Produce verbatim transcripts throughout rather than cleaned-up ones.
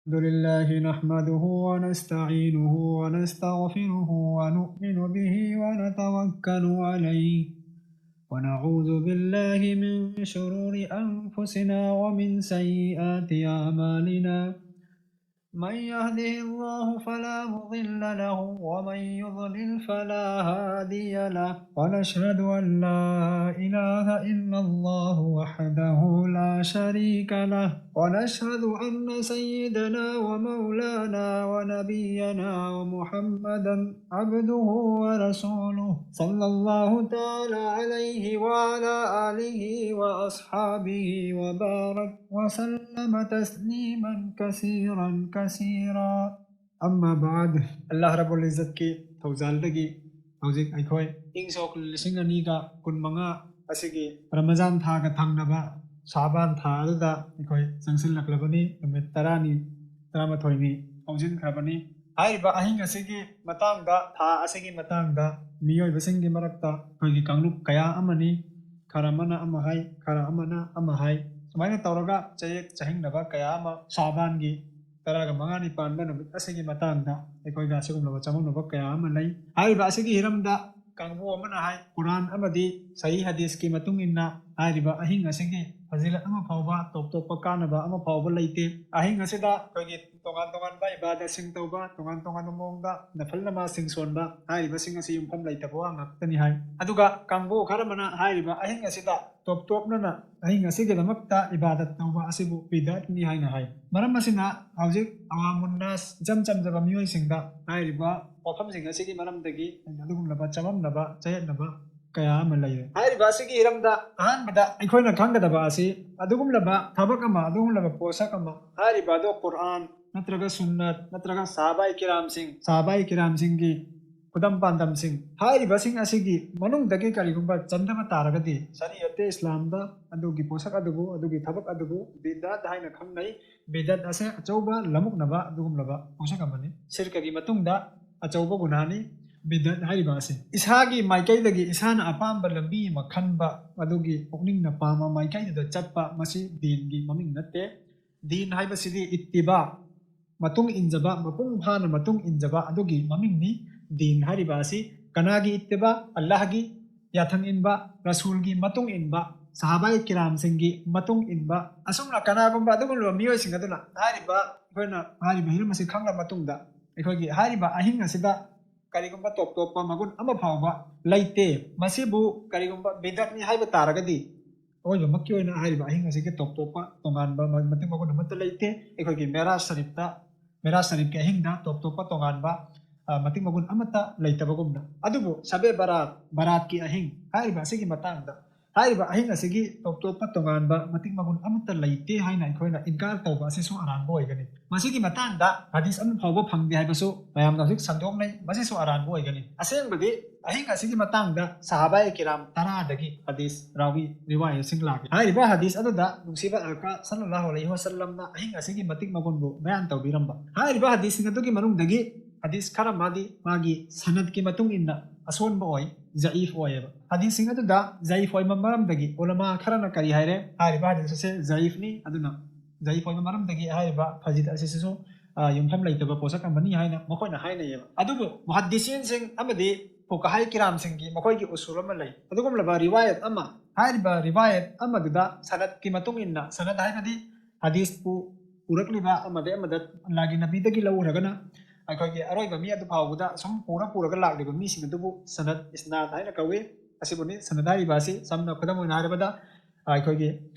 الحمد لله نحمده ونستعينه ونستغفره ونؤمن به ونتوكل عليه، ونعوذ بالله من شرور أنفسنا ومن سيئات أعمالنا. من يهده الله فلا مضل له، ومن يضلل فلا هادي له. ونشهد أن لا إله إلا الله وحده لا شريك له، ونشهد أن سيدنا ومولانا ونبينا ومحمدا عبده ورسوله، صلى الله تعالى عليه وعلى آله وأصحابه وبارك وسلم تسليما كثيرا كثيرا. أما بعد، ꯑꯜꯂꯥꯍ ꯔꯕꯨꯜ ꯏꯖꯠꯀꯤ ꯊꯧꯖꯥꯜꯗꯒꯤ ꯍꯧꯖꯤꯛ ꯑꯩꯈꯣꯏ ꯏꯪ ꯁꯣꯛ ꯂꯤꯁꯤꯡ ꯑꯅꯤꯒ ꯀꯨꯟꯃꯉꯥ ꯑꯁꯤꯒꯤ ꯔꯃꯖꯥꯟ ꯊꯥꯒ ꯊꯪꯅꯕ ꯁꯥꯕꯥꯟ ꯊꯥ ꯑꯗꯨꯗ ꯑꯩꯈꯣꯏ ꯆꯪꯁꯤꯜꯂꯛꯂꯕꯅꯤ꯫ ꯅꯨꯃꯤꯠ ꯇꯔꯥꯅꯤ, ꯇꯔꯥꯃꯥꯊꯣꯏꯅꯤ ꯍꯧꯖꯤꯟꯈ꯭ꯔꯕꯅꯤ꯫ ꯍꯥꯏꯔꯤꯕ ꯑꯍꯤꯡ ꯑꯁꯤꯒꯤ ꯃꯇꯥꯡꯗ, ꯊꯥ ꯑꯁꯤꯒꯤ ꯃꯇꯥꯡꯗ ꯃꯤꯑꯣꯏꯕꯁꯤꯡꯒꯤ ꯃꯔꯛꯇ ꯑꯩꯈꯣꯏꯒꯤ ꯀꯥꯡꯂꯨꯞ ꯀꯌꯥ ꯑꯃꯅꯤ꯫ ꯈꯔ ꯑꯃꯅ ꯑꯃ ꯍꯥꯏ, ꯈꯔ ꯑꯃꯅ ꯑꯃ ꯍꯥꯏ꯫ ꯁꯨꯃꯥꯏꯅ ꯇꯧꯔꯒ ꯆꯌꯦꯠ ꯆꯍꯤꯡꯅꯕ ꯀꯌꯥ ꯑꯃ ꯁꯥꯕꯥꯟꯒꯤ ꯇꯔꯥꯒ ꯃꯉꯥꯅꯤ ꯄꯥꯟꯕ ꯅꯨꯃꯤꯠ ꯑꯁꯤꯒꯤ ꯃꯇꯥꯡꯗ ꯑꯩꯈꯣꯏꯗ ꯑꯁꯤꯒꯨꯝꯂꯕ ꯆꯃꯝꯅꯕ ꯀꯌꯥ ꯑꯃ ꯂꯩ꯫ ꯍꯥꯏꯔꯤꯕ ꯑꯁꯤꯒꯤ ꯍꯤꯔꯝꯗ ꯀꯥꯡꯕꯨ ꯑꯃꯅ ꯍꯥꯏ, ꯀꯨꯔꯥꯟ ꯑꯃꯗꯤ ꯁꯍꯤ ꯍꯗꯤꯁꯀꯤ ꯃꯇꯨꯡ ꯏꯟꯅ ꯍꯥꯏꯔꯤꯕ ꯑꯍꯤꯡ ꯑꯁꯤꯒꯤ ꯐꯖꯤꯂꯠ ꯑꯃ ꯐꯥꯎꯕ, ꯇꯣꯞ ꯇꯣꯞꯄ ꯀꯥꯟꯅꯕ ꯑꯃ ꯐꯥꯎꯕ ꯂꯩꯇꯦ꯫ ꯑꯍꯤꯡ ꯑꯁꯤꯗ ꯑꯩꯈꯣꯏꯒꯤ ꯇꯣꯉꯥꯟ ꯇꯣꯉꯥꯟꯕ ꯏꯕꯥꯗꯠꯁꯤꯡ ꯇꯧꯕ, ꯇꯣꯉꯥꯟ ꯇꯣꯉꯥꯟꯕ ꯃꯑꯣꯡꯗ ꯅꯐꯜ ꯅꯃꯥꯖꯁꯤꯡ ꯁꯣꯟꯕ, ꯍꯥꯏꯔꯤꯕꯁꯤꯡ ꯑꯁꯤ ꯌꯨꯝꯐꯝ ꯂꯩꯇꯕ ꯋꯥ ꯉꯥꯛꯇꯅꯤ ꯍꯥꯏ꯫ ꯑꯗꯨꯒ ꯀꯥꯡꯕꯨ ꯈꯔ ꯑꯃꯅ ꯍꯥꯏꯔꯤꯕ ꯑꯍꯤꯡ ꯑꯁꯤꯗ ꯇꯣꯞ ꯇꯣꯞꯅꯅ ꯑꯍꯤꯡ ꯑꯁꯤꯒꯤꯗꯃꯛꯇ ꯏꯕꯥꯗꯠ ꯇꯧꯕ ꯑꯁꯤꯕꯨ ꯕꯤꯗꯥꯠꯅꯤ ꯍꯥꯏꯅ ꯍꯥꯏ꯫ ꯃꯔꯝ ꯑꯁꯤꯅ ꯍꯧꯖꯤꯛ ꯑꯋꯥꯃꯨꯟꯅꯥꯁ, ꯏꯆꯝ ꯆꯝꯖꯕ ꯃꯤꯑꯣꯏꯁꯤꯡꯗ ꯍꯥꯏꯔꯤꯕ ꯋꯥꯐꯝꯁꯤꯡ ꯑꯁꯤꯒꯤ ꯃꯔꯝꯗꯒꯤ ꯑꯗꯨꯒꯨꯝꯂꯕ ꯆꯃꯝꯅꯕ, ꯆꯌꯦꯠꯅꯕ ꯀꯌꯥ ꯑꯃ ꯂꯩꯔꯦ꯫ ꯍꯥꯏꯔꯤꯕ ꯑꯁꯤꯒꯤ ꯍꯤꯔꯝꯗ ꯑꯍꯥꯟꯕꯗ ꯑꯩꯈꯣꯏꯅ ꯈꯪꯒꯗꯕ ꯑꯁꯤ, ꯑꯗꯨꯒꯨꯝꯂꯕ ꯊꯕꯛ ꯑꯃ, ꯑꯗꯨꯒꯨꯝꯂꯕ ꯄꯣꯠꯁꯛ ꯑꯃ, ꯍꯥꯏꯔꯤꯕ ꯑꯗꯣ ꯀꯨꯔꯥꯟ ꯅꯠꯇ꯭ꯔꯒ ꯁꯨꯟꯅꯠ ꯅꯠꯇ꯭ꯔꯒ ꯁꯥꯍꯥꯕꯥꯏ ꯀꯤꯔꯥꯝꯁꯤꯡ, ꯁꯥꯍꯥꯕꯥꯏ ꯀꯤꯔꯥꯝꯁꯤꯡꯒꯤ ꯈꯨꯗꯝ ꯄꯥꯟꯗꯝꯁꯤꯡ, ꯍꯥꯏꯔꯤꯕꯁꯤꯡ ꯑꯁꯤꯒꯤ ꯃꯅꯨꯡꯗꯒꯤ ꯀꯔꯤꯒꯨꯝꯕ ꯆꯟꯗꯕ ꯇꯥꯔꯒꯗꯤ, ꯁꯔꯤꯌꯠꯇ ꯏꯁꯂꯥꯝꯗ ꯑꯗꯨꯒꯤ ꯄꯣꯠꯁꯛ ꯑꯗꯨꯕꯨ, ꯑꯗꯨꯒꯤ ꯊꯕꯛ ꯑꯗꯨꯕꯨ ꯕꯤꯗꯥꯠ ꯍꯥꯏꯅ ꯈꯪꯅꯩ꯫ ꯕꯤꯗꯥꯠ ꯑꯁꯦ ꯑꯆꯧꯕ ꯂꯃꯨꯛꯅꯕ ꯑꯗꯨꯒꯨꯝꯂꯕ ꯄꯣꯠꯁꯛ ꯑꯃꯅꯤ꯫ ꯁꯤꯔꯀꯒꯤ ꯃꯇꯨꯡꯗ ꯑꯆꯧꯕ ꯒꯨꯅꯥꯅꯤ ꯕꯤꯗꯥꯠ ꯍꯥꯏꯔꯤꯕ ꯑꯁꯤ꯫ ꯏꯁꯥꯒꯤ ꯃꯥꯏꯀꯩꯗꯒꯤ ꯏꯁꯥꯅ ꯑꯄꯥꯝꯕ ꯂꯝꯕꯤ ꯑꯃ ꯈꯟꯕ, ꯑꯗꯨꯒꯤ ꯄꯨꯛꯅꯤꯡꯅ ꯄꯥꯝꯕ ꯃꯥꯏꯀꯩꯗꯨꯗ ꯆꯠꯄ, ꯃꯁꯤ ꯗꯤꯟꯒꯤ ꯃꯃꯤꯡ ꯅꯠꯇꯦ꯫ ꯗꯤꯟ ꯍꯥꯏꯕꯁꯤꯗꯤ ꯏꯠꯇꯤꯕꯥ, ꯃꯇꯨꯡ ꯏꯟꯖꯕ, ꯃꯄꯨꯡ ꯐꯥꯅ ꯃꯇꯨꯡ ꯏꯟꯖꯕ ꯑꯗꯨꯒꯤ ꯃꯃꯤꯡꯅꯤ꯫ ꯗꯤꯟ ꯍꯥꯏꯔꯤꯕ ꯑꯁꯤ ꯀꯅꯥꯒꯤ ꯏꯠꯇꯤꯕꯥ? ꯑꯜꯂꯥꯍꯒꯤ ꯌꯥꯊꯪ ꯏꯟꯕ, ꯔꯁꯨꯜꯒꯤ ꯃꯇꯨꯡ ꯏꯟꯕ, ꯁꯍꯥꯕꯥꯏ ꯀꯤꯔꯥꯝꯁꯤꯡꯒꯤ ꯃꯇꯨꯡ ꯏꯟꯕ, ꯑꯁꯨꯝꯅ ꯀꯅꯥꯒꯨꯝꯕ ꯑꯗꯨꯒꯨꯝꯂꯕ ꯃꯤꯑꯣꯏꯁꯤꯡ ꯑꯗꯨꯅ ꯍꯥꯏꯔꯤꯕ, ꯑꯩꯈꯣꯏꯅ ꯍꯥꯏꯔꯤꯕ ꯍꯤꯔꯝ ꯑꯁꯤ ꯈꯪꯂ ꯃꯇꯨꯡꯗ, ꯑꯩꯈꯣꯏꯒꯤ ꯍꯥꯏꯔꯤꯕ ꯑꯍꯤꯡ ꯑꯁꯤꯗ ꯀꯔꯤꯒꯨꯝꯕ ꯇꯣꯞ ꯇꯣꯞꯄ ꯃꯒꯨꯟ ꯑꯃ ꯐꯥꯎꯕ ꯂꯩꯇꯦ꯫ ꯃꯁꯤꯕꯨ ꯀꯔꯤꯒꯨꯝꯕ ꯕꯤꯗꯠꯅꯤ ꯍꯥꯏꯕ ꯇꯥꯔꯒꯗꯤ, ꯑꯑꯣꯏꯕꯃꯛꯀꯤ ꯑꯣꯏꯅ ꯍꯥꯏꯔꯤꯕ ꯑꯍꯤꯡ ꯑꯁꯤꯒꯤ ꯇꯣꯞ ꯇꯣꯞꯄ ꯇꯣꯉꯥꯟꯕ ꯃ-, ꯃꯇꯤꯛ ꯃꯒꯨꯟ ꯑꯃꯠꯇ ꯂꯩꯇꯦ꯫ ꯑꯩꯈꯣꯏꯒꯤ ꯃꯦꯔꯥꯖ ꯁꯔꯤꯐꯇ, ꯃꯦꯔꯥꯖ ꯁꯔꯤꯐꯀꯤ ꯑꯍꯤꯡꯗ ꯇꯣꯞ ꯇꯣꯞꯄ ꯇꯣꯉꯥꯟꯕ, ꯑ, ꯃꯇꯤꯛ ꯃꯒꯨꯟ ꯑꯃꯠꯇ ꯂꯩꯇꯕꯒꯨꯝꯅ꯫ ꯑꯗꯨꯕꯨ ꯁꯕꯦ ꯕꯔꯥꯠ, ꯕꯔꯥꯠꯀꯤ ꯑꯍꯤꯡ ꯍꯥꯏꯔꯤꯕ ꯑꯁꯤꯒꯤ ꯃꯇꯥꯡꯗ, ꯍꯥꯏꯔꯤꯕ ꯑꯍꯤꯡ ꯑꯁꯤꯒꯤ ꯇꯣꯞ ꯇꯣꯞꯄ ꯇꯣꯉꯥꯟꯕ ꯃꯇꯤꯛ ꯃꯒꯨꯟ ꯑꯃꯠꯇ ꯂꯩꯇꯦ ꯍꯥꯏꯅ ꯑꯩꯈꯣꯏꯅ ꯏꯟꯀꯥꯔ ꯇꯧꯕ ꯑꯁꯤꯁꯨ ꯑꯔꯥꯟꯕ ꯑꯣꯏꯒꯅꯤ꯫ ꯃꯁꯤꯒꯤ ꯃꯇꯥꯡꯗ ꯍꯗꯤꯁ ꯑꯃ ꯐꯥꯎꯕ ꯐꯪꯗꯦ ꯍꯥꯏꯕꯁꯨ ꯃꯌꯥꯝꯅ ꯍꯧꯖꯤꯛ ꯁꯟꯗꯣꯛꯅꯩ, ꯃꯁꯤꯁꯨ ꯑꯔꯥꯟꯕ ꯑꯣꯏꯒꯅꯤ꯫ ꯑꯁꯦꯡꯕꯗꯤ ꯑꯍꯤꯡ ꯑꯁꯤꯒꯤ ꯃꯇꯥꯡꯗ ꯁꯍꯥꯕꯥꯏ ꯀꯤꯔꯥꯝ ꯇꯔꯥꯗꯒꯤ ꯍꯗꯤꯁ ꯔꯥꯋꯤ, ꯔꯤꯋꯥꯌꯠꯁꯤꯡ ꯂꯥꯛꯂꯤ꯫ ꯍꯥꯏꯔꯤꯕ ꯍꯗꯤꯁ ꯑꯗꯨꯗ ꯅꯨꯡꯁꯤꯕ ꯑꯜꯀꯥ ꯁꯜꯂꯜꯂꯥꯍꯨ ꯑꯂꯩꯍꯤ ꯋꯁꯜꯂꯝꯅ ꯑꯍꯤꯡ ꯑꯁꯤꯒꯤ ꯃꯇꯤꯛ ꯃꯒꯨꯟꯕꯨ ꯕꯌꯥꯟ ꯇꯧꯕꯤꯔꯝꯕ꯫ ꯍꯥꯏꯔꯤꯕ ꯍꯗꯤꯁꯁꯤꯡ ꯑꯗꯨꯒꯤ ꯃꯅꯨꯡꯗꯒꯤ ꯍꯗꯤꯁ ꯈꯔ ꯑꯃꯗꯤ ꯃꯥꯒꯤ ꯁꯅꯗꯀꯤ ꯃꯇꯨꯡ ꯏꯟꯅ ꯑꯁꯣꯟꯕ ꯑꯣꯏ, ꯖꯌꯤꯐ ꯑꯣꯏꯌꯦꯕ꯫ ꯍꯗꯤꯁꯁꯤꯡ ꯑꯗꯨꯗ ꯖꯌꯤꯐ ꯑꯣꯏꯕ ꯃꯔꯝꯗꯒꯤ ꯎꯂꯃꯥ ꯈꯔꯅ ꯀꯔꯤ ꯍꯥꯏꯔꯦ? ꯍꯥꯏꯔꯤꯕ ꯍꯗꯤꯁ ꯑꯁꯦ ꯖꯌꯤꯐꯅꯤ, ꯑꯗꯨꯅ ꯖꯌꯤꯐ ꯑꯣꯏꯕ ꯃꯔꯝꯗꯒꯤ ꯍꯥꯏꯔꯤꯕ ꯐꯖꯤꯠ ꯑꯁꯤꯁꯨ, ꯑ, ꯌꯨꯝꯐꯝ ꯂꯩꯇꯕ ꯄꯣꯠꯁꯛ ꯑꯃꯅꯤ ꯍꯥꯏꯅ ꯃꯈꯣꯏꯅ ꯍꯥꯏꯅꯩꯌꯦꯕ꯫ ꯑꯗꯨꯕꯨ ꯃꯨꯍꯗꯤꯁꯤꯟꯁꯤꯡ ꯑꯃꯗꯤ ꯐꯨꯀꯍꯥꯏ ꯀꯤꯔꯥꯝꯁꯤꯡꯒꯤ ꯃꯈꯣꯏꯒꯤ ꯎꯁꯨꯜ ꯑꯃ ꯂꯩ꯫ ꯑꯗꯨꯒꯨꯝꯂꯕ ꯔꯤꯋꯥꯌꯠ ꯑꯃ, ꯍꯥꯏꯔꯤꯕ ꯔꯤꯋꯥꯌꯠ ꯑꯃꯗꯨꯗ ꯁꯅꯗꯀꯤ ꯃꯇꯨꯡ ꯏꯟꯅ, ꯁꯅꯗ ꯍꯥꯏꯕꯗꯤ ꯍꯗꯤꯁꯄꯨ ꯄꯨꯔꯛꯂꯤꯕ ꯑꯃꯗꯤ ꯑꯃꯗ ꯑꯜꯂꯥꯍꯒꯤ ꯅꯕꯤꯗꯒꯤ ꯂꯧꯔꯒꯅ ꯑꯩꯈꯣꯏꯒꯤ ꯑꯔꯣꯏꯕ ꯃꯤ ꯑꯗꯨ ꯐꯥꯎꯕꯗ ꯁꯨꯝ ꯄꯨꯔ ꯄꯨꯔꯒ ꯂꯥꯛꯂꯤꯕ ꯃꯤꯁꯤꯡ ꯑꯗꯨꯕꯨ ꯁꯅꯗ, ꯏꯁꯅꯥꯗ ꯍꯥꯏꯅ ꯀꯧꯏ꯫ ꯑꯁꯤꯕꯨꯅꯤ ꯁꯅꯗ ꯍꯥꯏꯔꯤꯕ ꯑꯁꯤ꯫ ꯁꯝꯅ ꯈꯨꯗꯝ ꯑꯣꯏꯅ ꯍꯥꯏꯔꯕꯗ, ꯑꯩꯈꯣꯏꯒꯤ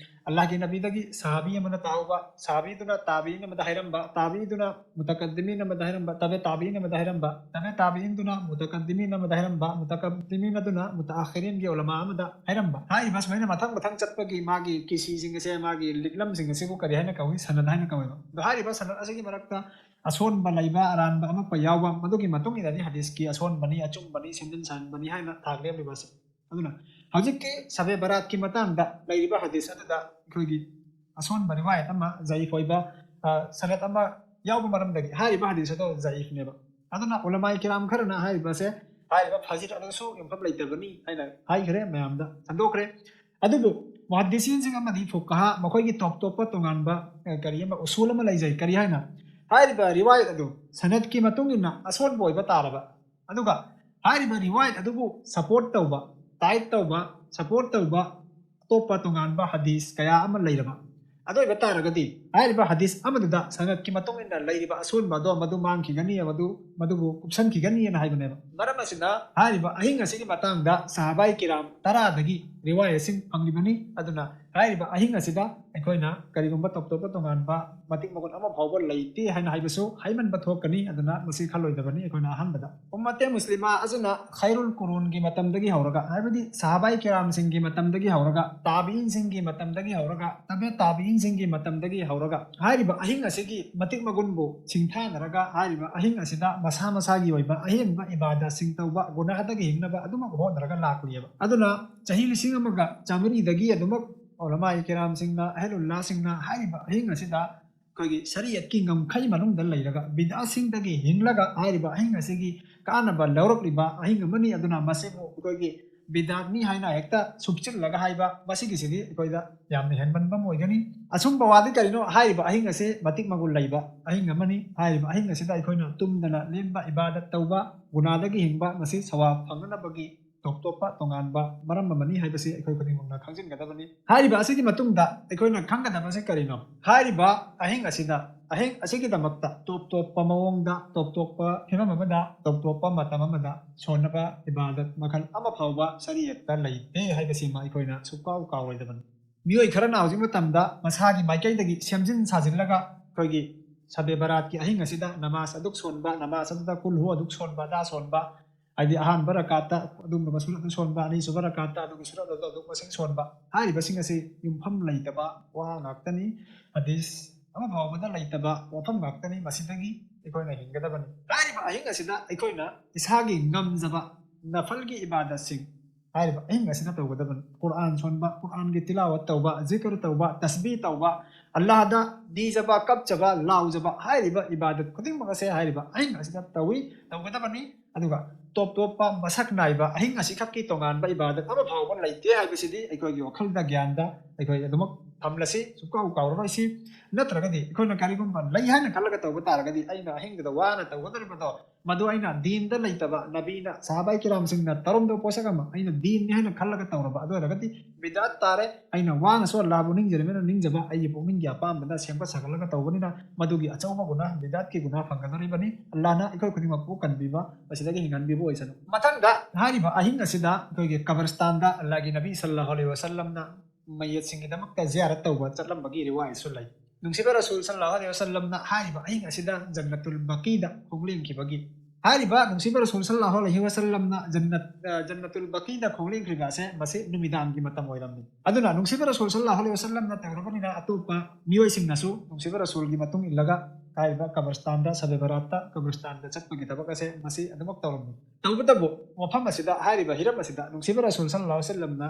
ꯑꯜꯂꯥꯍꯒꯤ ꯅꯕꯤꯗꯒꯤ ꯁꯍꯥꯕꯤ ꯑꯃꯅ ꯇꯥꯍꯧꯕ, ꯁꯍꯥꯕꯤꯗꯨꯅ ꯇꯥꯕꯤꯏꯟ ꯑꯃꯗ ꯍꯥꯏꯔꯝꯕ, ꯇꯥꯕꯤꯏꯟꯗꯨꯅ ꯃꯨꯇꯀꯗꯤꯃꯤꯟ ꯑꯃꯗ ꯍꯥꯏꯔꯝꯕ, ꯇꯕꯦ ꯇꯥꯕꯤꯏꯟ ꯑꯃꯗ ꯍꯥꯏꯔꯝꯕ, ꯇꯕꯦ ꯇꯥꯕꯤꯏꯟꯗꯨꯅ ꯃꯨꯇꯀꯗꯤꯃꯤꯟ ꯑꯃꯗ ꯍꯥꯏꯔꯝꯕ, ꯃꯨꯇꯀꯗꯤꯃꯤꯟ ꯑꯗꯨꯅ ꯃꯨꯇꯑꯈꯤꯔꯤꯟꯒꯤ ꯎꯂꯃꯥ ꯑꯃꯗ ꯍꯥꯏꯔꯝꯕ꯫ ꯍꯥꯏꯔꯤꯕ ꯁꯨꯃꯥꯏꯅ ꯃꯊꯪ ꯃꯊꯪ ꯆꯠꯄꯒꯤ ꯃꯥꯒꯤ ꯀꯤꯁꯤꯁꯤꯡ ꯑꯁꯦ, ꯃꯥꯒꯤ ꯂꯤꯛꯂꯝꯁꯤꯡ ꯑꯁꯤꯕꯨ ꯀꯔꯤ ꯍꯥꯏꯅ ꯀꯧꯏ? ꯁꯅꯗ ꯍꯥꯏꯅ ꯀꯧꯏꯕ꯫ ꯑꯗꯣ ꯍꯥꯏꯔꯤꯕ ꯁꯅꯗ ꯑꯁꯤꯒꯤ ꯃꯔꯛꯇ ꯑꯁꯣꯟꯕ ꯂꯩꯕ, ꯑꯔꯥꯟꯕ ꯑꯃꯠꯄ ꯌꯥꯎꯕ, ꯃꯗꯨꯒꯤ ꯃꯇꯨꯡ ꯏꯟꯅꯅꯤ ꯍꯗꯤꯁꯀꯤ ꯑꯁꯣꯟꯕꯅꯤ, ꯑꯆꯨꯝꯕꯅꯤ, ꯁꯦꯝꯖꯤꯟ ꯁꯥꯍꯟꯕꯅꯤ ꯍꯥꯏꯅ ꯊꯥꯛ ꯂꯦꯞꯂꯤꯕ ꯑꯁꯤ꯫ ꯑꯗꯨꯅ ꯍꯧꯖꯤꯛꯀꯤ ꯁꯕꯦ ꯕꯔꯥꯠꯀꯤ ꯃꯇꯥꯡꯗ ꯂꯩꯔꯤꯕ ꯍꯗꯤꯁ ꯑꯗꯨꯗ ꯑꯩꯈꯣꯏꯒꯤ ꯑꯁꯣꯟꯕ ꯔꯤꯋꯥꯌꯠ ꯑꯃ, ꯖꯌꯤꯐ ꯑꯣꯏꯕ, ꯑ, ꯁꯅꯗ ꯑꯃ ꯌꯥꯎꯕ ꯃꯔꯝꯗꯒꯤ ꯍꯥꯏꯔꯤꯕ ꯍꯗꯤꯁ ꯑꯗꯣ ꯖꯌꯤꯐꯅꯦꯕ꯫ ꯑꯗꯨꯅ ꯎꯂꯃꯥꯏ ꯀꯤꯔꯥꯝ ꯈꯔꯅ ꯍꯥꯏꯔꯤꯕꯁꯦ, ꯍꯥꯏꯔꯤꯕ ꯐꯖꯤꯠ ꯑꯗꯨꯁꯨ ꯌꯨꯝꯐꯝ ꯂꯩꯇꯕꯅꯤ ꯍꯥꯏꯅ ꯍꯥꯏꯈ꯭ꯔꯦ, ꯃꯌꯥꯝꯗ ꯁꯟꯗꯣꯛꯈ꯭ꯔꯦ꯫ ꯑꯗꯨꯕꯨ ꯃꯨꯍꯗꯤꯁꯤꯟꯁꯤꯡ ꯑꯃꯗꯤ ꯐꯨꯀꯍꯥ ꯃꯈꯣꯏꯒꯤ ꯇꯣꯞ ꯇꯣꯞꯄ ꯇꯣꯉꯥꯟꯕ, ꯑ, ꯀꯔꯤ ꯑꯃ, ꯎꯁꯨꯜ ꯑꯃ ꯂꯩꯖꯩ꯫ ꯀꯔꯤ ꯍꯥꯏꯅ? ꯍꯥꯏꯔꯤꯕ ꯔꯤꯋꯥꯌꯠ ꯑꯗꯨ ꯁꯅꯗꯀꯤ ꯃꯇꯨꯡ ꯏꯟꯅ ꯑꯁꯣꯟꯕ ꯑꯣꯏꯕ ꯇꯥꯔꯕ, ꯑꯗꯨꯒ ꯍꯥꯏꯔꯤꯕ ꯔꯤꯋꯥꯌꯠ ꯑꯗꯨꯕꯨ ꯁꯄꯣꯔꯠ ꯇꯧꯕ, ꯇꯥꯏꯠ ꯇꯧꯕ, ꯁꯄꯣꯔꯠ ꯇꯧꯕ ꯑꯇꯣꯞꯄ ꯇꯣꯉꯥꯟꯕ ꯍꯗꯤꯁ ꯀꯌꯥ ꯑꯃ ꯂꯩꯔꯕ, ꯑꯗꯨ ꯑꯣꯏꯕ ꯇꯥꯔꯒꯗꯤ ꯍꯥꯏꯔꯤꯕ ꯍꯗꯤꯁ ꯑꯃꯗꯨꯗ ꯁꯅꯗꯀꯤ ꯃꯇꯨꯡ ꯏꯟꯅ ꯂꯩꯔꯤꯕ ꯑꯁꯣꯟꯕ ꯑꯗꯣ ꯃꯗꯨ ꯃꯥꯡꯈꯤꯒꯅꯤ, ꯃꯗꯨ, ꯃꯗꯨꯕꯨ ꯀꯨꯞꯁꯟꯈꯤꯒꯅꯤꯅ ꯍꯥꯏꯕꯅꯦꯕ꯫ ꯃꯔꯝ ꯑꯁꯤꯅ ꯍꯥꯏꯔꯤꯕ ꯑꯍꯤꯡ ꯑꯁꯤꯒꯤ ꯃꯇꯥꯡꯗ ꯁꯍꯥꯕꯥꯏ ꯀꯤꯔꯥꯝ ꯇꯔꯥꯗꯒꯤ ꯔꯤꯋꯥꯌꯠꯁꯤꯡ ꯐꯪꯂꯤꯕꯅꯤ꯫ ꯑꯗꯨꯅ ꯍꯥꯏꯔꯤꯕ ꯑꯍꯤꯡ ꯑꯁꯤꯗ ꯑꯩꯈꯣꯏꯅ ꯀꯔꯤꯒꯨꯝꯕ ꯇꯣꯞ ꯇꯣꯞꯄ ꯇꯣꯉꯥꯟꯕ ꯃꯇꯤꯛ ꯃꯒꯨꯟ ꯑꯃ ꯐꯥꯎꯕ ꯂꯩꯇꯦ ꯍꯥꯏꯅ ꯍꯥꯏꯕꯁꯨ ꯍꯥꯏꯃꯟꯕ ꯊꯣꯛꯀꯅꯤ꯫ ꯑꯗꯨꯅ ꯃꯁꯤ ꯈꯜꯂꯣꯏꯗꯕꯅꯤ ꯑꯩꯈꯣꯏꯅ ꯑꯍꯥꯟꯕꯗ꯫ ꯎꯝꯃꯠꯇꯦ ꯃꯨꯁꯂꯤꯃꯥ ꯑꯁꯤꯅ ꯈꯩꯔꯨꯜ ꯀꯨꯔꯨꯟꯒꯤ ꯃꯇꯝꯗꯒꯤ ꯍꯧꯔꯒ, ꯍꯥꯏꯕꯗꯤ ꯁꯍꯥꯕꯥꯏ ꯀꯤꯔꯥꯝꯁꯤꯡꯒꯤ ꯃꯇꯝꯗꯒꯤ ꯍꯧꯔꯒ, ꯇꯥꯕꯤꯏꯟꯁꯤꯡꯒꯤ ꯃꯇꯝꯗꯒꯤ ꯍꯧꯔꯒ, ꯇꯕꯦ ꯇꯥꯕꯤꯏꯟꯁꯤꯡꯒꯤ ꯃꯇꯝꯗꯒꯤ ꯍꯧꯔꯒ ꯍꯥꯏꯔꯤꯕ ꯑꯍꯤꯡ ꯑꯁꯤꯒꯤ ꯃꯇꯤꯛ ꯃꯒꯨꯟꯕꯨ ꯁꯤꯡꯊꯥꯅꯔꯒ ꯍꯥꯏꯔꯤꯕ ꯑꯍꯤꯡ ꯑꯁꯤꯗ ꯃꯁꯥ ꯃꯁꯥꯒꯤ ꯑꯣꯏꯕ ꯑꯍꯦꯟꯕ ꯏꯕꯥꯗꯠꯁꯤꯡ ꯇꯧꯕ, ꯒꯨꯅꯥꯍꯗꯒꯤ ꯍꯤꯡꯅꯕ ꯑꯗꯨꯃꯛ ꯍꯣꯠꯅꯔꯒ ꯂꯥꯛꯂꯤꯑꯕ꯫ ꯑꯗꯨꯅ ꯆꯍꯤ ꯂꯤꯁꯤꯡ ꯑꯃꯒ ꯆꯥꯃꯔꯤꯗꯒꯤ ꯑꯗꯨꯃꯛ ꯎꯂꯃꯥꯏ ꯀꯤꯔꯥꯝꯁꯤꯡꯅ, ꯑꯍꯦꯂꯨꯜꯂꯥꯁꯤꯡꯅ ꯍꯥꯏꯔꯤꯕ ꯑꯍꯤꯡ ꯑꯁꯤꯗ ꯑꯩꯈꯣꯏꯒꯤ ꯁꯔꯤꯌꯠꯀꯤ ꯉꯝꯈꯩ ꯃꯅꯨꯡꯗ ꯂꯩꯔꯒ ꯕꯤꯗꯥꯁꯤꯡꯗꯒꯤ ꯍꯤꯡꯂꯒ ꯍꯥꯏꯔꯤꯕ ꯑꯍꯤꯡ ꯑꯁꯤꯒꯤ ꯀꯥꯟꯅꯕ ꯂꯧꯔꯛꯂꯤꯕ ꯑꯍꯤꯡ ꯑꯃꯅꯤ꯫ ꯑꯗꯨꯅ ꯃꯁꯤꯕꯨ ꯑꯩꯈꯣꯏꯒꯤ ꯕꯤꯗꯥꯠꯅꯤ ꯍꯥꯏꯅ ꯍꯦꯛꯇ ꯁꯨꯞꯆꯤꯜꯂꯒ ꯍꯥꯏꯕ ꯃꯁꯤꯒꯤꯁꯤꯗꯤ ꯑꯩꯈꯣꯏꯗ ꯌꯥꯝꯅ ꯍꯦꯟꯃꯟꯕ ꯑꯃ ꯑꯣꯏꯒꯅꯤ꯫ ꯑꯆꯨꯝꯕ ꯋꯥꯗꯤ ꯀꯔꯤꯅꯣ? ꯍꯥꯏꯔꯤꯕ ꯑꯍꯤꯡ ꯑꯁꯤ ꯃꯇꯤꯛ ꯃꯒꯨꯟ ꯂꯩꯕ ꯑꯍꯤꯡ ꯑꯃꯅꯤ꯫ ꯍꯥꯏꯔꯤꯕ ꯑꯍꯤꯡ ꯑꯁꯤꯗ ꯑꯩꯈꯣꯏꯅ ꯇꯨꯝꯗꯅ ꯂꯦꯟꯕ, ꯏꯕꯥꯗꯠ ꯇꯧꯕ, ꯒꯨꯅꯥꯗꯒꯤ ꯍꯤꯡꯕ, ꯃꯁꯤ ꯁꯋꯥꯕ ꯐꯪꯅꯅꯕꯒꯤ ꯇꯣꯞ ꯇꯣꯞꯄ ꯇꯣꯉꯥꯟꯕ ꯃꯔꯝ ꯑꯃꯅꯤ ꯍꯥꯏꯕꯁꯤ ꯑꯩꯈꯣꯏ ꯈꯨꯗꯤꯡꯃꯛꯅ ꯈꯪꯖꯤꯟꯒꯗꯕꯅꯤ꯫ ꯍꯥꯏꯔꯤꯕ ꯑꯁꯤꯒꯤ ꯃꯇꯨꯡꯗ ꯑꯩꯈꯣꯏꯅ ꯈꯪꯒꯗꯕꯁꯤ ꯀꯔꯤꯅꯣ? ꯍꯥꯏꯔꯤꯕ ꯑꯍꯤꯡ ꯑꯁꯤꯗ, ꯑꯍꯤꯡ ꯑꯁꯤꯒꯤꯗꯃꯛꯇ ꯇꯣꯞ ꯇꯣꯞꯄ ꯃꯑꯣꯡꯗ, ꯇꯣꯞ ꯇꯣꯞꯄ ꯐꯤꯕꯝ ꯑꯃꯗ, ꯇꯣꯞ ꯇꯣꯞꯄ ꯃꯇꯝ ꯑꯃꯗ ꯁꯣꯟꯅꯕ ꯏꯕꯥꯗꯠ ꯃꯈꯜ ꯑꯃ ꯐꯥꯎꯕ ꯁꯔꯤꯌꯠꯇ ꯂꯩꯇꯦ ꯍꯥꯏꯕꯁꯤꯃ ꯑꯩꯈꯣꯏꯅ ꯁꯨꯛꯀꯥꯎ ꯀꯥꯎꯔꯣꯏꯗꯕꯅꯤ꯫ ꯃꯤꯑꯣꯏ ꯈꯔꯅ ꯍꯧꯖꯤꯛ ꯃꯇꯝꯗ ꯃꯁꯥꯒꯤ ꯃꯥꯏꯀꯩꯗꯒꯤ ꯁꯦꯝꯖꯤꯟ ꯁꯥꯖꯤꯜꯂꯒ ꯑꯩꯈꯣꯏꯒꯤ ꯁꯕꯦ ꯕꯔꯥꯠꯀꯤ ꯑꯍꯤꯡ ꯑꯁꯤꯗ ꯅꯃꯥꯖ ꯑꯗꯨꯛ ꯁꯣꯟꯕ, ꯅꯃꯥꯖ ꯑꯗꯨꯗ ꯀꯨꯜ ꯍꯨ ꯑꯗꯨꯛ ꯁꯣꯟꯕ, ꯑꯗꯥ ꯁꯣꯟꯕ, ꯍꯥꯏꯗꯤ ꯑꯍꯥꯟꯕ ꯔꯀꯥꯠꯇ ꯑꯗꯨꯒꯨꯝꯕ ꯁꯨꯔꯠ ꯑꯗꯨ ꯁꯣꯟꯕ, ꯑꯅꯤꯁꯨꯕ ꯔꯀꯥꯠꯇ ꯑꯗꯨꯒꯤ ꯁꯨꯔꯠ ꯑꯗꯨ ꯑꯗꯨꯛ ꯃꯁꯤꯡ ꯁꯣꯟꯕ ꯍꯥꯏꯔꯤꯕꯁꯤꯡ ꯑꯁꯤ ꯌꯨꯝꯐꯝ ꯂꯩꯇꯕ ꯋꯥ ꯉꯥꯛꯇꯅꯤ꯫ ꯍꯗꯤꯁ ꯑꯃ ꯐꯥꯎꯕꯗ ꯂꯩꯇꯕ ꯋꯥꯐꯝ ꯉꯥꯛꯇꯅꯤ꯫ ꯃꯁꯤꯗꯒꯤ ꯑꯩꯈꯣꯏꯅ ꯍꯤꯡꯒꯗꯕꯅꯤ꯫ ꯍꯥꯏꯔꯤꯕ ꯑꯍꯤꯡ ꯑꯁꯤꯗ ꯑꯩꯈꯣꯏꯅ ꯏꯁꯥꯒꯤ ꯉꯝꯖꯕ ꯅꯐꯜꯒꯤ ꯏꯕꯥꯗꯠꯁꯤꯡ ꯍꯥꯏꯔꯤꯕ ꯑꯍꯤꯡ ꯑꯁꯤꯗ ꯇꯧꯒꯗꯕꯅꯤ꯫ ꯀꯨꯔꯥꯟ ꯁꯣꯟꯕ, ꯀꯨꯔꯥꯟꯒꯤ ꯇꯤꯂꯥꯋꯠ ꯇꯧꯕ, ꯖꯤꯀꯔ ꯇꯧꯕ, ꯇꯁꯕꯤ ꯇꯧꯕ, ꯑꯜꯂꯥꯍꯗ ꯅꯤꯖꯕ, ꯀꯞꯆꯕ, ꯂꯥꯎꯖꯕ ꯍꯥꯏꯔꯤꯕ ꯏꯕꯥꯗꯠ ꯈꯨꯗꯤꯡꯃꯛ ꯑꯁꯦ ꯍꯥꯏꯔꯤꯕ ꯑꯍꯤꯡ ꯑꯁꯤꯗ ꯇꯧꯏ, ꯇꯧꯒꯗꯕꯅꯤ꯫ ꯑꯗꯨꯒ ꯇꯣꯞ ꯇꯣꯞꯄ ꯃꯁꯛ ꯅꯥꯏꯕ ꯑꯍꯤꯡ ꯑꯁꯤꯈꯛꯀꯤ ꯇꯣꯉꯥꯟꯕ ꯏꯕꯥꯗꯠ ꯑꯃ ꯐꯥꯎꯕ ꯂꯩꯇꯦ ꯍꯥꯏꯕꯁꯤꯗꯤ ꯑꯩꯈꯣꯏꯒꯤ ꯋꯥꯈꯜꯗ, ꯒ꯭ꯌꯥꯟꯗ ꯑꯩꯈꯣꯏ ꯑꯗꯨꯃꯛ ꯊꯝꯂꯁꯤ, ꯁꯨꯛꯀꯥꯎ ꯀꯥꯎꯔꯔꯣꯏꯁꯤ꯫ ꯅꯠꯇ꯭ꯔꯒꯗꯤ ꯑꯩꯈꯣꯏꯅ ꯀꯔꯤꯒꯨꯝꯕ ꯂꯩ ꯍꯥꯏꯅ ꯈꯜꯂꯒ ꯇꯧꯕ ꯇꯥꯔꯒꯗꯤ, ꯑꯩꯅ ꯑꯍꯤꯡꯗꯨꯗ ꯋꯥꯅ ꯇꯧꯒꯗꯧꯔꯤꯕꯗꯣ ꯃꯗꯨ ꯑꯩꯅ ꯗꯤꯟꯗ ꯂꯩꯇꯕ, ꯅꯕꯤꯅ, ꯁꯍꯥꯕꯥꯏ ꯀꯤꯔꯥꯝꯁꯤꯡꯅ ꯇꯧꯔꯝꯗꯕ ꯄꯣꯠꯁꯛ ꯑꯃ ꯑꯩꯅ ꯗꯤꯟꯅꯤ ꯍꯥꯏꯅ ꯈꯜꯂꯒ ꯇꯧꯔꯕ, ꯑꯗꯨ ꯑꯣꯏꯔꯒꯗꯤ ꯕꯤꯗꯥꯠ ꯇꯥꯔꯦ꯫ ꯑꯩꯅ ꯋꯥꯅꯁꯨ ꯑꯜꯂꯥꯕꯨ ꯅꯤꯡꯖꯔꯤꯕꯅꯤꯅ, ꯅꯤꯡꯖꯕ ꯑꯩꯒꯤ ꯄꯨꯛꯅꯤꯡꯒꯤ ꯑꯄꯥꯝꯕꯗ ꯁꯦꯝꯒꯠ ꯁꯥꯒꯠꯂꯒ ꯇꯧꯕꯅꯤꯅ, ꯃꯗꯨꯒꯤ ꯑꯆꯧꯕ ꯒꯨꯅꯥ, ꯕꯤꯗꯥꯠꯀꯤ ꯒꯨꯅꯥ ꯐꯪꯒꯗꯧꯔꯤꯕꯅꯤ꯫ ꯑꯜꯂꯥꯍꯅ ꯑꯩꯈꯣꯏ ꯈꯨꯗꯤꯡꯃꯛꯄꯨ ꯀꯟꯕꯤꯕ, ꯃꯁꯤꯗꯒꯤ ꯍꯤꯡꯍꯟꯕꯤꯕ ꯑꯣꯏꯁꯅꯨ꯫ ꯃꯊꯪꯗ ꯍꯥꯏꯔꯤꯕ ꯑꯍꯤꯡ ꯑꯁꯤꯗ ꯑꯩꯈꯣꯏꯒꯤ ꯀꯕꯔꯁꯇꯥꯟꯗ ꯑꯜꯂꯥꯍꯒꯤ ꯅꯕꯤ ꯁꯜꯂꯜꯂꯥꯍꯨ ꯑꯂꯩꯍꯤ ꯋꯥꯁꯜꯂꯝꯅ ꯃꯩꯌꯠꯁꯤꯡꯒꯤꯗꯃꯛꯇ ꯖꯤꯌꯥꯔꯠ ꯇꯧꯕ ꯆꯠꯂꯝꯕꯒꯤ ꯔꯤꯋꯥꯌꯠꯁꯨ ꯂꯩ꯫ ꯅꯨꯡꯁꯤꯕ ꯔꯁꯨꯜ ꯁꯜꯂꯜꯂꯥꯍꯨ ꯑꯂꯩꯍꯤ ꯋꯥꯁꯜꯂꯝꯅ ꯍꯥꯏꯔꯤꯕ ꯑꯍꯤꯡ ꯑꯁꯤꯗ ꯖꯟꯅꯇꯨꯜ ꯕꯀꯤꯗ ꯈꯣꯡꯂꯦꯟꯈꯤꯕꯒꯤ, ꯍꯥꯏꯔꯤꯕ ꯅꯨꯡꯁꯤꯕ ꯔꯁꯨꯜ ꯁꯜꯂꯜꯂꯥꯍꯨ ꯑꯂꯩꯍꯤ ꯋꯥꯁꯜꯂꯝꯅ ꯖꯟꯅꯠ, ꯑ, ꯖꯟꯅꯇꯨꯜ ꯕꯀꯤꯗ ꯈꯣꯡꯂꯦꯟꯈ꯭ꯔꯤꯕ ꯑꯁꯦ ꯃꯁꯤ ꯅꯨꯃꯤꯗꯥꯡꯒꯤ ꯃꯇꯝ ꯑꯣꯏꯔꯝꯃꯤ꯫ ꯑꯗꯨꯅ ꯅꯨꯡꯁꯤꯕ ꯔꯁꯨꯜ ꯁꯜꯂꯜꯂꯥꯍꯨ ꯑꯂꯩꯍꯤ ꯋꯥꯁꯜꯂꯝꯅ ꯇꯧꯔꯕꯅꯤꯅ, ꯑꯇꯣꯞꯄ ꯃꯤꯑꯣꯏꯁꯤꯡꯅꯁꯨ ꯅꯨꯡꯁꯤꯕ ꯔꯁꯨꯜꯒꯤ ꯃꯇꯨꯡ ꯏꯜꯂꯒ ꯍꯥꯏꯔꯤꯕ ꯀꯕꯔꯁꯇꯥꯟꯗ, ꯁꯕꯦ ꯕꯔꯥꯠꯇ ꯀꯕꯔꯁꯇꯥꯟꯗ ꯆꯠꯄꯒꯤ ꯊꯕꯛ ꯑꯁꯦ ꯃꯁꯤ ꯑꯗꯨꯃꯛ ꯇꯧꯔꯝꯃꯤ꯫ ꯇꯧꯕꯇꯕꯨ ꯃꯐꯝ ꯑꯁꯤꯗ, ꯍꯥꯏꯔꯤꯕ ꯍꯤꯔꯝ ꯑꯁꯤꯗ ꯅꯨꯡꯁꯤꯕ ꯔꯁꯨꯜ ꯁꯜꯂꯜꯂꯥꯍꯨ ꯑꯂꯩꯍꯤ ꯋꯥꯁꯜꯂꯝꯅ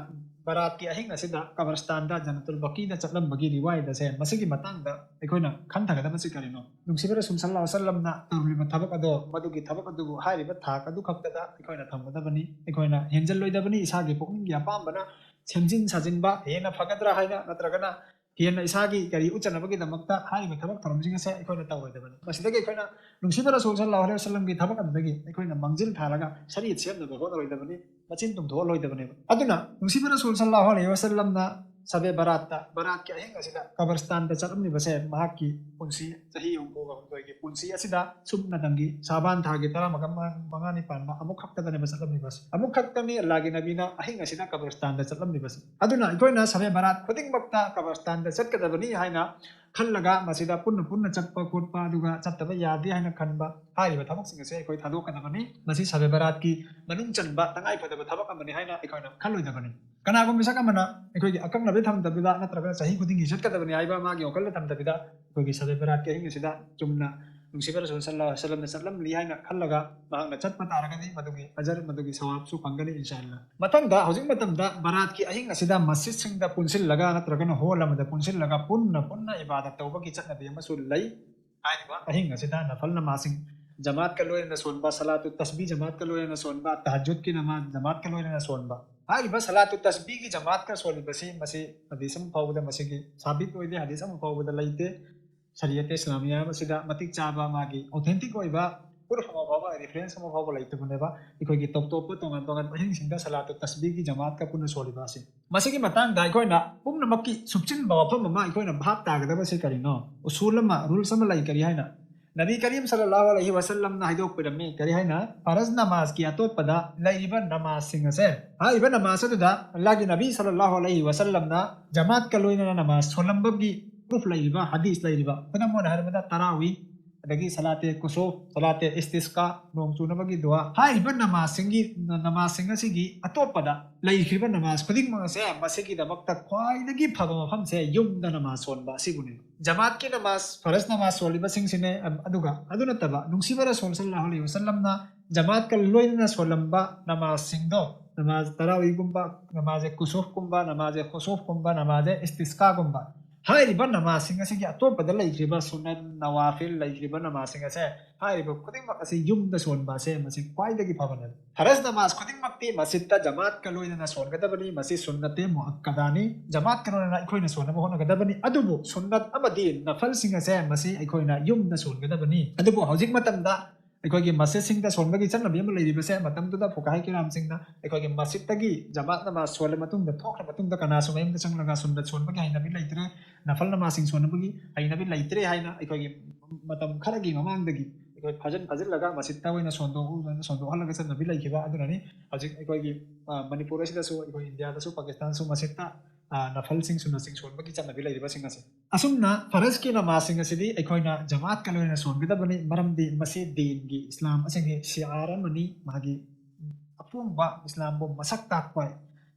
ꯕꯔꯥꯠꯀꯤ ꯑꯍꯤꯡ ꯑꯁꯤꯗ ꯀꯕꯔꯁꯇꯥꯟꯗ, ꯖꯟꯅꯇꯨꯜ ꯕꯀꯤꯗ ꯆꯠꯂꯝꯕꯒꯤ ꯔꯤꯋꯥꯌꯠ ꯑꯁꯦ, ꯃꯁꯤꯒꯤ ꯃꯇꯥꯡꯗ ꯑꯩꯈꯣꯏꯅ ꯈꯟꯊꯒꯗꯕꯁꯤ ꯀꯔꯤꯅꯣ? ꯅꯨꯡꯁꯤꯕ ꯔꯁꯨꯜ ꯁꯜꯂꯜꯂꯥꯍꯨ ꯑꯂꯩꯍꯤ ꯋꯥꯁꯜꯂꯝꯅ ꯇꯧꯔꯝꯂꯤꯕ ꯊꯕꯛ ꯑꯗꯣ, ꯃꯗꯨꯒꯤ ꯊꯕꯛ ꯑꯗꯨꯕꯨ ꯍꯥꯏꯔꯤꯕ ꯊꯥꯛ ꯑꯗꯨ ꯈꯛꯇꯗ ꯑꯩꯈꯣꯏꯅ ꯊꯝꯒꯗꯕꯅꯤ꯫ ꯑꯩꯈꯣꯏꯅ ꯍꯦꯟꯖꯜꯂꯣꯏꯗꯕꯅꯤ꯫ ꯏꯁꯥꯒꯤ ꯄꯨꯛꯅꯤꯡꯒꯤ ꯑꯄꯥꯝꯕꯅ ꯁꯦꯝꯖꯤꯟ ꯁꯥꯖꯤꯟꯕ, ꯍꯦꯟꯅ ꯐꯒꯗ꯭ꯔꯥ ꯍꯥꯏꯅ, ꯅꯠꯇ꯭ꯔꯒꯅ ꯍꯦꯟꯅ ꯏꯁꯥꯒꯤ ꯀꯔꯤ ꯎꯠꯆꯅꯕꯒꯤꯗꯃꯛꯇ ꯍꯥꯏꯔꯤꯕ ꯊꯕꯛ ꯊꯧꯔꯝꯁꯤꯡ ꯑꯁꯦ ꯑꯩꯈꯣꯏꯅ ꯇꯧꯔꯣꯏꯗꯕꯅꯤ꯫ ꯃꯁꯤꯗꯒꯤ ꯑꯩꯈꯣꯏꯅ ꯅꯨꯡꯁꯤꯕ ꯔꯁꯨꯜ ꯁꯜꯂꯜꯂꯥꯍꯨ ꯑꯂꯩꯍꯤ ꯋꯥꯁꯜꯂꯝꯒꯤ ꯊꯕꯛ ꯑꯗꯨꯗꯒꯤ ꯑꯩꯈꯣꯏꯅ ꯃꯥꯡꯖꯤꯜ ꯊꯥꯔꯒ ꯁꯔꯤꯌꯠ ꯁꯦꯝꯅꯕ ꯍꯣꯠꯅꯔꯣꯏꯗꯕꯅꯤ, ꯃꯆꯤꯟ ꯇꯨꯝꯊꯣꯛꯍꯜꯂꯣꯏꯗꯕꯅꯦꯕ꯫ ꯑꯗꯨꯅ ꯅꯨꯡꯁꯤꯕ ꯔꯁꯨꯜ ꯁꯜꯂꯜꯂꯥꯍꯨ ꯑꯂꯩꯍꯤ ꯋꯥꯁꯜꯂꯝꯅ ꯁꯕꯦ ꯕꯔꯥꯠꯇ, ꯕꯔꯥꯠꯀꯤ ꯑꯍꯤꯡ ꯑꯁꯤꯗ ꯀꯕꯔꯁꯇꯥꯟꯗ ꯆꯠꯂꯝꯂꯤꯕꯁꯦ ꯃꯍꯥꯛꯀꯤ ꯄꯨꯟꯁꯤ ꯆꯍꯤ ꯍꯨꯝꯐꯨꯒ ꯍꯨꯝꯗꯣꯏꯒꯤ ꯄꯨꯟꯁꯤ ꯑꯁꯤꯗ ꯁꯨꯞꯅꯇꯪꯒꯤ ꯁꯥꯕꯥꯟ ꯊꯥꯒꯤ ꯇꯔꯥꯃꯉꯥ, ꯃꯉꯥꯅꯤ ꯄꯥꯟꯕ ꯑꯃꯨꯛ ꯈꯛꯇꯗꯅꯦꯕ ꯆꯠꯂꯝꯂꯤꯕꯁꯦ꯫ ꯑꯃꯨꯛ ꯈꯛꯇꯅꯤ ꯑꯜꯂꯥꯍꯒꯤ ꯅꯕꯤꯅ ꯑꯍꯤꯡ ꯑꯁꯤꯗ ꯀꯕꯔꯁꯇꯥꯟꯗ ꯆꯠꯂꯝꯂꯤꯕꯁꯦ꯫ ꯑꯗꯨꯅ ꯑꯩꯈꯣꯏꯅ ꯁꯕꯦ ꯕꯔꯥꯠ ꯈꯨꯗꯤꯡꯃꯛꯇ ꯀꯕꯔꯁꯇꯥꯟꯗ ꯆꯠꯀꯗꯕꯅꯤ ꯍꯥꯏꯅ ꯈꯜꯂꯒ, ꯃꯁꯤꯗ ꯄꯨꯟꯅ ꯄꯨꯟꯅ ꯆꯠꯄ ꯈꯣꯠꯄ, ꯑꯗꯨꯒ ꯆꯠꯇꯕ ꯌꯥꯗꯦ ꯍꯥꯏꯅ ꯈꯟꯕ, ꯍꯥꯏꯔꯤꯕ ꯊꯕꯛꯁꯤꯡ ꯑꯁꯦ ꯑꯩꯈꯣꯏ ꯊꯥꯗꯣꯛꯀꯗꯕꯅꯤ꯫ ꯃꯁꯤ ꯁꯕꯦ ꯕꯔꯥꯠꯀꯤ ꯃꯅꯨꯡ ꯆꯟꯕ ꯇꯉꯥꯏ ꯐꯗꯕ ꯊꯕꯛ ꯑꯃꯅꯤ ꯍꯥꯏꯅ ꯑꯩꯈꯣꯏꯅ ꯈꯜꯂꯣꯏꯗꯕꯅꯤ꯫ ꯀꯅꯥꯒꯨꯝꯕ ꯃꯤꯁꯛ ꯑꯃꯅ ꯑꯩꯈꯣꯏꯒꯤ ꯑꯀꯛꯅꯕꯗꯤ ꯊꯝꯗꯕꯤꯗ, ꯅꯠꯇ꯭ꯔꯒ ꯆꯍꯤ ꯈꯨꯗꯤꯡꯒꯤ ꯆꯠꯀꯗꯕꯅꯤ ꯍꯥꯏꯕ ꯃꯥꯒꯤ ꯋꯥꯈꯜꯗ ꯊꯝꯗꯕꯤꯗ, ꯑꯩꯈꯣꯏꯒꯤ ꯁꯕꯦ ꯕꯔꯥꯠꯀꯤ ꯑꯍꯤꯡ ꯑꯁꯤꯗ ꯆꯨꯝꯅ ꯅꯨꯡꯁꯤꯕ ꯔꯁꯨꯜ ꯁꯜꯂꯜꯂꯥꯍꯨ ꯑꯂꯩꯍꯤ ꯋꯥꯁꯜꯂꯝꯅ ꯆꯠꯂꯝꯂꯤ ꯍꯥꯏꯅ ꯈꯜꯂꯒ ꯃꯍꯥꯛꯅ ꯆꯠꯄ ꯇꯥꯔꯒꯗꯤ, ꯃꯗꯨꯒꯤ ꯑꯖꯔ, ꯃꯗꯨꯒꯤ ꯁꯋꯥꯕꯁꯨ ꯐꯪꯒꯅꯤ, ꯏꯟꯁꯥ ꯑꯜꯂꯥꯍ꯫ ꯃꯊꯪꯗ, ꯍꯧꯖꯤꯛ ꯃꯇꯝꯗ ꯕꯔꯥꯠꯀꯤ ꯑꯍꯤꯡ ꯑꯁꯤꯗ ꯃꯁꯖꯤꯗꯁꯤꯡꯗ ꯄꯨꯟꯁꯤꯜꯂꯒ ꯅꯠꯇ꯭ꯔꯒꯅ ꯍꯣꯜ ꯑꯃꯗ ꯄꯨꯟꯁꯤꯜꯂꯒ ꯄꯨꯟꯅ ꯄꯨꯟꯅ ꯏꯕꯥꯗꯠ ꯇꯧꯕꯒꯤ ꯆꯠꯅꯕꯤ ꯑꯃꯁꯨ ꯂꯩ꯫ ꯍꯥꯏꯔꯤꯕ ꯑꯍꯤꯡ ꯑꯁꯤꯗ ꯅꯐꯜ ꯅꯃꯥꯖꯁꯤꯡ ꯖꯃꯥꯠꯀ ꯂꯣꯏꯅꯅ ꯁꯣꯟꯕ, ꯁꯂꯥꯇꯨ ꯇꯁꯕꯤ ꯖꯃꯥꯠꯀ ꯂꯣꯏꯅꯅ ꯁꯣꯟꯕ, ꯇꯍꯖꯨꯗꯀꯤ ꯅꯃꯥꯖ ꯖꯃꯥꯠꯀ ꯂꯣꯏꯅꯅ ꯁꯣꯟꯕ, ꯍꯥꯏꯔꯤꯕ ꯁꯂꯥꯇꯨ ꯇꯁꯕꯤꯒꯤ ꯖꯃꯥꯠꯀ ꯁꯣꯜꯂꯤꯕꯁꯤ, ꯃꯁꯤ ꯍꯗꯤꯁ ꯑꯃ ꯐꯥꯎꯕꯗ ꯃꯁꯤꯒꯤ ꯁꯥꯕꯤꯠ ꯑꯣꯏꯗꯦ, ꯍꯗꯤꯁ ꯑꯃ ꯐꯥꯎꯕꯗ ꯂꯩꯇꯦ꯫ ꯁꯔꯤꯌꯠ ꯏꯁꯂꯥꯃꯤꯌꯥ ꯑꯁꯤꯗ ꯃꯇꯤꯛ ꯆꯥꯕ, ꯃꯥꯒꯤ ꯑꯣꯊꯦꯟꯇꯤꯛ ꯑꯣꯏꯕ ꯄ꯭ꯔꯨꯐ ꯑꯃ ꯐꯥꯎꯕ, ꯔꯤꯐꯔꯦꯟꯁ ꯑꯃ ꯐꯥꯎꯕ ꯂꯩꯇꯕꯅꯦꯕ꯫ ꯑꯩꯈꯣꯏꯒꯤ ꯇꯣꯞ ꯇꯣꯞꯄ ꯇꯣꯉꯥꯟ ꯇꯣꯉꯥꯟꯕ ꯑꯍꯤꯡꯁꯤꯡꯗ ꯁꯂꯥꯇꯨ ꯇꯁꯕꯤꯒꯤ ꯖꯃꯥꯠꯀ ꯄꯨꯟꯅ ꯁꯣꯜꯂꯤꯕ ꯑꯁꯤ꯫ ꯃꯁꯤꯒꯤ ꯃꯇꯥꯡꯗ ꯑꯩꯈꯣꯏꯅ ꯄꯨꯝꯅꯃꯛꯀꯤ ꯁꯨꯞꯆꯤꯟꯕ ꯋꯥꯐꯝ ꯑꯃ ꯑꯩꯈꯣꯏꯅ ꯚꯥꯞ ꯇꯥꯒꯗꯕꯁꯤ ꯀꯔꯤꯅꯣ? ꯎꯁꯨꯜ ꯑꯃ, ꯔꯨꯜꯁ ꯑꯃ ꯂꯩ꯫ ꯀꯔꯤ ꯍꯥꯏꯅ? ꯅꯕꯤ ꯀꯔꯤꯝ ꯁꯜꯂꯜꯂꯥꯍꯨ ꯑꯂꯩꯍꯤ ꯋꯥꯁꯜꯂꯝꯅ ꯍꯥꯏꯗꯣꯛꯄꯤꯔꯝꯃꯤ꯫ ꯀꯔꯤ ꯍꯥꯏꯅ? ꯐꯔꯖ ꯅꯃꯥꯖꯀꯤ ꯑꯇꯣꯞꯄꯗ ꯂꯩꯔꯤꯕ ꯅꯃꯥꯖꯁꯤꯡ ꯑꯁꯦ, ꯍꯥꯏꯔꯤꯕ ꯅꯃꯥꯖ ꯑꯗꯨꯗ ꯑꯜꯂꯥꯍꯒꯤ ꯅꯕꯤ ꯁꯜꯂꯜꯂꯥꯍꯨ ꯑꯂꯩꯍꯤ ꯋꯥꯁꯜꯂꯝꯅ ꯖꯃꯥꯠꯀ ꯂꯣꯏꯅꯅ ꯅꯃꯥꯖ ꯁꯣꯜꯂꯝꯕꯒꯤ ꯄ꯭ꯔꯨꯐ ꯂꯩꯔꯤꯕ, ꯍꯗꯤꯁ ꯂꯩꯔꯤꯕ, ꯈꯨꯗꯝ ꯑꯣꯏꯅ ꯍꯥꯏꯔꯕꯗ ꯇꯔꯥꯋꯤ, ꯑꯗꯒꯤ ꯁꯂꯥꯇꯦ ꯀꯨꯁꯨꯐ, ꯁꯂꯥꯇꯦ ꯏꯁꯇꯤꯁꯀꯥ, ꯅꯣꯡ ꯆꯨꯅꯕꯒꯤ ꯗꯨꯋꯥ, ꯍꯥꯏꯔꯤꯕ ꯅꯃꯥꯖꯁꯤꯡꯒꯤ, ꯅꯃꯥꯖꯁꯤꯡ ꯑꯁꯤꯒꯤ ꯑꯇꯣꯞꯄꯗ ꯂꯩꯈ꯭ꯔꯤꯕ ꯅꯃꯥꯖ ꯈꯨꯗꯤꯡꯃꯛ ꯑꯁꯦ ꯃꯁꯤꯒꯤꯗꯃꯛꯇ ꯈ꯭ꯋꯥꯏꯗꯒꯤ ꯐꯕ ꯃꯐꯝꯁꯦ ꯌꯨꯝꯗ ꯅꯃꯥꯖ ꯁꯣꯟꯕ ꯑꯁꯤꯕꯨꯅꯦꯕ꯫ ꯖꯃꯥꯠꯀꯤ ꯅꯃꯥꯖ, ꯐꯔꯖ ꯅꯃꯥꯖ ꯁꯣꯜꯂꯤꯕꯁꯤꯡꯁꯤꯅꯦ꯫ ꯑꯝ, ꯑꯗꯨꯒ ꯑꯗꯨ ꯅꯠꯇꯕ ꯅꯨꯡꯁꯤꯕ ꯔꯁꯨꯜ ꯁꯜꯂꯜꯂꯥꯍꯨ ꯑꯂꯩꯍꯤ ꯋꯥꯁꯜꯂꯝꯅ ꯖꯃꯥꯠꯀ ꯂꯣꯏꯅꯅ ꯁꯣꯜꯂꯝꯕ ꯅꯃꯥꯖꯁꯤꯡꯗꯣ, ꯅꯃꯥꯖ ꯇꯔꯥꯋꯤꯒꯨꯝꯕ, ꯅꯃꯥꯖ ꯀꯨꯁꯨꯐꯀꯨꯝꯕ, ꯅꯃꯥꯖ ꯈꯨꯁꯨꯐꯀꯨꯝꯕ, ꯅꯃꯥꯖ ꯏꯁꯇꯤꯁꯀꯥꯒꯨꯝꯕ, ꯍꯥꯏꯔꯤꯕ ꯅꯃꯥꯖꯁꯤꯡ ꯑꯁꯤꯒꯤ ꯑꯇꯣꯞꯄꯗ ꯂꯩꯈ꯭ꯔꯤꯕ ꯁꯨꯟꯅꯠ, ꯅꯋꯥꯐꯤꯜ ꯂꯩꯈ꯭ꯔꯤꯕ ꯅꯃꯥꯖꯁꯤꯡ ꯑꯁꯦ, ꯍꯥꯏꯔꯤꯕ ꯈꯨꯗꯤꯡꯃꯛ ꯑꯁꯤ ꯌꯨꯝꯗ ꯁꯣꯟꯕ ꯑꯁꯦ ꯃꯁꯤ ꯈ꯭ꯋꯥꯏꯗꯒꯤ ꯐꯕꯅꯦꯕ꯫ ꯐꯔꯖ ꯅꯃꯥꯖ ꯈꯨꯗꯤꯡꯃꯛꯇꯤ ꯃꯁꯖꯤꯗꯇ ꯖꯃꯥꯠꯀ ꯂꯣꯏꯅꯅ ꯁꯣꯟꯒꯗꯕꯅꯤ꯫ ꯃꯁꯤ ꯁꯨꯟꯅꯠꯇꯦ ꯃꯨꯑꯛꯀꯗꯥꯅꯤ꯫ ꯖꯃꯥꯠꯀ ꯂꯣꯏꯅꯅ ꯑꯩꯈꯣꯏꯅ ꯁꯣꯟꯅꯕ ꯍꯣꯠꯅꯒꯗꯕꯅꯤ꯫ ꯑꯗꯨꯕꯨ ꯁꯨꯟꯅꯠ ꯑꯃꯗꯤ ꯅꯐꯜꯁꯤꯡ ꯑꯁꯦ ꯃꯁꯤ ꯑꯩꯈꯣꯏꯅ ꯌꯨꯝꯗ ꯁꯣꯟꯒꯗꯕꯅꯤ꯫ ꯑꯗꯨꯕꯨ ꯍꯧꯖꯤꯛ ꯃꯇꯝꯗ ꯑꯩꯈꯣꯏꯒꯤ ꯃꯁꯖꯤꯗꯁꯤꯡꯗ ꯁꯣꯟꯕꯒꯤ ꯆꯠꯅꯕꯤ ꯑꯃ ꯂꯩꯔꯤꯕꯁꯦ, ꯃꯇꯝꯗꯨꯗ ꯐꯨꯀꯥꯍꯥꯏ ꯀꯤꯔꯥꯝꯁꯤꯡꯅ ꯑꯩꯈꯣꯏꯒꯤ ꯃꯁꯖꯤꯗꯇꯒꯤ ꯖꯃꯥꯠ ꯅꯃꯥꯖ ꯁꯣꯜꯂ ꯃꯇꯨꯡꯗ, ꯊꯣꯛꯈ꯭ꯔ ꯃꯇꯨꯡꯗ ꯀꯅꯥꯁꯨ ꯃꯌꯨꯝꯗ ꯆꯪꯂꯒ ꯁꯨꯟꯅꯠ ꯁꯣꯟꯕꯒꯤ ꯍꯩꯅꯕꯤ ꯂꯩꯇ꯭ꯔꯦ, ꯅꯐꯜ ꯅꯃꯥꯖꯁꯤꯡ ꯁꯣꯟꯅꯕꯒꯤ ꯍꯩꯅꯕꯤ ꯂꯩꯇ꯭ꯔꯦ ꯍꯥꯏꯅ ꯑꯩꯈꯣꯏꯒꯤ ꯃꯇꯝ ꯈꯔꯒꯤ ꯃꯃꯥꯡꯗꯒꯤ ꯑꯩꯈꯣꯏ ꯐꯥꯖꯤꯟ ꯐꯥꯖꯤꯜꯂꯒ ꯃꯁꯖꯤꯗꯇ ꯑꯣꯏꯅ ꯁꯣꯟꯗꯣꯛ-, ꯁꯣꯟꯗꯣꯛꯍꯜꯂꯒ ꯆꯠꯅꯕꯤ ꯂꯩꯈꯤꯕ ꯑꯗꯨꯅꯅꯤ꯫ ꯍꯧꯖꯤꯛ ꯑꯩꯈꯣꯏꯒꯤ, ꯑ, ꯃꯅꯤꯄꯨꯔ ꯑꯁꯤꯗꯁꯨ, ꯑꯩꯈꯣꯏ ꯏꯟꯗꯤꯌꯥꯗꯁꯨ, ꯄꯥꯀꯤꯁꯇꯥꯟꯁꯨ ꯃꯁꯖꯤꯗꯇ, ꯑ, ꯅꯐꯜꯁꯤꯡ ꯁꯨꯟꯅꯠꯁꯤꯡ ꯁꯣꯟꯕꯒꯤ ꯆꯠꯅꯕꯤ ꯂꯩꯔꯤꯕꯁꯤꯡ ꯑꯁꯤ꯫ ꯑꯁꯨꯝꯅ ꯐꯔꯖꯀꯤ ꯅꯃꯥꯖꯁꯤꯡ ꯑꯁꯤꯗꯤ ꯑꯩꯈꯣꯏꯅ ꯖꯃꯥꯠꯀ ꯂꯣꯏꯅ ꯁꯣꯟꯒꯗꯕꯅꯤ, ꯃꯔꯝꯗꯤ ꯃꯁꯤ ꯗꯤꯟꯒꯤ, ꯏꯁꯂꯥꯝ ꯑꯁꯤꯒꯤ ꯁꯤꯑꯥꯔ ꯑꯃꯅꯤ, ꯃꯥꯒꯤ ꯑꯄꯣꯡꯕ ꯏꯁꯂꯥꯝꯕꯨ ꯃꯁꯛ ꯇꯥꯛꯄ,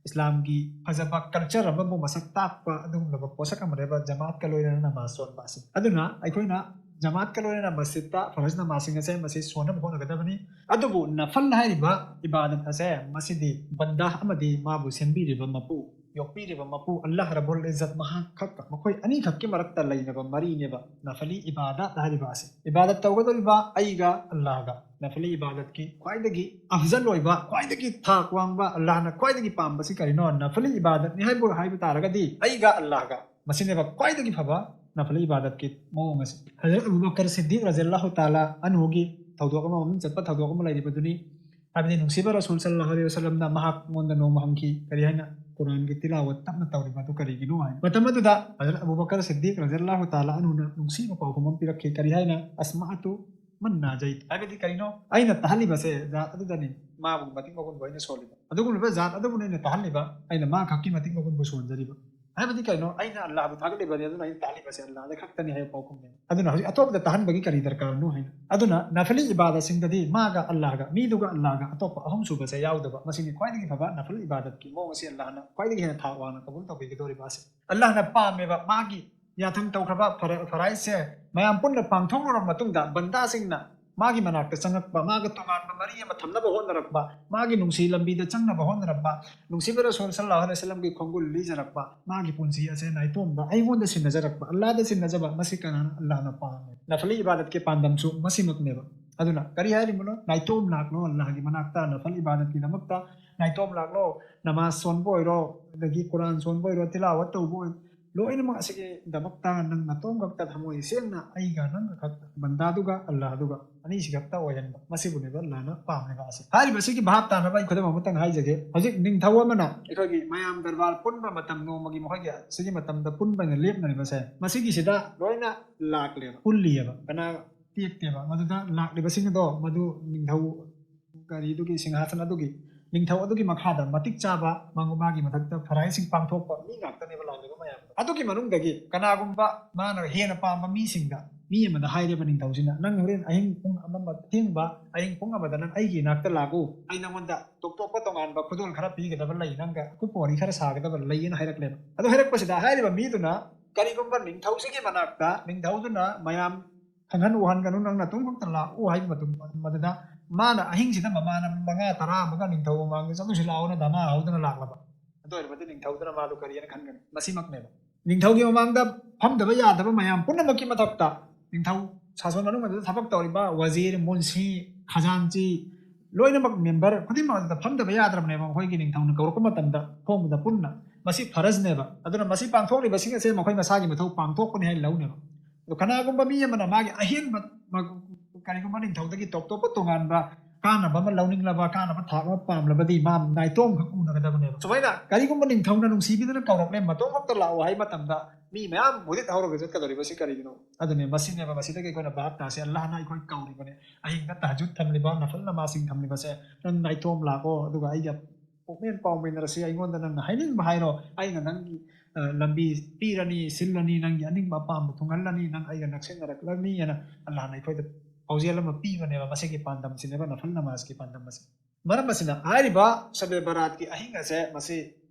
ꯏꯁꯂꯥꯝꯒꯤ ꯐꯖꯕ ꯀꯜꯆꯔ ꯑꯃꯕꯨ ꯃꯁꯛ ꯇꯥꯛꯄ ꯑꯗꯨꯒꯨꯝꯂꯕ ꯄꯣꯠꯁꯛ ꯑꯃꯅꯦꯕ ꯖꯃꯥꯠꯀ ꯂꯣꯏꯅꯅ ꯅꯃꯥꯖ ꯁꯣꯟꯕ ꯑꯁꯤ꯫ ꯑꯗꯨꯅ ꯑꯩꯈꯣꯏꯅ ꯖꯃꯥꯠꯀ ꯂꯣꯏꯅꯅ ꯃꯁꯖꯤꯗꯇ ꯐꯔꯖ ꯅꯃꯥꯖꯁꯤꯡ ꯑꯁꯦ ꯃꯁꯤ ꯁꯣꯟꯅꯕ ꯍꯣꯠꯅꯒꯗꯕꯅꯤ꯫ ꯑꯗꯨꯕꯨ ꯅꯐꯜ ꯍꯥꯏꯔꯤꯕ ꯏꯕꯥꯗꯠ ꯑꯁꯦ ꯃꯁꯤꯗꯤ ꯕꯟꯗꯥ ꯑꯃꯗꯤ ꯃꯥꯕꯨ ꯁꯦꯝꯕꯤꯔꯤꯕ ꯃꯄꯨ ꯌꯣꯛꯄꯤꯔꯤꯕ ꯃꯄꯨ ꯑꯜꯂꯥꯍ ꯔꯕꯨꯜ ꯏꯖꯠ ꯃꯍꯥꯛ ꯈꯛꯇ, ꯃꯈꯣꯏ ꯑꯅꯤꯈꯛꯀꯤ ꯃꯔꯛꯇ ꯂꯩꯅꯕ ꯃꯔꯤꯅꯦꯕ ꯅꯐꯂꯤ ꯏꯕꯥꯗꯠ ꯍꯥꯏꯔꯤꯕ ꯑꯁꯤ꯫ ꯏꯕꯥꯗꯠ ꯇꯧꯒꯗꯧꯔꯤꯕ ꯑꯩꯒ ꯑꯜꯂꯥꯍꯒ꯫ ꯅꯐꯂꯤ ꯏꯕꯥꯗꯠꯀꯤ ꯈ꯭ꯋꯥꯏꯗꯒꯤ ꯑꯐꯖꯜ ꯑꯣꯏꯕ, ꯈ꯭ꯋꯥꯏꯗꯒꯤ ꯊꯥꯛ ꯋꯥꯡꯕ, ꯑꯜꯂꯥꯍꯅ ꯈ꯭ꯋꯥꯏꯗꯒꯤ ꯄꯥꯝꯕꯁꯤ ꯀꯔꯤꯅꯣ? ꯅꯐꯂꯤ ꯏꯕꯥꯗꯠꯅꯤ ꯍꯥꯏꯕ, ꯍꯥꯏꯕ ꯇꯥꯔꯒꯗꯤ ꯑꯩꯒ ꯑꯜꯂꯥꯍꯒ꯫ ꯃꯁꯤꯅꯦꯕ ꯈ꯭ꯋꯥꯏꯗꯒꯤ ꯐꯕ ꯅꯐꯂꯤ ꯏꯕꯥꯗꯠꯀꯤ ꯃꯑꯣꯡ ꯑꯁꯤ꯫ ꯍꯖꯔꯠ ꯑꯕꯨ ꯕꯀꯔ ꯁꯤꯗꯤꯛ ꯔꯖꯤꯌꯜꯂꯥꯍꯨ ꯇꯥꯂꯥ ꯑꯟꯍꯨꯒꯤ ꯊꯧꯗꯣꯛ ꯑꯃ, ꯃꯃꯤꯡ ꯆꯠꯄ ꯊꯧꯗꯣꯛ ꯑꯃ ꯂꯩꯔꯤꯕꯗꯨꯅꯤ꯫ ꯍꯥꯏꯕꯗꯤ ꯅꯨꯡꯁꯤꯕ ꯔꯁꯨꯜ ꯁꯜꯂꯜꯂꯥꯍꯨ ꯑꯂꯩꯍꯤ ꯋꯁꯜꯂꯝꯅ ꯃꯍꯥꯛꯉꯣꯟꯗ ꯅꯣꯡꯃ ꯍꯪꯈꯤ, ꯀꯔꯤ ꯍꯥꯏꯅ? ꯀꯨꯔꯥꯟꯒꯤ ꯇꯤꯂꯥꯋꯠ ꯇꯞꯅ ꯇꯧꯔꯤꯕ ꯑꯗꯨ ꯀꯔꯤꯒꯤꯅꯣ ꯍꯥꯏꯅ꯫ ꯃꯇꯝ ꯑꯗꯨꯗ ꯍꯖꯔꯠ ꯑꯕꯨ ꯕꯀꯔ ꯁꯤꯗꯤꯛ ꯔꯖꯤꯌꯜꯂꯥꯍꯨ ꯇꯥꯂꯥ ꯑꯟꯍꯨꯅ ꯅꯨꯡꯁꯤꯕ ꯄꯥꯎꯈꯨꯝ ꯑꯃ ꯄꯤꯔꯛꯈꯤ, ꯀꯔꯤ ꯍꯥꯏꯅ? "ꯑꯁꯃꯥꯑꯇꯨ ꯃꯟ ꯅꯥꯖꯩ", ꯍꯥꯏꯕꯗꯤ ꯀꯔꯤꯅꯣ? ꯑꯩꯅ ꯇꯥꯍꯜꯂꯤꯕꯁꯦ ꯖꯥꯠ ꯑꯗꯨꯗꯅꯤ, ꯃꯥꯕꯨ ꯃꯇꯤꯛ ꯃꯒꯨꯟꯕꯨ ꯑꯩꯅ ꯁꯣꯜꯂꯤꯕ꯫ ꯑꯗꯨꯒꯨꯝꯂꯕ ꯖꯥꯠ ꯑꯗꯨꯕꯨꯅ ꯑꯩꯅ ꯇꯥꯍꯜꯂꯤꯕ, ꯑꯩꯅ ꯃꯥ ꯈꯛꯀꯤ ꯃꯇꯤꯛ ꯃꯒꯨꯟꯕꯨ ꯁꯣꯟꯖꯔꯤꯕ꯫ ꯍꯥꯏꯕꯗꯤ ꯀꯩꯅꯣ? ꯑꯩꯅ ꯑꯜꯂꯥꯍꯕꯨ ꯊꯥꯒꯠꯂꯤꯕꯅꯤ, ꯑꯗꯨꯅ ꯑꯩꯅ ꯇꯥꯛꯂꯤꯕꯁꯦ ꯑꯜꯂꯥꯍꯗ ꯈꯛꯇꯅꯤ ꯍꯥꯏꯕ ꯄꯥꯎꯈꯨꯝꯅꯦꯕ꯫ ꯑꯗꯨꯅ ꯍꯧꯖꯤꯛ ꯑꯇꯣꯞꯄꯗ ꯇꯥꯍꯟꯕꯒꯤ ꯀꯔꯤ ꯗꯔꯀꯥꯔꯅꯣ ꯍꯥꯏꯅ꯫ ꯑꯗꯨꯅ ꯅꯐꯂꯤ ꯏꯕꯥꯗꯠꯁꯤꯡꯗꯗꯤ ꯃꯥꯒ ꯑꯜꯂꯥꯍꯒ, ꯃꯤꯗꯨꯒ ꯑꯜꯂꯥꯍꯒ, ꯑꯇꯣꯞꯄ ꯑꯍꯨꯝꯁꯨꯕꯁꯦ ꯌꯥꯎꯗꯕ, ꯃꯁꯤꯅꯤ ꯈ꯭ꯋꯥꯏꯗꯒꯤ ꯐꯕ ꯅꯐꯂꯤ ꯏꯕꯥꯗꯠꯀꯤ ꯃꯑꯣꯡ ꯑꯁꯤ꯫ ꯑꯜꯂꯥꯍꯅ ꯈ꯭ꯋꯥꯏꯗꯒꯤ ꯍꯦꯟꯅ ꯊꯥꯛ ꯋꯥꯡꯅ ꯀꯕꯨꯜ ꯇꯧꯕꯤꯒꯗꯧꯔꯤꯕ ꯑꯁꯤ꯫ ꯑꯜꯂꯥꯍꯅ ꯄꯥꯝꯃꯦꯕ, ꯃꯥꯒꯤ ꯌꯥꯊꯪ ꯇꯧꯈ꯭ꯔꯕ ꯐꯔ-, ꯐꯔꯥꯏꯖꯁꯦ ꯃꯌꯥꯝ ꯄꯨꯟꯅ ꯄꯥꯡꯊꯣꯛꯂꯨꯔꯕ ꯃꯇꯨꯡꯗ, ꯕꯟꯗꯥꯁꯤꯡꯅ ꯃꯥꯒꯤ ꯃꯅꯥꯛꯇ ꯆꯪꯉꯛꯄ, ꯃꯥꯒ ꯇꯣꯉꯥꯟꯕ ꯃꯔꯤ ꯑꯃ ꯊꯝꯅꯕ ꯍꯣꯠꯅꯔꯛꯄ, ꯃꯥꯒꯤ ꯅꯨꯡꯁꯤ ꯂꯝꯕꯤꯗ ꯆꯪꯅꯕ ꯍꯣꯠꯅꯔꯛꯄ, ꯅꯨꯡꯁꯤꯕ ꯔꯁꯨꯜ ꯁꯜꯂꯜꯂꯥꯍꯨ ꯑꯂꯩꯍꯤ ꯋꯁꯜꯂꯝꯒꯤ ꯈꯣꯡꯒꯨꯜ ꯂꯤꯖꯔꯛꯄ, ꯃꯥꯒꯤ ꯄꯨꯟꯁꯤ ꯑꯁꯦ ꯅꯥꯏꯇꯣꯝꯗ ꯑꯩꯉꯣꯟꯗ ꯁꯤꯟꯅꯖꯔꯛꯄ, ꯑꯜꯂꯥꯍꯗ ꯁꯤꯟꯅꯖꯕ, ꯃꯁꯤ ꯀꯅꯥꯅ? ꯑꯜꯂꯥꯍꯅ ꯄꯥꯝꯃꯦ꯫ ꯅꯐꯂꯤ ꯏꯕꯥꯗꯠꯀꯤ ꯄꯥꯟꯗꯝꯁꯨ ꯃꯁꯤꯃꯛꯅꯦꯕ꯫ ꯑꯗꯨꯅ ꯀꯔꯤ ꯍꯥꯏꯔꯤꯕꯅꯣ? ꯅꯥꯏꯇꯣꯝ ꯂꯥꯛꯂꯣ ꯑꯜꯂꯥꯍꯒꯤ ꯃꯅꯥꯛꯇ, ꯅꯐꯜ ꯏꯕꯥꯗꯠꯀꯤꯗꯃꯛꯇ ꯅꯥꯏꯇꯣꯝ ꯂꯥꯛꯂꯣ꯫ ꯅꯃꯥꯖ ꯁꯣꯟꯕ ꯑꯣꯏꯔꯣ, ꯑꯗꯒꯤ ꯀꯨꯔꯥꯟ ꯁꯣꯟꯕ ꯑꯣꯏꯔꯣ, ꯇꯤꯂꯥꯋꯠ ꯇꯧꯕ ꯑꯣꯏꯔꯣ, ꯂꯣꯏꯅꯃꯛ ꯑꯁꯤꯒꯤ ꯗꯃꯛꯇ ꯅꯪ ꯅꯇꯣꯝ ꯈꯛꯇ, ꯊꯃꯣꯏ ꯁꯦꯡꯅ ꯑꯩꯒ ꯅꯪꯒ ꯈꯛꯇ, ꯕꯟꯗꯥꯗꯨꯒ ꯑꯜꯂꯥꯍꯗꯨꯒ, ꯑꯅꯤꯁꯤ ꯈꯛꯇ ꯑꯣꯏꯍꯟꯕ, ꯃꯁꯤꯕꯨꯅꯦꯕ ꯑꯜꯂꯥꯍꯅ ꯄꯥꯝꯃꯤꯕ ꯑꯁꯦ꯫ ꯍꯥꯏꯔꯤꯕꯁꯤꯒꯤ ꯚꯥꯞ ꯇꯥꯅꯕ ꯑꯩ ꯈꯨꯗꯝ ꯑꯃꯇꯪ ꯍꯥꯏꯖꯒꯦ꯫ ꯍꯧꯖꯤꯛ ꯅꯤꯡꯊꯧ ꯑꯃꯅ ꯑꯩꯈꯣꯏꯒꯤ ꯃꯌꯥꯝ ꯗꯔꯕꯥꯔ ꯄꯨꯟꯕ ꯃꯇꯝ, ꯅꯣꯡꯃꯒꯤ ꯃꯈꯣꯏꯒꯤ ꯁꯤꯒꯤ ꯃꯇꯝꯗ ꯄꯨꯟꯕ ꯑꯣꯏꯅ ꯂꯦꯞꯅꯔꯤꯕꯁꯦ, ꯃꯁꯤꯒꯤꯁꯤꯗ ꯂꯣꯏꯅ ꯂꯥꯛꯂꯦꯕ, ꯄꯨꯜꯂꯤꯑꯕ꯫ ꯀꯅꯥ ꯇꯦꯛꯇꯦꯕ꯫ ꯃꯗꯨꯗ ꯂꯥꯛꯂꯤꯕꯁꯤꯡ ꯑꯗꯣ ꯃꯗꯨ ꯅꯤꯡꯊꯧ ꯀꯔꯤꯗꯨꯒꯤ, ꯁꯤꯡꯍꯥꯁꯟ ꯑꯗꯨꯒꯤ, ꯅꯤꯡꯊꯧ ꯑꯗꯨꯒꯤ ꯃꯈꯥꯗ ꯃꯇꯤꯛ ꯆꯥꯕ, ꯃꯥ-, ꯃꯥꯒꯤ ꯃꯊꯛꯇ ꯐꯔꯥꯏꯁꯤꯡ ꯄꯥꯡꯊꯣꯛꯄ ꯃꯤ ꯉꯥꯛꯇꯅꯦꯕ ꯂꯥꯛꯂꯤꯕ ꯃꯌꯥꯝꯗꯣ꯫ ꯑꯗꯨꯒꯤ ꯃꯅꯨꯡꯗꯒꯤ ꯀꯅꯥꯒꯨꯝꯕ ꯃꯥꯅ ꯍꯦꯟꯅ ꯄꯥꯝꯕ ꯃꯤꯁꯤꯡꯗ, ꯃꯤ ꯑꯃꯗ ꯍꯥꯏꯔꯦꯕ ꯅꯤꯡꯊꯧꯁꯤꯅ, "ꯅꯪ ꯍꯣꯔꯦꯟ ꯑꯍꯤꯡ ꯄꯨꯡ ꯑꯃ, ꯑꯊꯦꯡꯕ ꯑꯍꯤꯡ ꯄꯨꯡ ꯑꯃꯗ ꯅꯪ ꯑꯩꯒꯤ ꯏꯅꯥꯛꯇ ꯂꯥꯛꯎ, ꯑꯩ ꯅꯪꯉꯣꯟꯗ ꯇꯣꯞ ꯇꯣꯞꯄ ꯇꯣꯉꯥꯟꯕ ꯈꯨꯗꯣꯜ ꯈꯔ ꯄꯤꯒꯗꯕ ꯂꯩ, ꯅꯪꯒ ꯑꯀꯨꯞꯄ ꯋꯥꯔꯤ ꯈꯔ ꯁꯥꯒꯗꯕ ꯂꯩꯌꯦꯅ" ꯍꯥꯏꯔꯛꯂꯦꯕ꯫ ꯑꯗꯨ ꯍꯥꯏꯔꯛꯄꯁꯤꯗ ꯍꯥꯏꯔꯤꯕ ꯃꯤꯗꯨꯅ ꯀꯔꯤꯒꯨꯝꯕ ꯅꯤꯡꯊꯧꯁꯤꯒꯤ ꯃꯅꯥꯛꯇ, ꯅꯤꯡꯊꯧꯗꯨꯅ ꯃꯌꯥꯝ ꯈꯪꯍꯟ ꯎꯍꯟꯒꯅꯨ, ꯅꯪ ꯅꯇꯣꯝ ꯈꯛꯇ ꯂꯥꯛꯎ ꯍꯥꯏꯕ ꯃꯇꯝ, ꯃꯗꯨꯗ ꯃꯥꯅ ꯑꯍꯤꯡꯁꯤꯗ ꯃꯃꯥꯟꯅꯕ ꯃꯉꯥ ꯇꯔꯥ ꯑꯃꯒ ꯅꯤꯡꯊꯧ ꯃꯃꯥꯡꯗ ꯆꯠꯂꯨꯁꯤ ꯂꯥꯛꯑꯣꯅ ꯗꯥꯅꯥ ꯍꯧꯗꯅ ꯂꯥꯛꯂꯕ꯫ ꯑꯗꯨ ꯑꯣꯏꯔꯕꯗꯤ ꯅꯤꯡꯊꯧꯗꯨꯅ ꯃꯥꯗꯨ ꯀꯔꯤꯅ ꯈꯟꯒꯅꯤ? ꯃꯁꯤꯃꯛꯅꯦꯕ꯫ ꯅꯤꯡꯊꯧꯒꯤ ꯃꯃꯥꯡꯗ ꯐꯝꯗꯕ ꯌꯥꯗꯕ ꯃꯌꯥꯝ ꯄꯨꯝꯅꯃꯛꯀꯤ ꯃꯊꯛꯇ ꯅꯤꯡꯊꯧ ꯁꯥꯁꯣꯟ ꯃꯅꯨꯡ ꯑꯗꯨꯗ ꯊꯕꯛ ꯇꯧꯔꯤꯕ ꯋꯥꯖꯤꯔ, ꯃꯨꯟꯁꯤ, ꯈꯖꯥꯟꯆꯤ, ꯂꯣꯏꯅꯃꯛ ꯃꯦꯝꯕꯔ ꯈꯨꯗꯤꯡꯃꯛ ꯑꯗꯨꯗ ꯐꯝꯗꯕ ꯌꯥꯗ꯭ꯔꯕꯅꯦꯕ꯫ ꯃꯈꯣꯏꯒꯤ ꯅꯤꯡꯊꯧꯅ ꯀꯧꯔꯛꯄ ꯃꯇꯝꯗ ꯈꯣꯡꯕꯗ ꯄꯨꯟꯅ꯫ ꯃꯁꯤ ꯐꯔꯖꯅꯦꯕ꯫ ꯑꯗꯨꯅ ꯃꯁꯤ ꯄꯥꯡꯊꯣꯛꯂꯤꯕꯁꯤꯡ ꯑꯁꯦ ꯃꯈꯣꯏ ꯃꯁꯥꯒꯤ ꯃꯊꯧ ꯄꯥꯡꯊꯣꯛꯄꯅꯤ ꯍꯥꯏꯅ ꯂꯧꯅꯦꯕ꯫ ꯑꯗꯣ ꯀꯅꯥꯒꯨꯝꯕ ꯃꯤ ꯑꯃꯅ ꯃꯥꯒꯤ ꯑꯍꯦꯟꯕ ꯃ-, ꯀꯔꯤꯒꯨꯝꯕ ꯅꯤꯡꯊꯧꯗꯒꯤ ꯇꯣꯞ ꯇꯣꯞꯄ ꯇꯣꯉꯥꯟꯕ ꯀꯥꯟꯅꯕ ꯑꯃ ꯂꯧꯅꯤꯡꯂꯕ, ꯀꯥꯟꯅꯕ ꯊꯥꯛ ꯑꯃ ꯄꯥꯝꯂꯕꯗꯤ ꯃꯥ ꯅꯥꯏꯇꯣꯝꯈꯛ ꯎꯅꯒꯗꯕꯅꯦꯕ꯫ ꯁꯨꯃꯥꯏꯅ ꯀꯔꯤꯒꯨꯝꯕ ꯅꯤꯡꯊꯧꯅ ꯅꯨꯡꯁꯤꯕꯤꯗꯨꯅ ꯀꯧꯔꯛꯂꯦ, ꯃꯇꯣꯝ ꯈꯛꯇ ꯂꯥꯛꯑꯣ ꯍꯥꯏꯕ ꯃꯇꯝꯗ ꯃꯤ ꯃꯌꯥꯝ ꯃꯨꯗꯤꯠ ꯍꯧꯔꯒ ꯆꯠꯀꯗꯧꯔꯤꯕꯁꯤ ꯀꯔꯤꯒꯤꯅꯣ? ꯑꯗꯨꯅꯦ, ꯃꯁꯤꯅꯦꯕ, ꯃꯁꯤꯗꯒꯤ ꯑꯩꯈꯣꯏꯅ ꯚꯥꯞ ꯇꯥꯁꯦ꯫ ꯑꯜꯂꯥꯍꯅ ꯑꯩꯈꯣꯏ ꯀꯧꯔꯤꯕꯅꯦ꯫ ꯑꯍꯤꯡꯗ ꯇꯍꯖꯨꯗ ꯊꯝꯂꯤꯕ, ꯅꯐꯜ ꯅꯃꯥꯖꯁꯤꯡ ꯊꯝꯂꯤꯕꯁꯦ, ꯅꯪ ꯅꯥꯏꯇꯣꯝ ꯂꯥꯛꯑꯣ, ꯑꯗꯨꯒ ꯑꯩꯒ ꯄꯨꯛꯃꯦꯟ ꯄꯥꯎꯃꯤꯟꯅꯔꯁꯤ, ꯑꯩꯉꯣꯟꯗ ꯅꯪꯅ ꯍꯥꯏꯅꯤꯡꯕ ꯍꯥꯏꯔꯣ, ꯑꯩꯅ ꯅꯪꯒꯤ, ꯑ, ꯂꯝꯕꯤ ꯄꯤꯔꯅꯤ, ꯁꯤꯜꯂꯅꯤ, ꯅꯪꯒꯤ ꯑꯅꯤꯡꯕ ꯑꯄꯥꯝꯕ ꯊꯨꯡꯍꯜꯂꯅꯤ, ꯅꯪ ꯑꯩꯒ ꯅꯛꯁꯤꯟꯅꯔꯛꯂꯅꯤ ꯍꯥꯏꯅ ꯑꯜꯂꯥꯍꯅ ꯑꯩꯈꯣꯏꯗ ꯄꯥꯎꯖꯦꯜ ꯑꯃ ꯄꯤꯕꯅꯦꯕ꯫ ꯃꯁꯤꯒꯤ ꯄꯥꯟꯗꯝꯁꯤꯅꯦꯕ ꯅꯐꯜ ꯅꯃꯥꯖꯀꯤ ꯄꯥꯟꯗꯝ ꯑꯁꯤ꯫ ꯃꯔꯝ ꯑꯁꯤꯅ ꯍꯥꯏꯔꯤꯕ ꯁꯕꯦ ꯕꯔꯥꯠꯀꯤ ꯑꯍꯤꯡ ꯑꯁꯦ ꯃꯁꯤ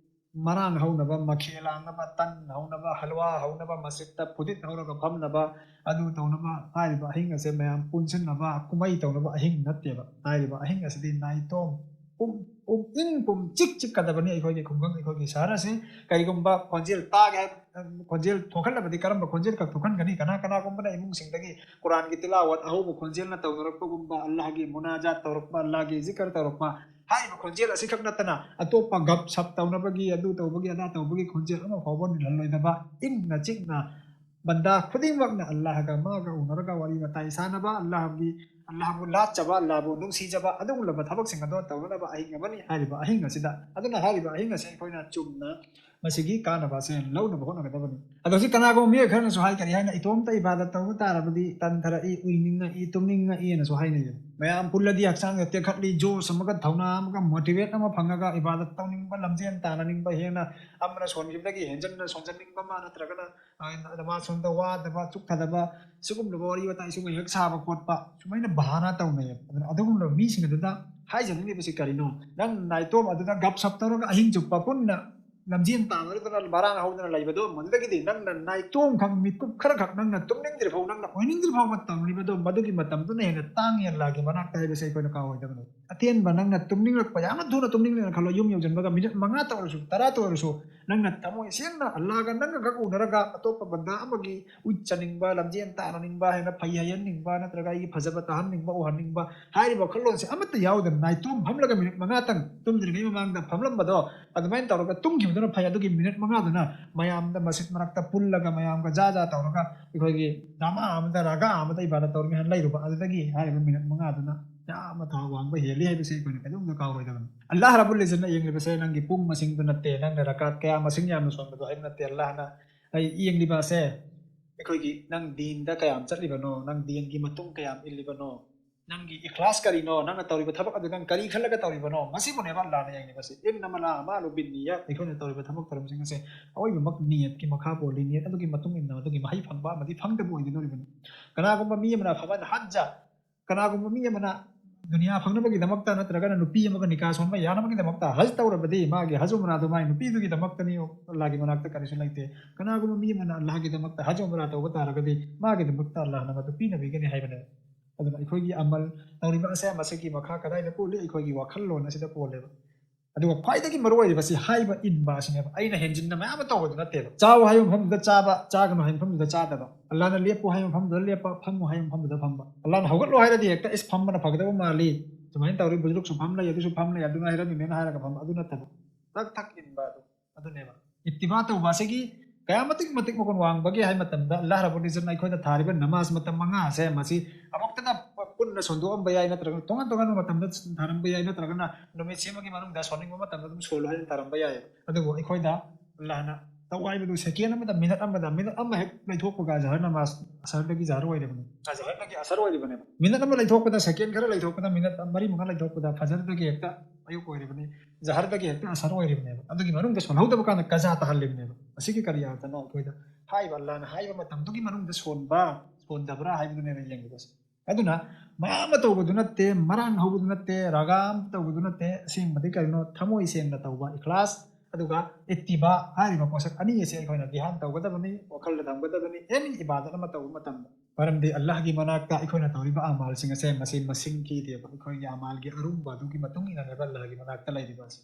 ꯃꯔꯥꯡ ꯍꯧꯅꯕ, ꯃꯈꯦ ꯂꯥꯡꯅꯕ, ꯇꯟ ꯍꯧꯅꯕ, ꯍꯜꯋꯥ ꯍꯧꯅꯕ, ꯃꯁꯖꯤꯠꯇ ꯐꯨꯗꯤꯠ ꯍꯧꯔꯒ ꯐꯝꯅꯕ, ꯑꯗꯨ ꯇꯧꯅꯕ ꯍꯥꯏꯔꯤꯕ ꯑꯍꯤꯡ ꯑꯁꯦ ꯃꯌꯥꯝ ꯄꯨꯟꯁꯤꯟꯅꯕ, ꯀꯨꯝꯍꯩ ꯇꯧꯅꯕ ꯑꯍꯤꯡ ꯅꯠꯇꯦꯕ꯫ ꯍꯥꯏꯔꯤꯕ ꯑꯍꯤꯡ ꯑꯁꯤꯗꯤ ꯅꯥꯏꯇꯣꯝ ꯄꯨꯝ, ꯄꯨꯝ ꯏꯪ ꯄꯨꯝ ꯆꯤꯛ ꯆꯤꯛꯀꯗꯕꯅꯤ ꯑꯩꯈꯣꯏꯒꯤ ꯈꯨꯡꯒꯪ, ꯑꯩꯈꯣꯏꯒꯤ ꯁꯍꯔ ꯑꯁꯤ꯫ ꯀꯔꯤꯒꯨꯝꯕ ꯈꯣꯟꯖꯦꯜ ꯇꯥꯒꯦ ꯍꯥꯏꯕ, ꯈꯣꯟꯖꯦꯜ ꯊꯣꯛꯍꯜꯂꯕꯗꯤ ꯀꯔꯝꯕ ꯈꯣꯟꯖꯦꯜ ꯈꯛ ꯊꯣꯛꯍꯟꯒꯅꯤ? ꯀꯅꯥ ꯀꯅꯥꯒꯨꯝꯕꯅ ꯏꯃꯨꯡꯁꯤꯡꯗꯒꯤ ꯀꯨꯔꯥꯟꯒꯤ ꯇꯤꯂꯥꯋꯠ ꯑꯍꯧꯕ ꯈꯣꯟꯖꯦꯜꯅ ꯇꯧꯅꯔꯛꯄꯒꯨꯝꯕ, ꯑꯜꯂꯥꯍꯒꯤ ꯃꯨꯅꯥꯖꯥꯠ ꯇꯧꯔꯛꯄ, ꯑꯜꯂꯥꯍꯒꯤ ꯖꯤꯀꯔ ꯇꯧꯔꯛꯄ, ꯍꯥꯏꯔꯤꯕ ꯈꯣꯟꯖꯦꯜ ꯑꯁꯤꯈꯛ ꯅꯠꯇꯅ ꯑꯇꯣꯞꯄ ꯒꯞ ꯁꯞ ꯇꯧꯅꯕꯒꯤ, ꯑꯗꯨ ꯇꯧꯕꯒꯤ, ꯑꯗꯥ ꯇꯧꯕꯒꯤ ꯈꯣꯟꯖꯦꯜ ꯑꯃ ꯐꯥꯎꯕ ꯅꯤꯜꯍꯜꯂꯣꯏꯗꯕ, ꯏꯪꯅ ꯆꯤꯛꯅ ꯕꯟꯗꯥ ꯈꯨꯗꯤꯡꯃꯛꯅ ꯑꯜꯂꯥꯍꯒ ꯃꯥꯒ ꯎꯅꯔꯒ ꯋꯥꯔꯤ ꯋꯥꯇꯥꯏ ꯁꯥꯟꯅꯕ, ꯑꯜꯂꯥꯍꯒꯤ, ꯑꯜꯂꯥꯍꯕꯨ ꯂꯥꯠꯆꯕ, ꯑꯜꯂꯥꯍꯕꯨ ꯅꯨꯡꯁꯤꯖꯕ, ꯑꯗꯨꯒꯨꯝꯂꯕ ꯊꯕꯛꯁꯤꯡ ꯑꯗꯣ ꯇꯧꯅꯅꯕ ꯑꯍꯤꯡ ꯑꯃꯅꯤ ꯍꯥꯏꯔꯤꯕ ꯑꯍꯤꯡ ꯑꯁꯤꯗ꯫ ꯑꯗꯨꯅ ꯍꯥꯏꯔꯤꯕ ꯑꯍꯤꯡ ꯑꯁꯤ ꯑꯩꯈꯣꯏꯅ ꯆꯨꯝꯅ ꯃꯁꯤꯒꯤ ꯀꯥꯟꯅꯕ ꯑꯁꯦ ꯂꯧꯅꯕ ꯍꯣꯠꯅꯒꯗꯕꯅꯤ꯫ ꯑꯗꯣ ꯍꯧꯖꯤꯛ ꯀꯅꯥꯒꯨꯝꯕ ꯃꯤꯑꯣꯏ ꯈꯔꯅꯁꯨ ꯍꯥꯏ, "ꯀꯔꯤ ꯍꯥꯏꯅ, ꯏꯇꯣꯝꯇ ꯏꯕꯥꯗꯠ ꯇꯧꯕ ꯇꯥꯔꯕꯗꯤ ꯇꯟꯊꯔꯛꯏ, ꯎꯏꯅꯤꯡꯉꯛꯏ, ꯇꯨꯝꯅꯤꯡꯉꯛꯏ" ꯑꯅꯁꯨ ꯍꯥꯏꯅꯩ꯫ ꯃꯌꯥꯝ ꯄꯨꯜꯂꯗꯤ ꯍꯛꯆꯥꯡꯗ ꯇꯦꯛꯈꯠꯂꯤ, ꯖꯣꯁ ꯑꯃꯒ ꯊꯧꯅꯥ ꯑꯃꯒ ꯃꯣꯇꯤꯚꯦꯠ ꯑꯃ ꯐꯪꯉꯒ ꯏꯕꯥꯗꯠ ꯇꯧꯅꯤꯡꯕ, ꯂꯝꯖꯦꯟ ꯇꯥꯟꯅꯅꯤꯡꯕ, ꯍꯦꯟꯅ ꯑꯃꯅ ꯁꯣꯟꯈꯤꯕꯗꯒꯤ ꯍꯦꯟꯖꯟꯅ ꯁꯣꯟꯖꯟꯅꯤꯡꯕ ꯑꯃ, ꯅꯠꯇ꯭ꯔꯒꯅ, ꯑ, ꯅꯃꯥꯖ ꯁꯣꯟꯕꯗ ꯋꯥꯗꯕ, ꯆꯨꯛꯊꯗꯕ, ꯁꯤꯒꯨꯝꯂꯕ ꯋꯥꯔꯤ ꯋꯥꯇꯥꯏ ꯁꯨꯝ ꯉꯥꯏꯍꯥꯛ ꯁꯥꯕ ꯈꯣꯠꯄ, ꯁꯨꯃꯥꯏꯅ ꯕꯍꯥꯅꯥ ꯇꯧꯅꯩꯌꯦꯕ꯫ ꯑꯗꯨꯅ ꯑꯗꯨꯒꯨꯝꯂꯕ ꯃꯤꯁꯤꯡ ꯑꯗꯨꯗ ꯍꯥꯏꯖꯅꯤꯡꯂꯤꯕꯁꯤ ꯀꯔꯤꯅꯣ? ꯅꯪ ꯅꯥꯏꯇꯣꯝ ꯑꯗꯨꯗ ꯒꯞ ꯁꯞ ꯇꯧꯔꯒ ꯑꯍꯤꯡ ꯆꯨꯞꯄ ꯄꯨꯟꯅ ꯂꯝꯖꯦꯟ ꯇꯥꯟꯅꯗꯅ ꯃꯔꯥꯡ ꯍꯧꯗꯅ ꯂꯩꯕꯗꯣ, ꯃꯗꯨꯗꯒꯤꯗꯤ ꯅꯪꯅ ꯅꯥꯏꯇꯣꯝꯈꯛ, ꯃꯤꯠꯀꯨꯞ ꯈꯔꯈꯛ ꯅꯪꯅ ꯇꯨꯝꯅꯤꯡꯗ꯭ꯔꯤꯐꯥꯎ, ꯅꯪꯅ ꯑꯣꯏꯅꯤꯡꯗ꯭ꯔꯤꯐꯥꯎꯕ ꯇꯝꯂꯤꯕꯗꯣ, ꯃꯗꯨꯒꯤ ꯃꯇꯝꯗꯨꯅ ꯍꯦꯟꯅ ꯇꯥꯡꯉꯤ ꯑꯜꯂꯥꯒꯤ ꯃꯅꯥꯛꯇ ꯍꯥꯏꯕꯁꯦ ꯑꯩꯈꯣꯏꯅ ꯀꯥꯎꯔꯣꯏꯗꯕꯅꯤ꯫ ꯑꯇꯦꯟꯕ ꯅꯪꯅ ꯇꯨꯝꯅꯤꯡꯂꯛꯄ, ꯌꯥꯝꯅ ꯊꯨꯅ ꯇꯨꯝꯅꯤꯡꯂꯦꯅ ꯈꯜꯂꯣ, ꯌꯨꯝ ꯌꯧꯁꯤꯟꯕꯒ ꯃꯤꯅꯤꯠ ꯃꯉꯥꯇ ꯑꯣꯏꯔꯁꯨ, ꯇꯔꯥꯇ ꯑꯣꯏꯔꯁꯨ, ꯅꯪꯅ ꯊꯃꯣꯏ ꯁꯦꯡꯅ ꯑꯜꯂꯥꯒ ꯅꯪꯒ ꯈꯛ ꯎꯅꯔꯒ ꯑꯇꯣꯞꯄ ꯕꯟꯗꯥ ꯑꯃꯒꯤ ꯎꯠꯆꯅꯤꯡꯕ, ꯂꯝꯖꯦꯟ ꯇꯥꯟꯅꯅꯤꯡꯕ, ꯍꯦꯟꯅ ꯐꯩ ꯍꯥꯏꯍꯟꯅꯤꯡꯕ, ꯅꯠꯇ꯭ꯔꯒ ꯑꯩꯒꯤ ꯐꯖꯕ ꯇꯥꯍꯟꯅꯤꯡꯕ, ꯎꯍꯟꯅꯤꯡꯕ ꯍꯥꯏꯔꯤꯕ ꯋꯥꯈꯜꯂꯣꯟꯁꯦ ꯑꯃꯠꯇ ꯌꯥꯎꯗꯅ ꯅꯥꯏꯇꯣꯝ ꯐꯝꯂꯒ ꯃꯤꯅꯤꯠ ꯃꯉꯥꯇꯪ ꯇꯨꯝꯗ꯭ꯔꯤꯉꯩ ꯃꯃꯥꯡꯗ ꯐꯝꯂꯝꯕꯗꯣ, ꯑꯗꯨꯃꯥꯏꯅ ꯇꯧꯔꯒ ꯇꯨꯝꯈꯤꯕꯗꯨꯅ ꯐꯩ꯫ ꯑꯗꯨꯒꯤ ꯃꯤꯅꯤꯠ ꯃꯉꯥꯗꯨꯅ ꯃꯌꯥꯝꯗ ꯃꯁꯖꯤꯗ ꯃꯔꯛꯇ ꯄꯨꯜꯂꯒ ꯃꯌꯥꯝꯒ ꯖꯥ ꯖꯥ ꯇꯧꯔꯒ ꯑꯩꯈꯣꯏꯒꯤ ꯖꯃꯥ ꯑꯃꯗ, ꯔꯒꯥ ꯑꯃꯗ ꯏꯕꯥꯗꯠ ꯇꯧꯔꯤꯉꯩ ꯂꯩꯔꯨꯕ, ꯑꯗꯨꯗꯒꯤ ꯍꯥꯏꯔꯤꯕ ꯃꯤꯅꯤꯠ ꯃꯉꯥꯗꯨꯅ ꯌꯥꯝꯅ ꯊꯥꯛ ꯋꯥꯡꯕ ꯍꯦꯜꯂꯤ ꯍꯥꯏꯕꯁꯤ ꯑꯩꯈꯣꯏꯅ ꯀꯩꯗꯧꯅꯨꯡꯗ ꯀꯥꯎꯔꯣꯏꯗꯕꯅꯤ꯫ ꯑꯜꯂꯥꯍ ꯔꯕꯨꯜ ꯏꯖꯠꯅ ꯌꯦꯡꯂꯤꯕꯁꯦ ꯅꯪꯒꯤ ꯄꯨꯡ ꯃꯁꯤꯡꯗꯨ ꯅꯠꯇꯦ, ꯅꯪꯅ ꯔꯀꯥꯠ ꯀꯌꯥ ꯃꯁꯤꯡ ꯌꯥꯝꯅ ꯁꯣꯟꯕꯗꯣ ꯍꯥꯏꯕ ꯅꯠꯇꯦ꯫ ꯑꯜꯂꯥꯍꯅ ꯑꯩ ꯌꯦꯡꯂꯤꯕ ꯑꯁꯦ ꯑꯩꯈꯣꯏꯒꯤ ꯅꯪ ꯗꯤꯟꯗ ꯀꯌꯥꯝ ꯆꯠꯂꯤꯕꯅꯣ, ꯅꯪ ꯗꯤꯟꯒꯤ ꯃꯇꯨꯡ ꯀꯌꯥꯝ ꯏꯜꯂꯤꯕꯅꯣ, ꯅꯪꯒꯤ ꯏꯈ꯭ꯂꯥꯁ ꯀꯔꯤꯅꯣ, ꯅꯪꯅ ꯇꯧꯔꯤꯕ ꯊꯕꯛ ꯑꯗꯨ ꯅꯪ ꯀꯔꯤ ꯈꯜꯂꯒ ꯇꯧꯔꯤꯕꯅꯣ, ꯃꯁꯤꯕꯨꯅꯦꯕ ꯑꯜꯂꯥꯍꯅ ꯌꯦꯡꯂꯤꯕꯁꯦ꯫ "ꯏꯟꯅꯃꯜ ꯑꯃꯥꯂꯨ ꯕꯤꯟꯅꯤꯌꯥꯠ", ꯑꯩꯈꯣꯏꯅ ꯇꯧꯔꯤꯕ ꯊꯕꯛ ꯊꯧꯔꯝꯁꯤꯡ ꯑꯁꯦ ꯑꯋꯣꯏꯕꯃꯛ ꯅꯤꯌꯠꯀꯤ ꯃꯈꯥ ꯄꯣꯜꯂꯤ꯫ ꯅꯤꯌꯠ ꯑꯗꯨꯒꯤ ꯃꯇꯨꯡ ꯏꯟꯅ ꯑꯗꯨꯒꯤ ꯃꯍꯩ ꯐꯪꯕ ꯑꯃꯗꯤ ꯐꯪꯗꯕ ꯑꯣꯏꯒꯗꯧꯔꯤꯕꯅꯤ꯫ ꯀꯅꯥꯒꯨꯝꯕ ꯃꯤ ꯑꯃꯅ ꯐꯃꯟ ꯍꯖ, ꯀꯅꯥꯒꯨꯝꯕ ꯃꯤ ꯑꯃꯅ ꯗꯨꯅꯤꯌꯥ ꯐꯪꯅꯕꯒꯤꯗꯃꯛꯇ ꯅꯠꯇ꯭ꯔꯒꯅ ꯅꯨꯄꯤ ꯑꯃꯒ ꯅꯤꯀꯥ ꯁꯣꯟꯕ ꯌꯥꯅꯕꯒꯤꯗꯃꯛꯇ ꯍꯖ ꯇꯧꯔꯕꯗꯤ ꯃꯥꯒꯤ ꯍꯖ ꯎꯝꯔꯥꯗꯨ ꯃꯥꯒꯤ ꯅꯨꯄꯤꯗꯨꯒꯤꯗꯃꯛꯇꯅꯤ, ꯑꯜꯂꯥꯍꯒꯤ ꯃꯅꯥꯛꯇ ꯀꯔꯤꯁꯨ ꯂꯩꯇꯦ꯫ ꯀꯅꯥꯒꯨꯝꯕ ꯃꯤ ꯑꯃꯅ ꯑꯜꯂꯥꯍꯒꯤꯗꯃꯛꯇ ꯍꯖ ꯎꯝꯔꯥ ꯇꯧꯕ ꯇꯥꯔꯒꯗꯤ ꯃꯥꯒꯤꯗꯃꯛꯇ ꯑꯜꯂꯥꯍꯅ ꯃꯗꯨ ꯄꯤꯅꯕꯤꯒꯅꯤ ꯍꯥꯏꯕꯅꯦꯕ꯫ ꯑꯗꯨꯅ ꯑꯩꯈꯣꯏꯒꯤ ꯑꯃꯜ ꯇꯧꯔꯤꯕ ꯑꯁꯦ ꯃꯁꯤꯒꯤ ꯃꯈꯥ ꯀꯗꯥꯏꯗ ꯄꯣꯜꯂꯤ? ꯑꯩꯈꯣꯏꯒꯤ ꯋꯥꯈꯜꯂꯣꯟ ꯑꯁꯤꯗ ꯄꯣꯜꯂꯦꯕ꯫ ꯑꯗꯨꯒ ꯈ꯭ꯋꯥꯏꯗꯒꯤ ꯃꯔꯨ ꯑꯣꯏꯔꯤꯕꯁꯤ ꯍꯥꯏꯕ ꯏꯟꯕ ꯑꯁꯤꯅꯦꯕ꯫ ꯑꯩꯅ ꯍꯦꯟꯖꯤꯟꯅ ꯃꯌꯥꯝ ꯑꯃ ꯇꯧꯕꯗꯨ ꯅꯠꯇꯦꯕ꯫ ꯆꯥꯎ ꯍꯥꯏꯕ ꯃꯐꯝꯗꯨꯗ ꯆꯥꯕ, ꯆꯥꯒꯅꯨ ꯍꯥꯏꯕ ꯃꯐꯝꯗꯨꯗ ꯆꯥꯗꯕ꯫ ꯑꯜꯂꯥꯍꯅ ꯂꯦꯞꯄꯨ ꯍꯥꯏꯕ ꯃꯐꯝꯗꯨꯗ ꯂꯦꯞꯄ, ꯐꯝꯃꯨ ꯍꯥꯏꯕ ꯃꯐꯝꯗꯨꯗ ꯐꯝꯕ꯫ ꯑꯜꯂꯥꯍꯅ ꯍꯧꯒꯠꯂꯣ ꯍꯥꯏꯔꯗꯤ ꯍꯦꯛꯇ "ꯏꯁ, ꯐꯝꯕꯅ ꯐꯒꯗꯕ ꯃꯥꯜꯂꯤ, ꯁꯨꯃꯥꯏꯅ ꯇꯧꯔꯤ, ꯕꯨꯖꯨꯔꯨꯛꯁꯨ ꯐꯝ ꯂꯩ, ꯑꯗꯨꯁꯨ ꯐꯝ ꯂꯩ, ꯑꯗꯨꯅ ꯍꯥꯏꯔꯝꯃꯤꯅꯦꯅ" ꯍꯥꯏꯔꯒ ꯐꯝꯕ, ꯑꯗꯨ ꯅꯠꯇꯕ꯫ ꯊꯛ ꯊꯛ ꯏꯟꯕ ꯑꯗꯨ, ꯑꯗꯨꯅꯦꯕ꯫ ꯏꯠꯇꯤꯕꯥ ꯇꯧꯕ ꯑꯁꯤꯒꯤ ꯀꯌꯥ ꯃꯇꯤꯛ ꯃꯇꯤꯛ ꯃꯒꯨꯟ ꯋꯥꯡꯕꯒꯦ ꯍꯥꯏꯕ ꯃꯇꯝꯗ, ꯑꯜꯂꯥꯍ ꯔꯕꯨꯜ ꯏꯖꯠꯅ ꯑꯩꯈꯣꯏꯗ ꯊꯥꯔꯤꯕ ꯅꯃꯥꯖ ꯃꯇꯝ ꯃꯉꯥ ꯑꯁꯦ, ꯃꯁꯤ ꯑꯃꯨꯛꯇꯗ ꯄꯨꯟꯅ ꯁꯣꯟꯗꯣꯛꯑꯝꯕ ꯌꯥꯏ, ꯅꯠꯇ꯭ꯔꯒꯅ ꯇꯣꯉꯥꯟ ꯇꯣꯉꯥꯟꯕ ꯃꯇꯝꯗ ꯊꯥꯔꯝꯕ ꯌꯥꯏ, ꯅꯠꯇ꯭ꯔꯒꯅ ꯅꯨꯃꯤꯠꯁꯤꯃꯒꯤ ꯃꯅꯨꯡꯗ ꯁꯣꯟꯅꯤꯡꯕ ꯃꯇꯝꯗ ꯑꯗꯨꯝ ꯁꯣꯜꯂꯨ ꯍꯥꯏꯅ ꯊꯥꯔꯝꯕ ꯌꯥꯏ꯫ ꯑꯗꯨꯕꯨ ꯑꯩꯈꯣꯏꯗ ꯑꯜꯂꯥꯍꯅ ꯇꯧ ꯍꯥꯏꯕꯗꯨ ꯁꯦꯀꯦꯟ ꯑꯃꯗ, ꯃꯤꯅꯠ ꯑꯃꯗ, ꯃꯤꯅꯠ ꯑꯃ ꯍꯦꯛ ꯂꯩꯊꯣꯛꯄꯒ ꯖꯍꯔ ꯅꯃꯥꯖ ꯑꯁꯔꯗꯒꯤ ꯖꯍꯔ ꯑꯣꯏꯔꯤꯕꯅꯤ꯫ ꯖꯍꯔꯗꯒꯤ ꯑꯁꯔ ꯑꯣꯏꯔꯤꯕꯅꯦꯕ꯫ ꯃꯤꯅꯠ ꯑꯃ ꯂꯩꯊꯣꯛꯄꯗ, ꯁꯦꯀꯦꯟ ꯈꯔ ꯂꯩꯊꯣꯛꯄꯗ, ꯃꯤꯅꯠ ꯃꯔꯤ ꯃꯉꯥ ꯂꯩꯊꯣꯛꯄꯗ ꯐꯖꯔꯗꯒꯤ ꯍꯦꯛꯇ ꯑꯌꯨꯛ ꯑꯣꯏꯔꯤꯕꯅꯤ, ꯖꯍꯔꯗꯒꯤ ꯍꯦꯛꯇ ꯑꯁꯔ ꯑꯣꯏꯔꯤꯕꯅꯦꯕ꯫ ꯑꯗꯨꯒꯤ ꯃꯅꯨꯡꯗ ꯁꯣꯜꯍꯧꯗꯕ ꯀꯥꯟꯗ ꯀꯖꯥ ꯇꯥꯍꯜꯂꯤꯕꯅꯦꯕ꯫ ꯑꯁꯤꯒꯤ ꯀꯔꯤ ꯑꯥꯔꯊꯅꯣ? ꯑꯩꯈꯣꯏꯗ ꯍꯥꯏꯕ ꯑꯜꯂꯥꯍꯅ ꯍꯥꯏꯕ ꯃꯇꯝꯗꯨꯒꯤ ꯃꯅꯨꯡꯗ ꯁꯣꯟꯕ, ꯁꯣꯟꯗꯕ꯭ꯔꯥ ꯍꯥꯏꯕꯗꯨꯅꯦꯕ ꯌꯦꯡꯒꯗꯕꯁꯦ꯫ ꯑꯗꯨꯅ ꯃꯌꯥꯝ ꯑꯃ ꯇꯧꯕꯗꯨ ꯅꯠꯇꯦ, ꯃꯔꯥꯡ ꯍꯧꯕꯗꯨ ꯅꯠꯇꯦ, ꯔꯒꯥ ꯑꯃ ꯇꯧꯕꯗꯨ ꯅꯠꯇꯦ꯫ ꯑꯁꯦꯡꯕꯗꯤ ꯀꯔꯤꯅꯣ? ꯊꯃꯣꯏ ꯁꯦꯡꯅ ꯇꯧꯕ, ꯏꯈ꯭ꯂꯥꯁ, ꯑꯗꯨꯒ ꯏꯠꯇꯤꯕꯥ ꯍꯥꯏꯔꯤꯕ ꯄꯣꯠꯁꯛ ꯑꯅꯤ ꯑꯁꯤ ꯑꯩꯈꯣꯏꯅ ꯙ꯭ꯌꯥꯟ ꯇꯧꯒꯗꯕꯅꯤ, ꯋꯥꯈꯜꯗ ꯊꯝꯒꯗꯕꯅꯤ, ꯑꯦꯅꯤ ꯏꯕꯥꯗꯠ ꯑꯃ ꯇꯧꯕ ꯃꯇꯝꯗ꯫ ꯃꯔꯝꯗꯤ ꯑꯜꯂꯥꯍꯒꯤ ꯃꯅꯥꯛꯇ ꯑꯩꯈꯣꯏꯅ ꯇꯧꯔꯤꯕ ꯑꯃꯥꯜꯁꯤꯡ ꯑꯁꯦ ꯃꯁꯤ ꯃꯁꯤꯡ ꯊꯤꯗꯦꯕ꯫ ꯑꯩꯈꯣꯏꯒꯤ ꯑꯃꯥꯜꯒꯤ ꯑꯔꯨꯝꯕ ꯑꯗꯨꯒꯤ ꯃꯇꯨꯡ ꯏꯟꯅꯅꯦꯕ ꯑꯜꯂꯥꯍꯒꯤ ꯃꯅꯥꯛꯇ ꯂꯩꯔꯤꯕ ꯑꯁꯤ꯫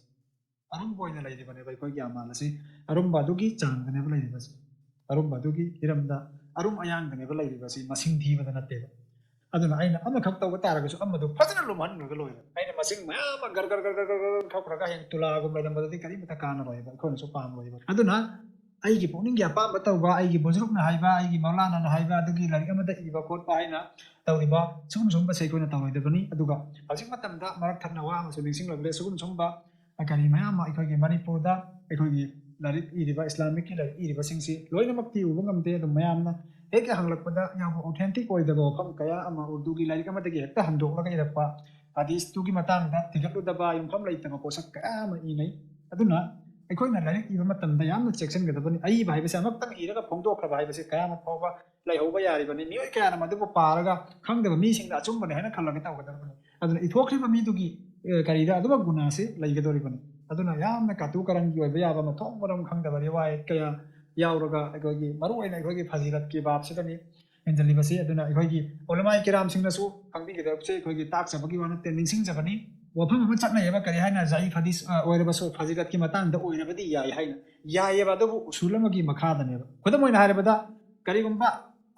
ꯑꯔꯨꯝꯕ ꯑꯣꯏꯅ ꯂꯩꯔꯤꯕꯅꯦꯕ ꯑꯩꯈꯣꯏꯒꯤ ꯑꯃꯥꯜ ꯑꯁꯤ꯫ ꯑꯔꯨꯝꯕ ꯑꯗꯨꯒꯤ ꯆꯥꯡꯗꯅꯦꯕ ꯂꯩꯔꯤꯕꯁꯤ꯫ ꯑꯔꯨꯝꯕ ꯑꯗꯨꯒꯤ ꯍꯤꯔꯝꯗ ꯑꯔꯨꯝ ꯑꯌꯥꯡꯗꯅꯦꯕ ꯂꯩꯔꯤꯕꯁꯤ, ꯃꯁꯤꯡ ꯊꯤꯕꯗ ꯅꯠꯇꯦꯕ꯫ ꯑꯗꯨꯅ ꯑꯩꯅ ꯑꯃꯈꯛ ꯇꯧꯕ ꯇꯥꯔꯒꯁꯨ ꯑꯃꯗꯨ ꯐꯖꯅ ꯂꯨꯝꯍꯟꯈ꯭ꯔꯒ ꯂꯣꯏꯔꯦ꯫ ꯑꯩꯅ ꯃꯁꯤꯡ ꯃꯌꯥꯝ ꯑꯃ ꯒꯔ ꯒꯔ ꯒꯔ ꯒꯔ ꯒꯔ ꯒꯔ ꯊꯣꯛꯈ꯭ꯔꯒ ꯍꯌꯦꯡ ꯇꯨꯂꯥꯒꯨꯝꯕ ꯂꯩꯔꯝꯕꯗꯗꯤ ꯀꯔꯤꯃꯇ ꯀꯥꯟꯅꯔꯣꯏꯕ, ꯑꯩꯈꯣꯏꯅꯁꯨ ꯄꯥꯝꯂꯣꯏꯕ꯫ ꯑꯗꯨꯅ ꯑꯩꯒꯤ ꯄꯨꯛꯅꯤꯡꯒꯤ ꯑꯄꯥꯝꯕ ꯇꯧꯕ, ꯑꯩꯒꯤ ꯕꯨꯖꯨꯔꯨꯛꯅ ꯍꯥꯏꯕ, ꯑꯩꯒꯤ ꯃꯧꯂꯥꯅꯥꯅ ꯍꯥꯏꯕ, ꯑꯗꯨꯒꯤ ꯂꯥꯏꯔꯤꯛ ꯑꯃꯗ ꯏꯕ ꯈꯣꯠꯄ ꯍꯥꯏꯅ ꯇꯧꯔꯤꯕ ꯁꯤꯒꯨꯝ ꯁꯨꯝꯕꯁꯦ ꯑꯩꯈꯣꯏꯅ ꯇꯧꯔꯣꯏꯗꯕꯅꯤ꯫ ꯑꯗꯨꯒ ꯍꯧꯖꯤꯛ ꯃꯇꯝꯗ ꯃꯔꯛ ꯊꯠꯅ ꯋꯥ ꯑꯃꯁꯨ ꯅꯤꯡꯁꯤꯡꯂꯛꯂꯦ꯫ ꯁꯤꯒꯨꯝ ꯁꯨꯝꯕ ꯀꯔꯤ ꯃꯌꯥꯝ ꯑꯃ ꯑꯩꯈꯣꯏꯒꯤ ꯃꯅꯤꯄꯨꯔꯗ ꯑꯩꯈꯣꯏꯒꯤ ꯂꯥꯏꯔꯤꯛ ꯏꯔꯤꯕ, ꯏꯁꯂꯥꯃꯤꯛꯀꯤ ꯂꯥꯏꯔꯤꯛ ꯏꯔꯤꯕꯁꯤꯡꯁꯤ ꯂꯣꯏꯅꯃꯛꯇꯤ ꯎꯕ ꯉꯝꯗꯦ꯫ ꯑꯗꯨꯝ ꯃꯌꯥꯝꯅ ꯍꯦꯛ ꯍꯪꯂꯛꯄꯗ ꯌꯥꯝꯅ ꯑꯣꯊꯦꯟꯇꯤꯛ ꯑꯣꯏꯗꯕ ꯋꯥꯐꯝ ꯀꯌꯥ ꯑꯃ ꯎꯔꯗꯨꯒꯤ ꯂꯥꯏꯔꯤꯛ ꯑꯃꯗꯒꯤ ꯍꯦꯛꯇ ꯍꯟꯗꯣꯛꯂꯒ ꯏꯔꯛꯄ, ꯍꯗꯤꯁꯇꯨꯒꯤ ꯃꯇꯥꯡꯗ ꯊꯤꯒꯠꯂꯨꯗꯕ, ꯌꯨꯝꯐꯝ ꯂꯩꯇꯕ ꯄꯣꯠꯁꯛ ꯀꯌꯥ ꯑꯃ ꯏꯅꯩ꯫ ꯑꯗꯨꯅ ꯑꯩꯈꯣꯏꯅ ꯂꯥꯏꯔꯤꯛ ꯏꯕ ꯃꯇꯝꯗ ꯌꯥꯝꯅ ꯆꯦꯛꯁꯤꯟꯒꯗꯕꯅꯤ꯫ ꯑꯏꯕ ꯍꯥꯏꯕꯁꯦ ꯑꯃꯨꯛꯇꯪ ꯏꯔꯒ ꯐꯣꯡꯗꯣꯛꯈ꯭ꯔꯕ ꯍꯥꯏꯕꯁꯦ ꯀꯌꯥꯃꯠ ꯐꯥꯎꯕ ꯂꯩꯍꯧꯕ ꯌꯥꯔꯤꯕꯅꯤ꯫ ꯃꯤꯑꯣꯏ ꯀꯌꯥꯅ ꯃꯗꯨꯕꯨ ꯄꯥꯔꯒ ꯈꯪꯗꯕ ꯃꯤꯁꯤꯡꯗ ꯑꯆꯨꯝꯕꯅꯤ ꯍꯥꯏꯅ ꯈꯜꯂꯒ ꯇꯧꯒꯗꯕꯅꯤ꯫ ꯑꯗꯨꯅ ꯏꯊꯣꯛꯈ꯭ꯔꯤꯕ ꯃꯤꯗꯨꯒꯤ, ꯑꯦ, ꯀꯔꯤꯗ ꯑꯗꯨꯃꯛ ꯒꯨꯅꯥꯁꯤ ꯂꯩꯒꯗꯧꯔꯤꯕꯅꯤ꯫ ꯑꯗꯨꯅ ꯌꯥꯝꯅ ꯀꯥꯇꯨ ꯀꯔꯟꯒꯤ ꯑꯣꯏꯕ ꯌꯥꯕ, ꯃꯊꯣꯡ ꯃꯔꯝ ꯈꯪꯗꯕ ꯔꯤꯋꯥꯌꯠ ꯀꯌꯥ ꯌꯥꯎꯔꯒ ꯑꯩꯈꯣꯏꯒꯤ, ꯃꯔꯨꯑꯣꯏꯅ ꯑꯩꯈꯣꯏꯒꯤ ꯐꯖꯤꯂꯠꯀꯤ ꯕꯥꯞꯁꯤꯗꯅꯤ ꯍꯦꯟꯖꯜꯂꯤꯕꯁꯤ꯫ ꯑꯗꯨꯅ ꯑꯩꯈꯣꯏꯒꯤ ꯎꯂꯃꯥꯏ ꯀꯤꯔꯥꯝꯁꯤꯡꯅꯁꯨ ꯈꯪꯕꯤꯒꯗꯕꯁꯦ ꯑꯩꯈꯣꯏꯒꯤ ꯇꯥꯛꯆꯕꯒꯤ ꯋꯥ ꯅꯠꯇꯦ, ꯅꯤꯡꯁꯤꯡꯖꯕꯅꯤ꯫ ꯋꯥꯐꯝ ꯑꯃ ꯆꯠꯅꯩꯌꯦꯕ, ꯀꯔꯤ ꯍꯥꯏꯅ ꯖꯥꯏꯐ ꯍꯗꯤꯁ, ꯑ, ꯑꯣꯏꯔꯕꯁꯨ ꯐꯖꯤꯂꯠꯀꯤ ꯃꯇꯥꯡꯗ ꯑꯣꯏꯔꯕꯗꯤ ꯌꯥꯏ ꯍꯥꯏꯅ꯫ ꯌꯥꯏꯌꯦꯕ, ꯑꯗꯨꯕꯨ ꯎꯁꯨꯜ ꯑꯃꯒꯤ ꯃꯈꯥꯗꯅꯦꯕ꯫ ꯈꯨꯗꯝ ꯑꯣꯏꯅ ꯍꯥꯏꯔꯕꯗ, ꯀꯔꯤꯒꯨꯝꯕ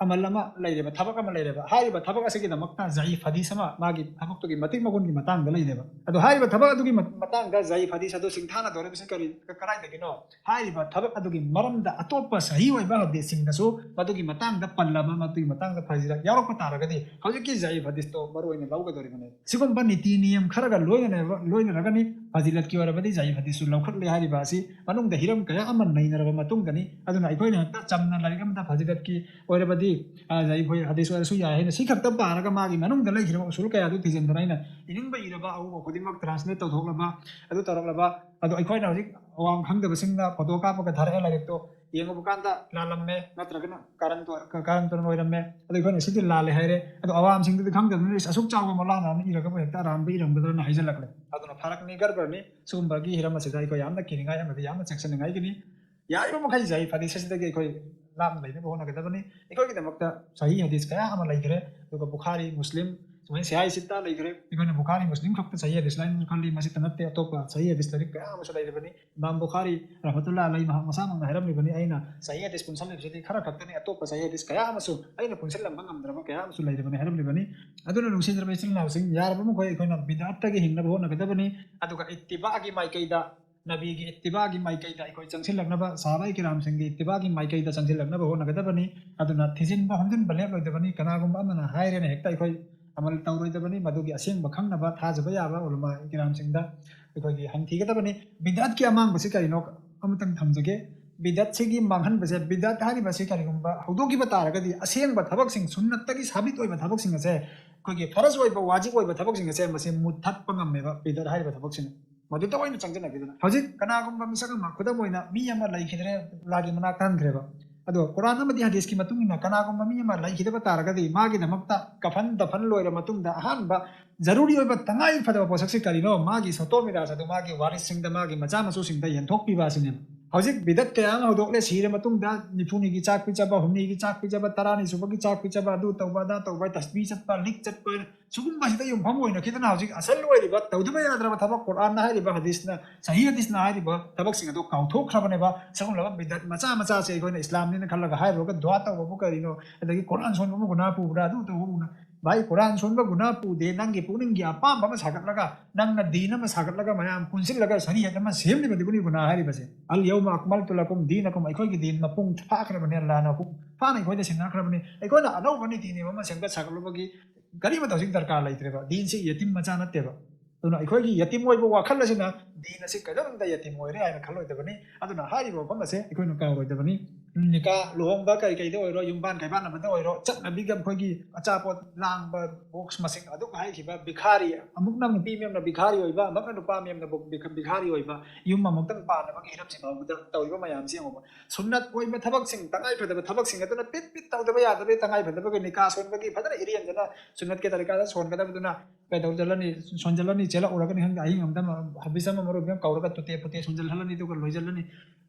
ꯑꯃꯜ ꯑꯃ ꯂꯩꯔꯦꯕ, ꯊꯕꯛ ꯑꯃ ꯂꯩꯔꯦꯕ, ꯍꯥꯏꯔꯤꯕ ꯊꯕꯛ ꯑꯁꯤꯒꯤꯗꯃꯛꯇ ꯖꯥꯏꯐ ꯍꯗꯤꯁ ꯑꯃ, ꯃꯥꯒꯤ ꯊꯕꯛꯇꯨꯒꯤ ꯃꯇꯤꯛ ꯃꯒꯨꯟꯒꯤ ꯃꯇꯥꯡꯗ ꯂꯩꯔꯦꯕ꯫ ꯑꯗꯣ ꯍꯥꯏꯔꯤꯕ ꯊꯕꯛ ꯑꯗꯨꯒꯤ ꯃ-, ꯃꯇꯥꯡꯗ ꯖꯥꯏꯐ ꯍꯗꯤꯁ ꯑꯗꯨ ꯁꯤꯡꯊꯥꯅꯗꯧꯔꯤꯕꯁꯤ ꯀꯔꯤ, ꯀ-, ꯀꯗꯥꯏꯗꯒꯤꯅꯣ? ꯍꯥꯏꯔꯤꯕ ꯊꯕꯛ ꯑꯗꯨꯒꯤ ꯃꯔꯝꯗ ꯑꯇꯣꯞꯄ ꯁꯍꯤ ꯑꯣꯏꯕ ꯍꯗꯤꯁꯁꯤꯡꯗꯁꯨ ꯃꯗꯨꯒꯤ ꯃꯇꯥꯡꯗ ꯄꯜꯂꯕ, ꯃꯗꯨꯒꯤ ꯃꯇꯥꯡꯗ ꯐꯖꯤꯂꯠ ꯌꯥꯎꯔꯛꯄ ꯇꯥꯔꯒꯗꯤ ꯍꯧꯖꯤꯛꯀꯤ ꯖꯥꯏꯐ ꯍꯗꯤꯁꯇꯣ ꯃꯔꯨ ꯑꯣꯏꯅ ꯂꯧꯒꯗꯧꯔꯤꯕꯅꯤ꯫ ꯁꯤꯒꯨꯝꯕ ꯅꯤꯇꯤ ꯅꯤꯌꯝ ꯈꯔꯒ ꯂꯣꯏꯅꯅ-, ꯂꯣꯏꯅꯔꯒꯅꯤ ꯐꯖꯤꯂꯠꯀꯤ ꯑꯣꯏꯔꯕꯗꯤ ꯖꯥꯏꯐ ꯍꯗꯤꯁꯁꯨ ꯂꯧꯈꯠꯂꯦ ꯍꯥꯏꯔꯤꯕ ꯑꯁꯤ ꯃꯅꯨꯡꯗ ꯍꯤꯔꯝ ꯀꯌꯥ ꯑꯃ ꯅꯩꯅꯔꯕ ꯃꯇꯨꯡꯗꯅꯤ꯫ ꯑꯗꯨꯅ ꯑꯩꯈꯣꯏꯅ ꯍꯦꯛꯇ ꯆꯝꯅ ꯂꯥꯏꯔꯤꯛ ꯑꯃꯗ ꯐꯖꯤꯂꯠꯀꯤ ꯑꯣꯏꯔꯕꯗꯤ, ꯑ, ꯖꯥꯏꯐ ꯍꯗꯤꯁ ꯑꯣꯏꯔꯁꯨ ꯌꯥꯏ ꯍꯥꯏꯅ ꯁꯤ ꯈꯛꯇ ꯄꯥꯔꯒ ꯃꯥꯒꯤ ꯃꯅꯨꯡꯗ ꯂꯩꯈ꯭ꯔꯤꯕ ꯎꯁꯨꯜ ꯀꯌꯥꯗꯨ ꯊꯤꯖꯤꯟꯗꯅ ꯑꯩꯅ ꯏꯅꯤꯡꯕ ꯏꯔꯕ, ꯑꯎꯕ ꯈꯨꯗꯤꯡꯃꯛ ꯇ꯭ꯔꯥꯟꯁꯂꯦꯠ ꯇꯧꯊꯣꯛꯂꯕ, ꯑꯗꯨ ꯇꯧꯔꯛꯂꯕ, ꯑꯗꯣ ꯑꯩꯈꯣꯏꯅ ꯍꯧꯖꯤꯛ ꯑꯋꯥꯡ ꯈꯪꯗꯕꯁꯤꯡꯅ ꯐꯣꯇꯣ ꯀꯥꯞꯄꯒ ꯊꯥꯔꯛꯑꯦ ꯂꯥꯏꯔꯤꯛꯇꯣ, ꯌꯦꯡꯉꯨꯕ ꯀꯥꯟꯗ ꯂꯥꯜꯂꯝꯃꯦ, ꯅꯠꯇ꯭ꯔꯒꯅ ꯀꯥꯔꯟ ꯇꯨ-, ꯀꯥꯔꯟ ꯇꯨꯔꯟ ꯑꯣꯏꯔꯝꯃꯦ꯫ ꯑꯗꯣ ꯑꯩꯈꯣꯏꯅ ꯁꯤꯗꯤ ꯂꯥꯜꯂꯦ ꯍꯥꯏꯔꯦ, ꯑꯗꯣ ꯑꯋꯥꯝꯁꯤꯡꯗꯨꯗꯤ ꯈꯪꯗꯕꯅꯤꯅ, "ꯏꯁ, ꯑꯁꯨꯛ ꯆꯥꯎꯕ ꯃꯧꯂꯥꯅꯥ ꯑꯃ ꯏꯔꯒꯕꯨ ꯍꯦꯛꯇ ꯑꯔꯥꯟꯕ ꯏꯔꯝꯒꯗ꯭ꯔꯅ" ꯍꯥꯏꯖꯜꯂꯛꯂꯦ꯫ ꯑꯗꯨꯅ ꯐꯔꯛꯅꯤ, ꯒꯔꯕꯔꯅꯤ꯫ ꯁꯤꯒꯨꯝꯕꯒꯤ ꯍꯤꯔꯝ ꯑꯁꯤꯗ ꯑꯩꯈꯣꯏ ꯌꯥꯝꯅ ꯀꯤꯅꯤꯡꯉꯥꯏ ꯑꯃꯗꯤ ꯌꯥꯝꯅ ꯆꯦꯛꯁꯤꯟꯅꯤꯡꯉꯥꯏꯒꯤꯅꯤ꯫ ꯌꯥꯔꯤꯕ ꯃꯈꯩ ꯁꯍꯤ ꯍꯗꯤꯁ ꯑꯁꯤꯗꯒꯤ ꯑꯩꯈꯣꯏ ꯂꯥꯞꯅ ꯂꯩꯅꯕ ꯍꯣꯠꯅꯒꯗꯕꯅꯤ꯫ ꯑꯩꯈꯣꯏꯒꯤꯗꯃꯛꯇ ꯁꯍꯤ ꯍꯗꯤꯁ ꯀꯌꯥ ꯑꯃ ꯂꯩꯈ꯭ꯔꯦ, ꯑꯗꯨꯒ ꯕꯨꯈꯥꯔꯤ, ꯃꯨꯁꯂꯤꯝ, ꯁꯨꯃꯥꯏꯅ ꯁꯤꯍꯥꯏ ꯁꯤꯠꯇ ꯂꯩꯈ꯭ꯔꯦ꯫ ꯑꯩꯈꯣꯏꯅ ꯕꯨꯈꯥꯔꯤ, ꯃꯨꯁꯂꯤꯝ ꯈꯛꯇ ꯁꯍꯤ ꯍꯗꯤꯁ ꯂꯥꯏꯅ ꯈꯜꯂꯤ, ꯃꯁꯤꯇ ꯅꯠꯇꯦ, ꯑꯇꯣꯞꯄ ꯁꯍꯤ ꯍꯗꯤꯁ ꯂꯥꯏꯔꯤꯛ ꯀꯌꯥ ꯑꯃꯁꯨ ꯂꯩꯔꯤꯕꯅꯤ꯫ ꯏꯃꯥꯝ ꯕꯨꯈꯥꯔꯤ ꯔꯍꯃꯇꯨꯜꯂꯥ ꯑꯂꯩ ꯃꯍꯥꯛ ꯃꯁꯥꯃꯛꯅ ꯍꯥꯏꯔꯝꯂꯤꯕꯅꯤ, "ꯑꯩꯅ ꯁꯍꯤ ꯍꯗꯤꯁ ꯄꯨꯟꯁꯤꯜꯂꯤꯕꯁꯤꯗꯤ ꯈꯔ ꯈꯛꯇꯅꯤ, ꯑꯇꯣꯞꯄ ꯁꯍꯤ ꯍꯗꯤꯁ ꯀꯌꯥ ꯑꯃꯁꯨ ꯑꯩꯅ ꯄꯨꯟꯁꯤꯜꯂꯝꯕ ꯉꯝꯗ꯭ꯔꯕ ꯀꯌꯥ ꯑꯃꯁꯨ ꯂꯩꯔꯤꯕꯅꯤ" ꯍꯥꯏꯔꯝꯂꯤꯕꯅꯤ꯫ ꯑꯗꯨꯅ ꯅꯨꯡꯁꯤꯖꯔꯕ ꯏꯆꯤꯜ ꯏꯅꯥꯎꯁꯤꯡ, ꯌꯥꯔꯕ ꯃꯈꯩ ꯑꯩꯈꯣꯏꯅ ꯕꯤꯗꯥꯠꯇꯒꯤ ꯍꯤꯡꯅꯕ ꯍꯣꯠꯅꯒꯗꯕꯅꯤ꯫ ꯑꯗꯨꯒ ꯏꯠꯇꯤꯕꯥꯒꯤ ꯃꯥꯏꯀꯩꯗ, ꯅꯕꯤꯒꯤ ꯏꯠꯇꯤꯕꯥꯒꯤ ꯃꯥꯏꯀꯩꯗ ꯑꯩꯈꯣꯏ ꯆꯪꯁꯤꯜꯂꯛꯅꯕ, ꯁꯍꯥꯕꯥꯏ ꯀꯤꯔꯥꯝꯁꯤꯡꯒꯤ ꯏꯠꯇꯤꯕꯥꯒꯤ ꯃꯥꯏꯀꯩꯗ ꯆꯪꯁꯤꯜꯂꯛꯅꯕ ꯍꯣꯠꯅꯒꯗꯕꯅꯤ꯫ ꯑꯗꯨꯅ ꯊꯤꯖꯤꯟꯕ ꯍꯨꯝꯖꯤꯟꯕ ꯂꯦꯞꯂꯣꯏꯗꯕꯅꯤ꯫ ꯀꯅꯥꯒꯨꯝꯕ ꯑꯃꯅ ꯍꯥꯏꯔꯦꯅ ꯍꯦꯛꯇ ꯑꯩꯈꯣꯏ ꯑꯃꯜ ꯇꯧꯔꯣꯏꯗꯕꯅꯤ꯫ ꯃꯗꯨꯒꯤ ꯑꯁꯦꯡꯕ ꯈꯪꯅꯕ ꯊꯥꯖꯕ ꯌꯥꯕ ꯎꯂꯃꯥ ꯀꯤꯔꯥꯝꯁꯤꯡꯗ ꯑꯩꯈꯣꯏꯒꯤ ꯍꯪꯊꯤꯒꯗꯕꯅꯤ꯫ ꯕꯤꯗꯥꯠꯀꯤ ꯑꯃꯥꯡꯕꯁꯤ ꯀꯔꯤꯅꯣ ꯑꯃꯇꯪ ꯊꯝꯖꯒꯦ꯫ ꯕꯤꯗꯥꯠꯁꯤꯒꯤ ꯃꯥꯡꯍꯟꯕꯁꯦ, ꯕꯤꯗꯥꯠ ꯍꯥꯏꯔꯤꯕꯁꯤ ꯀꯔꯤꯒꯨꯝꯕ ꯍꯧꯗꯣꯛꯈꯤꯕ ꯇꯥꯔꯒꯗꯤ, ꯑꯁꯦꯡꯕ ꯊꯕꯛꯁꯤꯡ, ꯁꯨꯟꯅꯠꯇꯒꯤ ꯁꯥꯕꯤꯠ ꯑꯣꯏꯕ ꯊꯕꯛꯁꯤꯡ ꯑꯁꯦ, ꯑꯩꯈꯣꯏꯒꯤ ꯐꯔꯖ ꯑꯣꯏꯕ, ꯋꯥꯖꯤꯕ ꯑꯣꯏꯕ ꯊꯕꯛꯁꯤꯡ ꯑꯁꯦ, ꯃꯁꯤ ꯃꯨꯠꯊꯠꯄ ꯉꯝꯃꯦꯕ ꯕꯤꯗꯥꯠ ꯍꯥꯏꯔꯤꯕ ꯊꯕꯛꯁꯤꯅ꯫ ꯃꯗꯨꯗ ꯑꯣꯏꯅ ꯆꯪꯁꯤꯟꯅꯈꯤꯗꯅ, ꯍꯧꯖꯤꯛ ꯀꯅꯥꯒꯨꯝꯕ ꯃꯤꯁꯛ ꯑꯃ, ꯈꯨꯗꯝ ꯑꯣꯏꯅ, ꯃꯤ ꯑꯃ ꯂꯩꯈꯤꯗ꯭ꯔꯦ, ꯑꯜꯂꯥꯒꯤ ꯃꯅꯥꯛꯇ ꯍꯟꯈ꯭ꯔꯦꯕ꯫ ꯑꯗꯣ ꯀꯨꯔꯥꯟ ꯑꯃꯗꯤ ꯍꯗꯤꯁꯀꯤ ꯃꯇꯨꯡ ꯏꯟꯅ ꯀꯅꯥꯒꯨꯝꯕ ꯃꯤ ꯑꯃ ꯂꯩꯈꯤꯗꯕ ꯇꯥꯔꯒꯗꯤ, ꯃꯥꯒꯤꯗꯃꯛꯇ ꯀꯐꯟ ꯗꯐꯟ ꯂꯣꯏꯔ ꯃꯇꯨꯡꯗ ꯑꯍꯥꯟꯕ ꯖꯔꯨꯔꯤ ꯑꯣꯏꯕ, ꯇꯉꯥꯏ ꯐꯗꯕ ꯄꯣꯠꯁꯛꯁꯤ ꯀꯔꯤꯅꯣ? ꯃꯥꯒꯤ ꯁꯣꯇꯣ ꯃꯤꯔꯥꯁ ꯑꯗꯨ ꯃꯥꯒꯤ ꯋꯥꯔꯤꯁꯁꯤꯡꯗ, ꯃꯥꯒꯤ ꯃꯆꯥ ꯃꯁꯨꯁꯤꯡꯗ ꯌꯦꯟꯊꯣꯛꯄꯤꯕ ꯑꯁꯤꯅꯦꯕ꯫ ꯍꯧꯖꯤꯛ ꯕꯤꯗꯠ ꯀꯌꯥ ꯑꯃ ꯍꯧꯗꯣꯛꯂꯦ, ꯁꯤꯔ ꯃꯇꯨꯡꯗ ꯅꯤꯐꯨꯅꯤꯒꯤ ꯆꯥꯛ ꯄꯤꯖꯕ, ꯍꯨꯝꯅꯤꯒꯤ ꯆꯥꯛ ꯄꯤꯖꯕ, ꯇꯔꯥꯅꯤ ꯁꯨꯕꯒꯤ ꯆꯥꯛ ꯄꯤꯖꯕ, ꯑꯗꯨ ꯇꯧꯕ, ꯑꯗꯥ ꯇꯧꯕ, ꯇꯁꯕꯤ ꯆꯠꯄ, ꯂꯤꯛ ꯆꯠꯄ, ꯁꯤꯒꯨꯝꯕꯁꯤꯗ ꯌꯨꯝꯐꯝ ꯑꯣꯏꯅꯈꯤꯗꯅ, ꯍꯧꯖꯤꯛ ꯑꯁꯜ ꯑꯣꯏꯔꯤꯕ, ꯇꯧꯗꯕ ꯌꯥꯗ꯭ꯔꯕ ꯊꯕꯛ, ꯀꯨꯔꯥꯟꯅ ꯍꯥꯏꯔꯤꯕ, ꯍꯗꯤꯁꯅ, ꯁꯍꯤ ꯍꯗꯤꯁꯅ ꯍꯥꯏꯔꯤꯕ ꯊꯕꯛꯁꯤꯡ ꯑꯗꯣ ꯀꯥꯎꯊꯣꯛꯈ꯭ꯔꯕꯅꯦꯕ꯫ ꯁꯤꯒꯨꯝꯂꯕ ꯕꯤꯗꯠ ꯃꯆꯥ ꯃꯆꯥꯁꯦ ꯑꯩꯈꯣꯏꯅ ꯏꯁꯂꯥꯝꯅꯤꯅ ꯈꯜꯂꯒ ꯍꯥꯏꯔꯨꯔꯒ, ꯗꯨꯋꯥ ꯇꯧꯕꯕꯨ ꯀꯔꯤꯅꯣ, ꯑꯗꯒꯤ ꯀꯨꯔꯥꯟ ꯁꯣꯟꯕꯕꯨ ꯒꯨꯅꯥ ꯄꯨꯕ꯭ꯔꯥ, ꯑꯗꯨ ꯇꯧꯕꯕꯨꯅ, ꯚꯥꯏ, ꯀꯨꯔꯥꯟ ꯁꯣꯟꯕ ꯒꯨꯅꯥ ꯄꯨꯗꯦ꯫ ꯅꯪꯒꯤ ꯄꯨꯛꯅꯤꯡꯒꯤ ꯑꯄꯥꯝꯕ ꯑꯃ ꯁꯥꯒꯠꯂꯒ, ꯅꯪꯅ ꯗꯤꯟ ꯑꯃ ꯁꯥꯒꯠꯂꯒ, ꯃꯌꯥꯝ ꯄꯨꯟꯁꯤꯜꯂꯒ ꯁꯔꯤꯌꯠ ꯑꯃ ꯁꯦꯝꯂꯤꯕꯗꯨꯕꯨꯅꯤ ꯒꯨꯅꯥ ꯍꯥꯏꯔꯤꯕꯁꯦ꯫ "ꯑꯜ ꯌꯧꯃ ꯑꯛꯃꯜꯇꯨ ꯂꯀꯨꯝ ꯗꯤꯅꯀꯨꯝ", ꯑꯩꯈꯣꯏꯒꯤ ꯗꯤꯟ ꯃꯄꯨꯡ ꯐꯥꯈ꯭ꯔꯕꯅꯤ, ꯑꯜꯂꯥꯍꯅ ꯃꯄꯨꯡ ꯐꯥꯅ ꯑꯩꯈꯣꯏꯗ ꯁꯤꯟꯅꯈ꯭ꯔꯕꯅꯤ꯫ ꯑꯩꯈꯣꯏꯅ ꯑꯅꯧꯕ ꯅꯤꯇꯤ ꯅꯤꯌꯣꯝ ꯑꯃ ꯁꯦꯝꯒꯠ ꯁꯥꯒꯠꯂꯨꯕꯒꯤ ꯀꯔꯤꯃꯠꯇ ꯍꯧꯖꯤꯛ ꯗꯔꯀꯥꯔ ꯂꯩꯇ꯭ꯔꯦꯕ꯫ ꯗꯤꯟꯁꯤ ꯌꯦꯇꯤꯝ ꯃꯆꯥ ꯅꯠꯇꯦꯕ꯫ ꯑꯗꯨꯅ ꯑꯩꯈꯣꯏꯒꯤ ꯌꯦꯇꯤꯝ ꯑꯣꯏꯕ ꯋꯥꯈꯜ ꯑꯁꯤꯅ ꯗꯤꯟ ꯑꯁꯤ ꯀꯩꯗꯧꯅꯨꯡꯗ ꯌꯦꯇꯤꯝ ꯑꯣꯏꯔꯦ ꯍꯥꯏꯅ ꯈꯜꯂꯣꯏꯗꯕꯅꯤ꯫ ꯑꯗꯨꯅ ꯍꯥꯏꯔꯤꯕ ꯋꯥꯐꯝ ꯑꯁꯦ ꯑꯩꯈꯣꯏꯅ ꯀꯥꯎꯔꯣꯏꯗꯕꯅꯤ꯫ ꯅꯤꯀꯥ, ꯂꯨꯍꯣꯡꯕ ꯀꯔꯤ ꯀꯩꯗ ꯑꯣꯏꯔꯣ, ꯌꯨꯝꯕꯥꯟ ꯀꯩꯕꯥꯟ ꯑꯃꯗ ꯑꯣꯏꯔꯣ, ꯆꯠꯅꯕꯤꯒ ꯑꯩꯈꯣꯏꯒꯤ ꯑꯆꯥꯄꯣꯠ ꯂꯥꯡꯕ, ꯕꯣꯛꯁ ꯃꯁꯤꯡ ꯑꯗꯨꯛ ꯍꯥꯏꯈꯤꯕ, ꯚꯤꯈꯥꯔꯤ, ꯑꯃꯨꯛꯅ ꯅꯨꯄꯤ ꯃꯌꯥꯝꯅ ꯚꯤꯈꯥꯔꯤ ꯑꯣꯏꯕ, ꯑꯃꯨꯛꯅ ꯅꯨꯄꯥ ꯃꯌꯥꯝꯅ ꯚꯤꯈꯥꯔꯤ ꯑꯣꯏꯕ, ꯌꯨꯝ ꯑꯃꯨꯛꯇꯪ ꯄꯥꯟꯅꯕꯒꯤ ꯍꯤꯔꯝꯁꯤ ꯐꯥꯎꯕꯗ ꯇꯧꯔꯤꯕ ꯃꯌꯥꯝꯁꯤ ꯌꯦꯡꯉꯣꯕ꯫ ꯁꯨꯟꯅꯠ ꯑꯣꯏꯕ ꯊꯕꯛꯁꯤꯡ, ꯇꯉꯥꯏ ꯐꯗꯕ ꯊꯕꯛꯁꯤꯡ ꯑꯗꯨꯅ ꯄꯤꯠ ꯄꯤꯠ ꯇꯧꯗꯕ ꯌꯥꯗꯕ, ꯇꯉꯥꯏ ꯐꯗꯕꯒꯤ ꯅꯤꯀꯥ ꯁꯣꯟꯕꯒꯤ ꯐꯖꯅ ꯏꯔꯦꯟꯖꯅ ꯁꯨꯟꯅꯠꯀꯤ ꯇꯔꯤꯀꯥꯗ ꯁꯣꯟꯒꯗꯕꯗꯨꯅ ꯀꯩꯗꯧꯖꯜꯂꯅꯤ, ꯁꯣꯟꯖꯜꯂꯅꯤ, ꯆꯦꯜꯂꯛꯎꯔꯒꯅꯤ ꯈꯪꯗꯦ, ꯑꯍꯤꯡ ꯑꯃꯗ ꯍꯕꯤꯁ ꯑꯃ ꯃꯔꯨ ꯑꯃ ꯀꯧꯔꯒ ꯇꯨꯇꯦ ꯐꯨꯇꯦ ꯁꯣꯟꯖꯜꯍꯜꯂꯅꯤ, ꯑꯗꯨꯒ ꯂꯣꯏꯖꯜꯂꯅꯤ꯫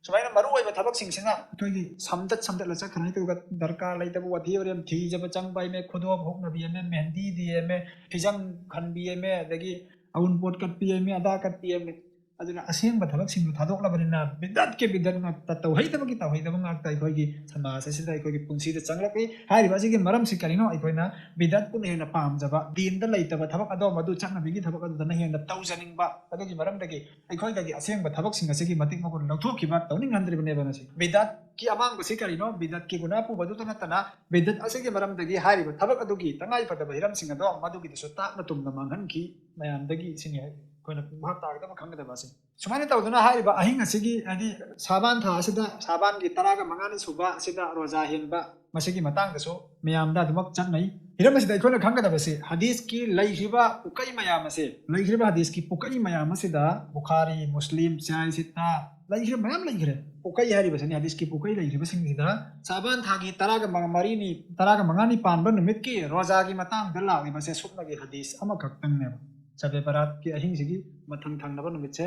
ꯁꯨꯃꯥꯏꯅ ꯃꯔꯨ ꯑꯣꯏꯕ ꯊꯕꯛꯁꯤꯡꯁꯤꯅ ꯑꯩꯈꯣꯏꯒꯤ ꯁꯝꯗꯠ ꯁꯝꯗꯠꯂ ꯆꯠꯈ꯭ꯔꯅꯤ꯫ ꯑꯗꯨꯒ ꯗꯔꯀꯥꯔ ꯂꯩꯇꯕ ꯋꯥꯊꯤ ꯋꯥꯔꯦꯝ, ꯊꯤꯖꯕ ꯆꯪꯕ ꯑꯦꯝꯃꯦ, ꯈꯨꯗꯣꯞ ꯍꯨꯛꯅꯕꯤ ꯑꯦꯝꯃꯦ, ꯃꯦꯍꯟꯗꯤ ꯗꯤ ꯑꯦꯝꯃꯦ, ꯐꯤꯖꯪ ꯈꯟꯕꯤ ꯑꯦꯝꯃꯦ, ꯑꯗꯒꯤ ꯑꯎꯟꯄꯣꯠ ꯀꯠꯄꯤ ꯑꯦꯝꯃꯦ, ꯑꯗꯥ ꯀꯠꯄꯤ ꯑꯦꯝꯃꯦ꯫ ꯑꯗꯨꯅ ꯑꯁꯦꯡꯕ ꯊꯕꯛꯁꯤꯡꯗꯨ ꯊꯥꯗꯣꯛꯂꯕꯅꯤꯅ ꯕꯤꯗꯠꯀꯤ ꯕꯤꯗꯠ ꯉꯥꯛꯇ, ꯇꯧꯍꯩꯗꯕꯒꯤ ꯇꯧꯍꯩꯗꯕ ꯉꯥꯛꯇ ꯑꯩꯈꯣꯏꯒꯤ ꯁꯃꯥꯖ ꯑꯁꯤꯗ, ꯑꯩꯈꯣꯏꯒꯤ ꯄꯨꯟꯁꯤꯗ ꯆꯪꯂꯛꯏ꯫ ꯍꯥꯏꯔꯤꯕ ꯑꯁꯤꯒꯤ ꯃꯔꯝꯁꯤ ꯀꯔꯤꯅꯣ? ꯑꯩꯈꯣꯏꯅ ꯕꯤꯗꯠꯄꯨꯅ ꯍꯦꯟꯅ ꯄꯥꯝꯖꯕ, ꯗꯤꯟꯗ ꯂꯩꯇꯕ ꯊꯕꯛ ꯑꯗꯣ ꯃꯗꯨ ꯆꯠꯅꯕꯤꯒꯤ ꯊꯕꯛ ꯑꯗꯨꯗꯅ ꯍꯦꯟꯅ ꯇꯧꯖꯅꯤꯡꯕ, ꯑꯗꯨꯒꯤ ꯃꯔꯝꯗꯒꯤ ꯑꯩꯈꯣꯏꯗꯒꯤ ꯑꯁꯦꯡꯕ ꯊꯕꯛꯁꯤꯡ ꯑꯁꯤꯒꯤ ꯃꯇꯤꯛ ꯃꯒꯨꯟ ꯂꯧꯊꯣꯛꯈꯤꯕ, ꯇꯧꯅꯤꯡꯍꯟꯗ꯭ꯔꯤꯕꯅꯦꯕ ꯉꯁꯤ꯫ ꯕꯤꯗꯠꯀꯤ ꯑꯃꯥꯡꯕꯁꯤ ꯀꯔꯤꯅꯣ? ꯕꯤꯗꯠꯀꯤ ꯒꯨꯅꯥ ꯄꯨꯕꯗꯨꯇ ꯅꯠꯇꯅ ꯕꯤꯗꯠ ꯑꯁꯤꯒꯤ ꯃꯔꯝꯗꯒꯤ ꯍꯥꯏꯔꯤꯕ ꯊꯕꯛ ꯑꯗꯨꯒꯤ ꯇꯉꯥꯏ ꯐꯗꯕ ꯍꯤꯔꯝꯁꯤꯡ ꯑꯗꯣ ꯃꯗꯨꯒꯤꯗꯁꯨ ꯇꯥꯛꯅ ꯇꯨꯝꯅ ꯃꯥꯡꯍꯟꯈꯤ ꯃꯌꯥꯝꯗꯒꯤ꯫ ꯁꯤꯅꯤ ꯑꯩꯈꯣꯏꯅ ꯚꯥꯞ ꯇꯥꯒꯗꯕ, ꯈꯪꯒꯗꯕ ꯑꯁꯤ꯫ ꯁꯨꯃꯥꯏꯅ ꯇꯧꯗꯨꯅ ꯍꯥꯏꯔꯤꯕ ꯑꯍꯤꯡ ꯑꯁꯤꯒꯤ, ꯍꯥꯏꯗꯤ ꯁꯥꯕꯥꯟ ꯊꯥ ꯑꯁꯤꯗ, ꯁꯥꯕꯥꯟꯒꯤ ꯇꯔꯥꯒ ꯃꯉꯥꯅꯤ ꯁꯨꯕ ꯑꯁꯤꯗ ꯔꯣꯖꯥ ꯍꯦꯟꯕ, ꯃꯁꯤꯒꯤ ꯃꯇꯥꯡꯗꯁꯨ ꯃꯌꯥꯝꯗ ꯑꯗꯨꯃꯛ ꯆꯠꯅꯩ꯫ ꯍꯤꯔꯝ ꯑꯁꯤꯗ ꯑꯩꯈꯣꯏꯅ ꯈꯪꯒꯗꯕꯁꯤ ꯍꯗꯤꯁꯀꯤ ꯂꯩꯈ꯭ꯔꯤꯕ ꯄꯨꯀꯩ ꯃꯌꯥꯝ ꯑꯁꯦ, ꯂꯩꯈ꯭ꯔꯤꯕ ꯍꯗꯤꯁꯀꯤ ꯄꯨꯀꯩ ꯃꯌꯥꯝ ꯑꯁꯤꯗ ꯕꯨꯈꯥꯔꯤ, ꯃꯨꯁꯂꯤꯝ, ꯁꯤꯌꯥꯏ ꯁꯤꯠꯇ, ꯂꯩꯈ꯭ꯔꯤꯕ ꯃꯌꯥꯝ ꯂꯩꯈ꯭ꯔꯦ꯫ ꯄꯨꯀꯩ ꯍꯥꯏꯔꯤꯕꯁꯤꯅꯤ ꯍꯗꯤꯁꯀꯤ ꯄꯨꯀꯩ ꯂꯩꯈ꯭ꯔꯤꯕꯁꯤꯡꯁꯤꯗ ꯁꯥꯕꯥꯟ ꯊꯥꯒꯤ ꯇꯔꯥꯒ ꯃꯉꯥ, ꯃꯔꯤꯅꯤ, ꯇꯔꯥꯒ ꯃꯉꯥꯅꯤ ꯄꯥꯟꯕ ꯅꯨꯃꯤꯠꯀꯤ ꯔꯣꯖꯥꯒꯤ ꯃꯇꯥꯡꯗ ꯂꯥꯛꯂꯤꯕꯁꯦ ꯁꯨꯞꯅꯒꯤ ꯍꯗꯤꯁ ꯑꯃꯈꯛꯇꯪꯅꯦꯕ꯫ ꯁꯕꯦ ꯕꯔꯥꯠꯀꯤ ꯑꯍꯤꯡꯁꯤꯒꯤ ꯃꯊꯪ ꯊꯪꯅꯕ ꯅꯨꯃꯤꯠꯁꯦ,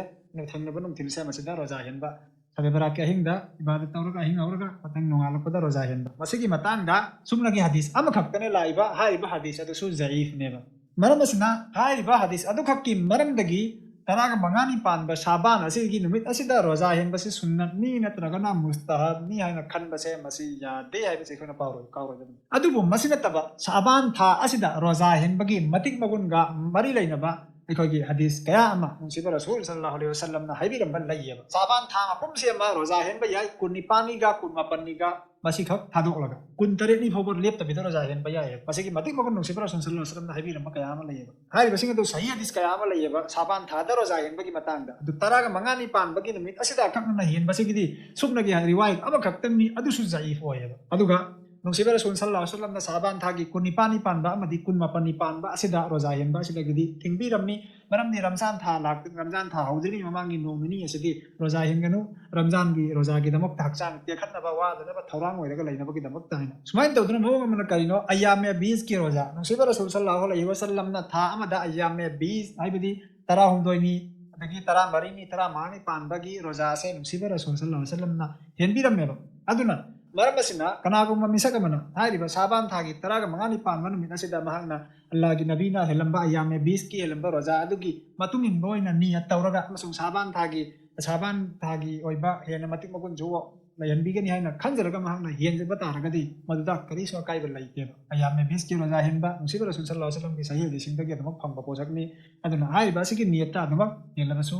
ꯊꯪꯅꯕ ꯅꯨꯡꯊꯤꯜꯁꯦ ꯃꯁꯤꯗ ꯔꯣꯖꯥ ꯍꯦꯟꯕ꯫ ꯁꯕꯦ ꯕꯔꯥꯠꯀꯤ ꯑꯍꯤꯡꯗ ꯏꯕꯥꯗꯠ ꯇꯧꯔꯒ ꯑꯍꯤꯡ ꯍꯧꯔꯒ ꯃꯊꯪ ꯅꯣꯡꯉꯥꯜꯂꯛꯄꯗ ꯔꯣꯖꯥ ꯍꯦꯟꯕ꯫ ꯃꯁꯤꯒꯤ ꯃꯇꯥꯡꯗ ꯁꯨꯞꯅꯒꯤ ꯍꯗꯤꯁ ꯑꯃꯈꯛꯇꯅꯦ ꯂꯥꯛꯏꯕ, ꯍꯥꯏꯔꯤꯕ ꯍꯗꯤꯁ ꯑꯗꯨꯁꯨ ꯖꯌꯤꯐꯅꯦꯕ꯫ ꯃꯔꯝ ꯑꯁꯤꯅ ꯍꯥꯏꯔꯤꯕ ꯍꯗꯤꯁ ꯑꯗꯨꯈꯛꯀꯤ ꯃꯔꯝꯗꯒꯤ ꯇꯔꯥꯒ ꯃꯉꯥꯅꯤ ꯄꯥꯟꯕ ꯁꯥꯕꯥꯟ ꯑꯁꯤꯒꯤ ꯅꯨꯃꯤꯠ ꯑꯁꯤꯗ ꯔꯣꯖꯥ ꯍꯦꯟꯕꯁꯤ ꯁꯨꯟꯅꯠꯅꯤ ꯅꯠꯇ꯭ꯔꯒꯅ ꯃꯨꯁꯇꯍꯕꯅꯤ ꯍꯥꯏꯅ ꯈꯟꯕꯁꯦ ꯃꯁꯤ ꯌꯥꯗꯦ ꯍꯥꯏꯕꯁꯦ ꯑꯩꯈꯣꯏꯅ ꯀꯥꯎꯔꯣꯏ-, ꯀꯥꯎꯔꯣꯏꯗꯕꯅꯤ꯫ ꯑꯗꯨꯕꯨ ꯃꯁꯤ ꯅꯠꯇꯕ ꯁꯥꯕꯥꯟ ꯊꯥ ꯑꯁꯤꯗ ꯔꯣꯖꯥ ꯍꯦꯟꯕꯒꯤ ꯃꯇꯤꯛ ꯃꯒꯨꯟꯒ ꯃꯔꯤ ꯂꯩꯅꯕ ꯑꯩꯈꯣꯏꯒꯤ ꯍꯗꯤꯁ ꯀꯌꯥ ꯑꯃ ꯅꯨꯡꯁꯤꯕ ꯔꯁꯨꯜ ꯁꯜꯂꯥꯍꯨ ꯑꯂꯩꯍꯤ ꯋꯥꯁꯜꯂꯝꯅ ꯍꯥꯏꯕꯤꯔꯝꯕ ꯂꯩꯌꯦꯕ꯫ ꯁꯥꯕꯥꯟ ꯊꯥ ꯃꯄꯨꯝꯁꯤ ꯑꯃ ꯔꯣꯖꯥ ꯍꯦꯟꯕ ꯌꯥꯏ, ꯀꯨꯟꯅꯤꯄꯥꯟꯅꯤꯒ ꯀꯨꯟꯃꯥꯄꯟꯅꯤꯒ ꯃꯁꯤꯈꯛ ꯊꯥꯗꯣꯛꯂꯒ꯫ ꯀꯨꯟꯇꯔꯦꯠꯅꯤ ꯐꯥꯎꯕ ꯂꯦꯞꯇꯕꯤꯗ ꯔꯣꯖꯥ ꯍꯦꯟꯕ ꯌꯥꯏꯌꯦꯕ꯫ ꯃꯁꯤꯒꯤ ꯃꯇꯤꯛ ꯃꯒꯨꯟ ꯅꯨꯡꯁꯤꯕ ꯔꯁꯨꯜ ꯁꯜꯂꯥꯍꯨ ꯑꯂꯩꯍꯤ ꯋꯥꯁꯜꯂꯝꯅ ꯍꯥꯏꯕꯤꯔꯝꯕ ꯀꯌꯥ ꯑꯃ ꯂꯩꯌꯦꯕ꯫ ꯍꯥꯏꯔꯤꯕꯁꯤꯡ ꯑꯗꯨ ꯁꯍꯤ ꯍꯗꯤꯁ ꯀꯌꯥ ꯑꯃ ꯂꯩꯌꯦꯕ꯫ ꯁꯥꯕꯥꯟ ꯊꯥꯗ ꯔꯣꯖꯥ ꯍꯦꯟꯕꯒꯤ ꯃꯇꯥꯡꯗ, ꯑꯗꯨ ꯇꯔꯥꯒ ꯃꯉꯥꯅꯤ ꯄꯥꯟꯕꯒꯤ ꯅꯨꯃꯤꯠ ꯑꯁꯤꯗ ꯑꯀꯛꯅꯅ ꯍꯦꯟꯕꯁꯤꯒꯤꯗꯤ ꯁꯨꯞꯅꯒꯤ ꯔꯤꯋꯥꯌꯠ ꯑꯃꯈꯛꯇꯪꯅꯤ, ꯑꯗꯨꯁꯨ ꯖꯌꯤꯐ ꯑꯣꯏꯌꯦꯕ꯫ ꯑꯗꯨꯒ ꯅꯨꯡꯁꯤꯕ ꯔꯁꯨꯜ ꯁꯜꯂꯥꯍꯨ ꯑꯂꯩꯍꯤ ꯋꯥꯁꯜꯂꯝꯅ ꯁꯥꯕꯥꯟ ꯊꯥꯒꯤ ꯀꯨꯟꯅꯤꯄꯥꯟꯅꯤ ꯄꯥꯟꯕ ꯑꯃꯗꯤ ꯀꯨꯟꯃꯥꯄꯟꯅꯤ ꯄꯥꯟꯕ ꯑꯁꯤꯗ ꯔꯣꯖꯥ ꯍꯦꯟꯕ ꯑꯁꯤꯗꯒꯤꯗꯤ ꯊꯤꯡꯕꯤꯔꯝꯃꯤ꯫ ꯃꯔꯝꯗꯤ ꯔꯝꯖꯥꯟ ꯊꯥ ꯂꯥꯛ-, ꯔꯝꯖꯥꯟ ꯊꯥ ꯍꯧꯗ꯭ꯔꯤꯉꯩ ꯃꯃꯥꯡꯒꯤ ꯅꯣꯡ ꯅꯤꯅꯤ ꯑꯁꯤꯗꯤ ꯔꯣꯖꯥ ꯍꯦꯟꯒꯅꯨ, ꯔꯝꯖꯥꯟꯒꯤ ꯔꯣꯖꯥꯒꯤꯗꯃꯛꯇ ꯍꯛꯆꯥꯡ ꯇꯦꯛꯈꯠꯅꯕ, ꯋꯥꯗꯅꯕ ꯊꯧꯔꯥꯡ ꯑꯣꯏꯔꯒ ꯂꯩꯅꯕꯒꯤꯗꯃꯛꯇ ꯍꯥꯏꯅ꯫ ꯁꯨꯃꯥꯏꯅ ꯇꯧꯗꯨꯅ ꯃꯑꯣꯡ ꯑꯃꯅ ꯀꯔꯤꯅꯣ, ꯑꯌꯥꯃꯦ ꯕꯤꯖꯀꯤ ꯔꯣꯖꯥ, ꯅꯨꯡꯁꯤꯕ ꯔꯁꯨꯜ ꯁꯜꯂꯥꯍꯨ ꯑꯂꯩꯍꯤ ꯋꯥꯁꯜꯂꯝꯅ ꯊꯥ ꯑꯃꯗ ꯑꯌꯥꯃꯦ ꯕꯤꯖ ꯍꯥꯏꯕꯗꯤ ꯇꯔꯥꯍꯨꯝꯗꯣꯏꯅꯤ, ꯑꯗꯒꯤ ꯇꯔꯥꯃꯔꯤꯅꯤ, ꯇꯔꯥꯃꯉꯥꯅꯤ ꯄꯥꯟꯕꯒꯤ ꯔꯣꯖꯥ ꯑꯁꯦ ꯅꯨꯡꯁꯤꯕ ꯔꯁꯨꯜ ꯁꯜꯂꯥꯍꯨ ꯑꯂꯩꯍꯤ ꯋꯥꯁꯜꯂꯝꯅ ꯍꯦꯟꯕꯤꯔꯝꯃꯦꯕ꯫ ꯑꯗꯨꯅ ꯃꯔꯝ ꯑꯁꯤꯅ ꯀꯅꯥꯒꯨꯝꯕ ꯃꯤꯁꯛ ꯑꯃꯅ ꯍꯥꯏꯔꯤꯕ ꯁꯥꯕꯥꯟ ꯊꯥꯒꯤ ꯇꯔꯥꯒ ꯃꯉꯥꯅꯤ ꯄꯥꯟꯕ ꯅꯨꯃꯤꯠ ꯑꯁꯤꯗ ꯃꯍꯥꯛꯅ ꯑꯜꯂꯥꯍꯒꯤ ꯅꯕꯤꯅ ꯍꯦꯜꯂꯝꯕ ꯑꯌꯥꯃꯦ ꯕꯤꯖꯀꯤ ꯍꯦꯜꯂꯝꯕ ꯔꯣꯖꯥ ꯑꯗꯨꯒꯤ ꯃꯇꯨꯡ ꯏꯟꯕ ꯑꯣꯏꯅ ꯅꯤꯌꯠ ꯇꯧꯔꯒ ꯑꯃꯁꯨꯡ ꯁꯥꯕꯥꯟ ꯊꯥꯒꯤ, ꯁꯥꯕꯥꯟ ꯊꯥꯒꯤ ꯑꯣꯏꯕ ꯍꯦꯟꯅ ꯃꯇꯤꯛ ꯃꯒꯨꯟꯁꯨ ꯂꯩꯍꯟꯕꯤꯒꯅꯤ ꯍꯥꯏꯅ ꯈꯟꯖꯔꯒ ꯃꯍꯥꯛꯅ ꯍꯦꯟꯖꯕ ꯇꯥꯔꯒꯗꯤ ꯃꯗꯨꯗ ꯀꯔꯤꯁꯨ ꯑꯀꯥꯏꯕ ꯂꯩꯇꯦꯕ꯫ ꯑꯌꯥꯃꯦ ꯕꯤꯖꯀꯤ ꯔꯣꯖꯥ ꯍꯦꯟꯕ ꯅꯨꯡꯁꯤꯕ ꯔꯁꯨꯜ ꯁꯜꯂꯥꯍꯨ ꯑꯂꯩꯍꯤ ꯋꯥꯁꯜꯂꯝꯒꯤ ꯁꯍꯤ ꯍꯗꯤꯁꯁꯤꯡꯗꯒꯤ ꯑꯗꯨꯃꯛ ꯐꯪꯕ ꯄꯣꯠꯁꯛꯅꯤ꯫ ꯑꯗꯨꯅ ꯍꯥꯏꯔꯤꯕ ꯑꯁꯤꯒꯤ ꯅꯤꯌꯠꯇ ꯑꯗꯨꯃꯛ ꯍꯦꯜꯂꯕꯁꯨ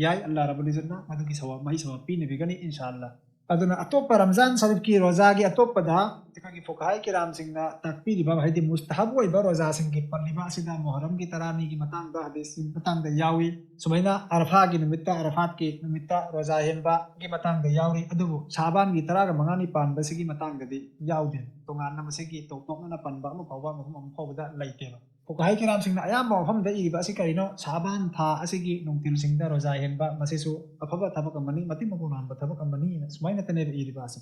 ꯌꯥꯏ, ꯑꯜꯂꯥꯍ ꯔꯕꯨꯜ ꯏꯖꯠꯅ ꯃꯗꯨꯒꯤ ꯁꯋꯥꯕ, ꯃꯍꯩ ꯁꯋꯥꯕ ꯄꯤꯅꯕꯤꯒꯅꯤ ꯏꯟꯁꯥ ꯑꯜꯂꯥꯍ꯫ ꯑꯗꯨꯅ ꯑꯇꯣꯞꯄ ꯔꯝꯖꯥꯟ ꯁꯔꯤꯐꯀꯤ ꯔꯣꯖꯥꯒꯤ ꯑꯇꯣꯞꯄꯗ ꯑꯩꯈꯣꯏꯒꯤ ꯐꯨꯀꯥꯍꯥꯏ ꯀꯤꯔꯥꯝꯁꯤꯡꯅ ꯇꯥꯛꯄꯤꯔꯤꯕ, ꯍꯥꯏꯗꯤ ꯃꯨꯁꯇꯍꯕ ꯑꯣꯏꯕ ꯔꯣꯖꯥꯁꯤꯡꯒꯤ ꯄꯜꯂꯤꯕ ꯑꯁꯤꯗ ꯃꯨꯍꯔꯝꯒꯤ ꯇꯔꯥꯅꯤꯒꯤ ꯃꯇꯥꯡꯗ ꯍꯗꯤꯁ ꯃꯇꯥꯡꯗ ꯌꯥꯎꯏ꯫ ꯁꯨꯃꯥꯏꯅ ꯑꯔꯐꯥꯒꯤ ꯅꯨꯃꯤꯠꯇ, ꯑꯔꯐꯥꯠꯀꯤ ꯅꯨꯃꯤꯠꯇ ꯔꯣꯖꯥ ꯍꯦꯟꯕꯒꯤ ꯃꯇꯥꯡꯗ ꯌꯥꯎꯔꯤ, ꯑꯗꯨꯕꯨ ꯁꯥꯕꯥꯟꯒꯤ ꯇꯔꯥꯒ ꯃꯉꯥꯅꯤ ꯄꯥꯟꯕꯁꯤꯒꯤ ꯃꯇꯥꯡꯗꯗꯤ ꯌꯥꯎꯗꯦ꯫ ꯇꯣꯉꯥꯟꯅ ꯃꯁꯤꯒꯤ ꯇꯣꯞ ꯇꯣꯞꯅꯅ ꯄꯟꯕ ꯑꯃ ꯐꯥꯎꯕ ꯃꯐꯝ ꯑꯃ ꯐꯥꯎꯕꯗ ꯂꯩꯇꯦꯕ꯫ ꯐꯨꯀꯥꯍꯥꯏ ꯀꯤꯔꯥꯝꯁꯤꯡꯅ ꯑꯌꯥꯝꯕ ꯃꯐꯝꯗ ꯏꯔꯤꯕ ꯑꯁꯤ ꯀꯔꯤꯅꯣ? ꯁꯥꯕꯥꯟ ꯊꯥ ꯑꯁꯤꯒꯤ ꯅꯨꯡꯊꯤꯜꯁꯤꯡꯗ ꯔꯣꯖꯥ ꯍꯦꯟꯕ, ꯃꯁꯤꯁꯨ ꯑꯐꯕ ꯊꯕꯛ ꯑꯃꯅꯤ, ꯃꯇꯤꯛ ꯃꯒꯨꯟ ꯃꯥꯟꯕ ꯊꯕꯛ ꯑꯃꯅꯤ, ꯁꯨꯃꯥꯏꯅꯇꯅꯦꯕ ꯏꯔꯤꯕ ꯑꯁꯤ꯫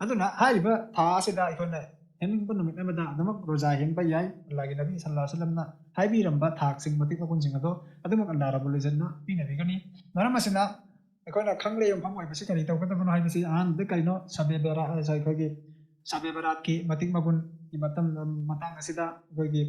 ꯑꯗꯨꯅ ꯍꯥꯏꯔꯤꯕ ꯊꯥ ꯑꯁꯤꯗ ꯑꯩꯈꯣꯏꯅ ꯍꯦꯟꯅꯤꯡꯕ ꯅꯨꯃꯤꯠ ꯑꯃꯗ ꯑꯗꯨꯃꯛ ꯔꯣꯖꯥ ꯍꯦꯟꯕ ꯌꯥꯏ꯫ ꯑꯜꯂꯥꯍꯒꯤ ꯅꯕꯤ ꯁꯜꯂꯥꯍꯨ ꯑꯂꯩꯍꯤ ꯋꯥꯁꯜꯂꯝꯅ ꯍꯥꯏꯕꯤꯔꯝꯕ ꯊꯥꯛꯁꯤꯡ, ꯃꯇꯤꯛ ꯃꯒꯨꯟꯁꯤꯡ ꯑꯗꯣ ꯑꯗꯨꯃꯛ ꯑꯜꯂꯥꯍ ꯔꯕꯨꯜ ꯏꯖꯠꯅ ꯄꯤꯅꯕꯤꯒꯅꯤ꯫ ꯃꯔꯝ ꯑꯁꯤꯅ ꯑꯩꯈꯣꯏꯅ ꯈꯪ ꯂꯩꯕ ꯃꯐꯝ ꯑꯣꯏꯕꯁꯤ ꯀꯔꯤ ꯇꯧꯒꯗꯕꯅꯣ ꯍꯥꯏꯕꯁꯤ ꯑꯍꯥꯟꯕꯗ ꯀꯔꯤꯅꯣ? ꯁꯕꯦ ꯕꯦꯔꯥ-, ꯑꯩꯈꯣꯏꯒꯤ ꯁꯕꯦ ꯕꯔꯥꯠꯀꯤ ꯃꯇꯤꯛ ꯃꯒꯨꯟꯒꯤ ꯃꯇꯝ, ꯃꯇꯥꯡ ꯑꯁꯤꯗ ꯑꯩꯈꯣꯏꯒꯤ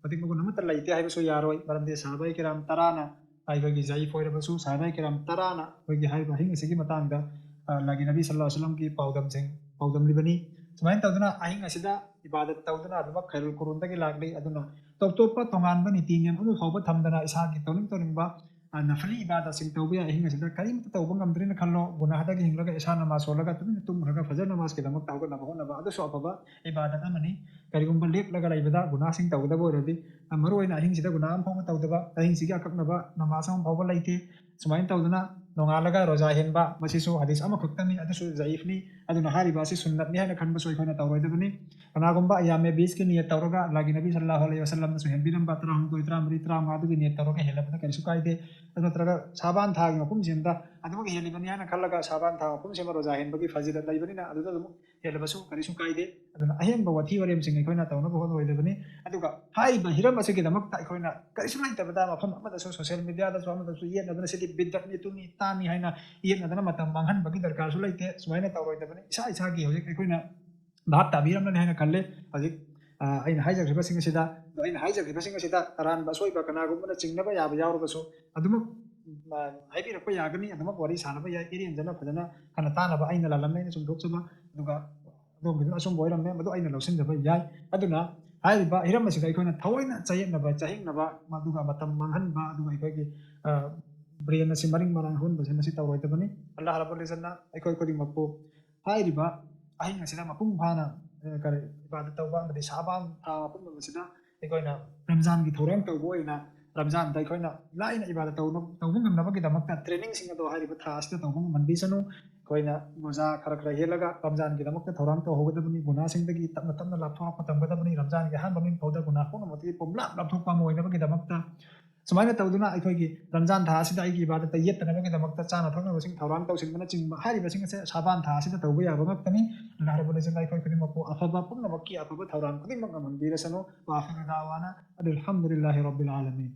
ꯃꯇꯤꯛ ꯃꯒꯨꯟ ꯑꯃꯠꯇ ꯂꯩꯇꯦ ꯍꯥꯏꯕꯁꯨ ꯌꯥꯔꯣꯏ꯫ ꯃꯔꯝꯗꯤ ꯁꯍꯥꯕꯥꯏ ꯀꯤꯔꯥꯝ ꯇꯔꯥꯅ ꯑꯩꯈꯣꯏꯒꯤ ꯖꯌꯤꯐ ꯑꯣꯏꯔꯕꯁꯨ, ꯁꯍꯥꯕꯥꯏ ꯀꯤꯔꯥꯝ ꯇꯔꯥꯅ ꯑꯩꯈꯣꯏꯒꯤ ꯍꯥꯏꯔꯤꯕ ꯑꯍꯤꯡ ꯑꯁꯤꯒꯤ ꯃꯇꯥꯡꯗ, ꯑ, ꯑꯜꯂꯥꯍꯒꯤ ꯅꯕꯤ ꯁꯜꯂꯥꯍꯨ ꯑꯂꯩꯍꯤ ꯋꯥꯁꯜꯂꯝꯒꯤ ꯄꯥꯎꯗꯝꯁꯤꯡ ꯄꯥꯎꯗꯝꯂꯤꯕꯅꯤ꯫ ꯁꯨꯃꯥꯏꯅ ꯇꯧꯗꯅ ꯑꯍꯤꯡ ꯑꯁꯤꯗ ꯏꯕꯥꯗꯠ ꯇꯧꯗꯨꯅ ꯑꯗꯨꯃꯛ ꯈꯩꯔꯨꯜ ꯈꯨꯔꯨꯜꯗꯒꯤ ꯂꯥꯛꯂꯤ꯫ ꯑꯗꯨꯅ ꯇꯣꯞ ꯇꯣꯞꯄ ꯇꯣꯉꯥꯟꯕ ꯅꯤꯇꯤ ꯅꯤꯌꯝ ꯑꯃ ꯐꯥꯎꯕ ꯊꯝꯗꯅ ꯏꯁꯥꯒꯤ ꯇꯧꯅꯤꯡ ꯇꯧꯅꯤꯡꯕ, ꯑ, ꯅꯐꯂꯤ ꯏꯕꯥꯗꯠꯁꯤꯡ ꯇꯧꯕ ꯌꯥꯏ꯫ ꯑꯍꯤꯡ ꯑꯁꯤꯗ ꯀꯔꯤꯝꯇ ꯇꯧꯕ ꯉꯝꯗ꯭ꯔꯦꯅ ꯈꯜꯂꯣ, ꯒꯨꯅꯥꯍꯗꯒꯤ ꯍꯤꯡꯂꯒ ꯏꯁꯥ ꯅꯃꯥꯖ ꯁꯣꯜꯂꯒ ꯇꯨꯃꯤꯟꯅ ꯇꯨꯝꯈ꯭ꯔꯒ ꯐꯖꯔ ꯅꯃꯥꯖꯀꯤꯗꯃꯛꯇ ꯍꯧꯒꯠꯅꯕ ꯍꯣꯠꯅꯕ, ꯑꯗꯨꯁꯨ ꯑꯐꯕ ꯏꯕꯥꯗꯠ ꯑꯃꯅꯤ꯫ ꯀꯔꯤꯒꯨꯝꯕ ꯂꯦꯞꯂꯒ ꯂꯩꯕꯗ ꯒꯨꯅꯥꯍꯁꯤꯡ ꯇꯧꯒꯗꯕ ꯑꯣꯏꯔꯗꯤ, ꯑ, ꯃꯔꯨꯑꯣꯏꯅ ꯑꯍꯤꯡꯁꯤꯗ ꯒꯨꯅꯥꯍ ꯑꯃ ꯐꯥꯎꯕ ꯇꯧꯗꯕ, ꯑꯍꯤꯡꯁꯤꯒꯤ ꯑꯀꯛꯅꯕ ꯅꯃꯥꯖ ꯑꯃ ꯐꯥꯎꯕ ꯂꯩꯇꯦ꯫ ꯁꯨꯃꯥꯏꯅ ꯇꯧꯗꯅ ꯅꯣꯡꯉꯥꯜꯂꯒ ꯔꯣꯖꯥ ꯍꯦꯟꯕ, ꯃꯁꯤꯁꯨ ꯍꯗꯤꯁ ꯑꯃꯈꯛꯇꯅꯤ, ꯑꯗꯨꯁꯨ ꯖꯌꯤꯐꯅꯤ꯫ ꯑꯗꯨꯅ ꯍꯥꯏꯔꯤꯕ ꯑꯁꯤ ꯁꯨꯟꯅꯠꯅꯤ ꯍꯥꯏꯅ ꯈꯟꯕꯁꯨ ꯑꯩꯈꯣꯏꯅ ꯇꯧꯔꯣꯏꯗꯕꯅꯤ꯫ ꯀꯅꯥꯒꯨꯝꯕ ꯑꯌꯥꯃꯦ ꯕꯤꯁꯀꯤ ꯅꯤꯌꯠ ꯇꯧꯔꯒ ꯑꯜꯂꯥꯍꯒꯤ ꯅꯕꯤ ꯁꯜꯂꯥꯍꯨ ꯑꯂꯩꯍꯤ ꯋꯁꯜꯂꯝꯅꯁꯨ ꯍꯦꯟꯕꯤꯔꯝꯕ ꯇꯔꯥꯍꯨꯝꯗꯣꯏ, ꯇꯔꯥꯃꯔꯤ, ꯇꯔꯥꯃꯉꯥ ꯑꯗꯨꯒꯤ ꯅꯤꯌꯠ ꯇꯧꯔꯒ ꯍꯦꯜꯂꯕꯗ ꯀꯔꯤꯁꯨ ꯀꯥꯏꯗꯦ꯫ ꯑꯗꯨ ꯅꯠꯇ꯭ꯔꯒ ꯁꯥꯕꯥꯟ ꯊꯥꯒꯤ ꯃꯄꯨꯝꯁꯤꯗ ꯑꯗꯨꯃꯛ ꯍꯦꯜꯂꯤꯕꯅꯤ ꯍꯥꯏꯅ ꯈꯜꯂꯒ ꯁꯥꯕꯥꯟ ꯊꯥ ꯃꯄꯨꯝꯁꯤꯃ ꯔꯣꯖꯥ ꯍꯦꯟꯕꯒꯤ ꯐꯖꯤꯂꯠ ꯂꯩꯕꯅꯤꯅ ꯑꯗꯨꯗ ꯑꯗꯨꯝ ꯍꯦꯜꯂꯕꯁꯨ ꯀꯔꯤꯁꯨ ꯀꯥꯏꯗꯦ꯫ ꯑꯗꯨꯅ ꯑꯍꯦꯟꯕ ꯋꯥꯊꯤ ꯋꯥꯔꯦꯝꯁꯤꯡ ꯑꯩꯈꯣꯏꯅ ꯇꯧꯅꯕ ꯍꯣꯠꯅꯔꯣꯏꯗꯕꯅꯤ꯫ ꯑꯗꯨꯒ ꯍꯥꯏꯔꯤꯕ ꯍꯤꯔꯝ ꯑꯁꯤꯒꯤꯗꯃꯛꯇ ꯑꯩꯈꯣꯏꯅ ꯀꯔꯤꯁꯨ ꯂꯩꯇꯕꯗ ꯃꯐꯝ ꯑꯃꯗꯁꯨ, ꯁꯣꯁꯤꯌꯦꯜ ꯃꯦꯗꯤꯌꯥꯗꯁꯨ ꯑꯃꯗꯁꯨ ꯌꯦꯠꯅꯗꯅ ꯁꯤꯗꯤ ꯕꯤꯗꯠꯅꯤ, ꯇꯨꯅꯤ, ꯇꯥꯅꯤ ꯍꯥꯏꯅ ꯌꯦꯠꯅꯗꯅ ꯃꯇꯝ ꯃꯥꯡꯍꯟꯕꯒꯤ ꯗꯔꯀꯥꯔꯁꯨ ꯂꯩꯇꯦ꯫ ꯁꯨꯃꯥꯏꯅ ꯇꯧꯔꯣꯏꯗꯕꯅꯤ꯫ ꯏꯁꯥ ꯏꯁꯥꯒꯤ ꯍꯧꯖꯤꯛ ꯑꯩꯈꯣꯏꯅ ꯚꯥꯞ ꯇꯥꯕꯤꯔꯝꯂꯅꯤ ꯍꯥꯏꯅ ꯈꯜꯂꯦ꯫ ꯍꯧꯖꯤꯛ, ꯑ, ꯑꯩꯅ ꯍꯥꯏꯖꯈ꯭ꯔꯤꯕꯁꯤꯡ ꯑꯁꯤꯗ, ꯑꯗꯣ ꯑꯩꯅ ꯍꯥꯏꯖꯈ꯭ꯔꯤꯕꯁꯤꯡ ꯑꯁꯤꯗ ꯑꯔꯥꯟꯕ ꯑꯁꯣꯏꯕ ꯀꯅꯥꯒꯨꯝꯕꯅ ꯆꯤꯡꯅꯕ ꯌꯥꯕ ꯌꯥꯎꯔꯕꯁꯨ ꯑꯗꯨꯃꯛ, ꯑ, ꯍꯥꯏꯕꯤꯔꯛꯄ ꯌꯥꯒꯅꯤ, ꯑꯗꯨꯃꯛ ꯋꯥꯔꯤ ꯁꯥꯟꯅꯕ ꯌꯥꯏ꯫ ꯏꯔꯦꯟꯖꯅ ꯐꯖꯅ ꯈꯟꯅ ꯇꯥꯅꯕ ꯑꯩꯅ ꯂꯥꯜꯂꯝꯃꯦ, ꯑꯩꯅ ꯆꯨꯝꯊꯣꯛꯆꯕ, ꯑꯗꯨꯒ ꯑꯗꯣꯝꯒꯤꯗꯨꯅ ꯑꯆꯨꯝꯕ ꯑꯣꯏꯔꯝꯃꯦ, ꯃꯗꯨ ꯑꯩꯅ ꯂꯧꯁꯤꯟꯖꯕ ꯌꯥꯏ꯫ ꯑꯗꯨꯅ ꯍꯥꯏꯔꯤꯕ ꯍꯤꯔꯝ ꯑꯁꯤꯗ ꯑꯩꯈꯣꯏꯅ ꯊꯑꯣꯏꯅ ꯆꯌꯦꯠꯅꯕ, ꯆꯍꯤꯡꯅꯕ, ꯑꯗꯨꯒ ꯃꯇꯝ ꯃꯥꯡꯍꯟꯕ, ꯑꯗꯨꯒ ꯑꯩꯈꯣꯏꯒꯤ, ꯑ, ꯕ꯭ꯔꯦꯟ ꯑꯁꯤ ꯃꯔꯤꯡ ꯃꯔꯥꯡ ꯍꯧꯍꯟꯕꯁꯦ ꯃꯁꯤ ꯇꯧꯔꯣꯏꯗꯕꯅꯤ꯫ ꯑꯜꯂꯥꯍ ꯔꯕꯨꯜ ꯏꯖꯠꯅ ꯑꯩꯈꯣꯏ ꯈꯨꯗꯤꯡꯃꯛꯄꯨ ꯍꯥꯏꯔꯤꯕ ꯑꯍꯤꯡ ꯑꯁꯤꯗ ꯃꯄꯨꯡ ꯐꯥꯅ, ꯑ, ꯀꯔꯤ, ꯏꯕꯥꯗꯠ ꯇꯧꯕ ꯑꯃꯗꯤ ꯁꯥꯕꯥꯟ ꯊꯥ ꯃꯄꯨꯝ ꯑꯁꯤꯗ ꯑꯩꯈꯣꯏꯅ ꯔꯝꯖꯥꯟꯒꯤ ꯊꯧꯔꯥꯡ ꯇꯧꯕ ꯑꯣꯏꯅ ꯔꯝꯖꯥꯟꯗ ꯑꯩꯈꯣꯏꯅ ꯂꯥꯏꯅ ꯏꯕꯥꯗꯠ ꯇꯧꯅ-, ꯇꯧꯕ ꯉꯝꯅꯕꯒꯤꯗꯃꯛꯇ ꯇ꯭ꯔꯦꯅꯤꯡꯁꯤꯡ ꯑꯗꯣ ꯍꯥꯏꯔꯤꯕ ꯊꯥ ꯑꯁꯤꯗ ꯇꯧꯕ ꯉꯝꯍꯟꯕꯤꯁꯅꯨ꯫ ꯑꯩꯈꯣꯏꯅ ꯔꯣꯖꯥ ꯈꯔ ꯈꯔ ꯍꯦꯜꯂꯒ ꯔꯝꯖꯥꯟꯒꯤꯗꯃꯛꯇ ꯊꯧꯔꯥꯡ ꯇꯧꯍꯧꯒꯗꯕꯅꯤ꯫ ꯒꯨꯅꯥꯁꯤꯡꯗꯒꯤ ꯇꯞꯅ ꯇꯞꯅ ꯂꯥꯞꯊꯣꯔꯛꯄ ꯇꯝꯒꯗꯕꯅꯤ꯫ ꯔꯝꯖꯥꯟꯒꯤ ꯑꯍꯥꯟꯕ ꯅꯨꯃꯤꯠ ꯐꯥꯎꯗ ꯒꯨꯅꯥ ꯄꯨꯝꯅꯃꯛꯇꯒꯤ ꯄꯨꯝꯂꯥꯞ ꯂꯥꯞꯊꯣꯛꯄ ꯑꯃ ꯑꯣꯏꯅꯕꯒꯤꯗꯃꯛꯇ ꯁꯨꯃꯥꯏꯅ ꯇꯧꯗꯨꯅ ꯑꯩꯈꯣꯏꯒꯤ ꯔꯝꯖꯥꯟ ꯊꯥ ꯑꯁꯤꯗ ꯑꯩꯒꯤ ꯏꯕꯥꯗꯠꯇ ꯌꯦꯠꯇꯅꯕꯒꯤꯗꯃꯛꯇ ꯆꯥꯅ ꯊꯛꯅꯕꯁꯤꯡ ꯊꯧꯔꯥꯡ ꯇꯧꯁꯤꯟꯕꯅꯆꯤꯡꯕ ꯍꯥꯏꯔꯤꯕꯁꯤꯡ ꯑꯁꯦ ꯁꯥꯕꯥꯟ ꯊꯥ ꯑꯁꯤꯗ ꯇꯧꯕ ꯌꯥꯕ ꯉꯥꯛꯇꯅꯤ꯫ ꯑꯜꯂꯥꯍ ꯔꯕꯨꯜ ꯏꯖꯠꯅ ꯑꯩꯈꯣꯏ ꯈꯨꯗꯤꯡꯃꯛꯄꯨ ꯑꯐꯕ ꯄꯨꯝꯅꯃꯛꯀꯤ ꯑꯐꯕ ꯊꯧꯔꯥꯡ ꯈꯨꯗꯤꯡꯃꯛ ꯉꯝꯍꯟꯕꯤꯔꯁꯅꯨ꯫ ꯋꯥꯈꯤꯔ ꯗꯥꯋꯥꯅ ꯑꯅꯤꯜ ꯍꯝꯗꯨꯂꯤꯜꯂꯥꯍꯤ ꯔꯕꯤꯜ ꯑꯥꯂꯃꯤꯟ꯫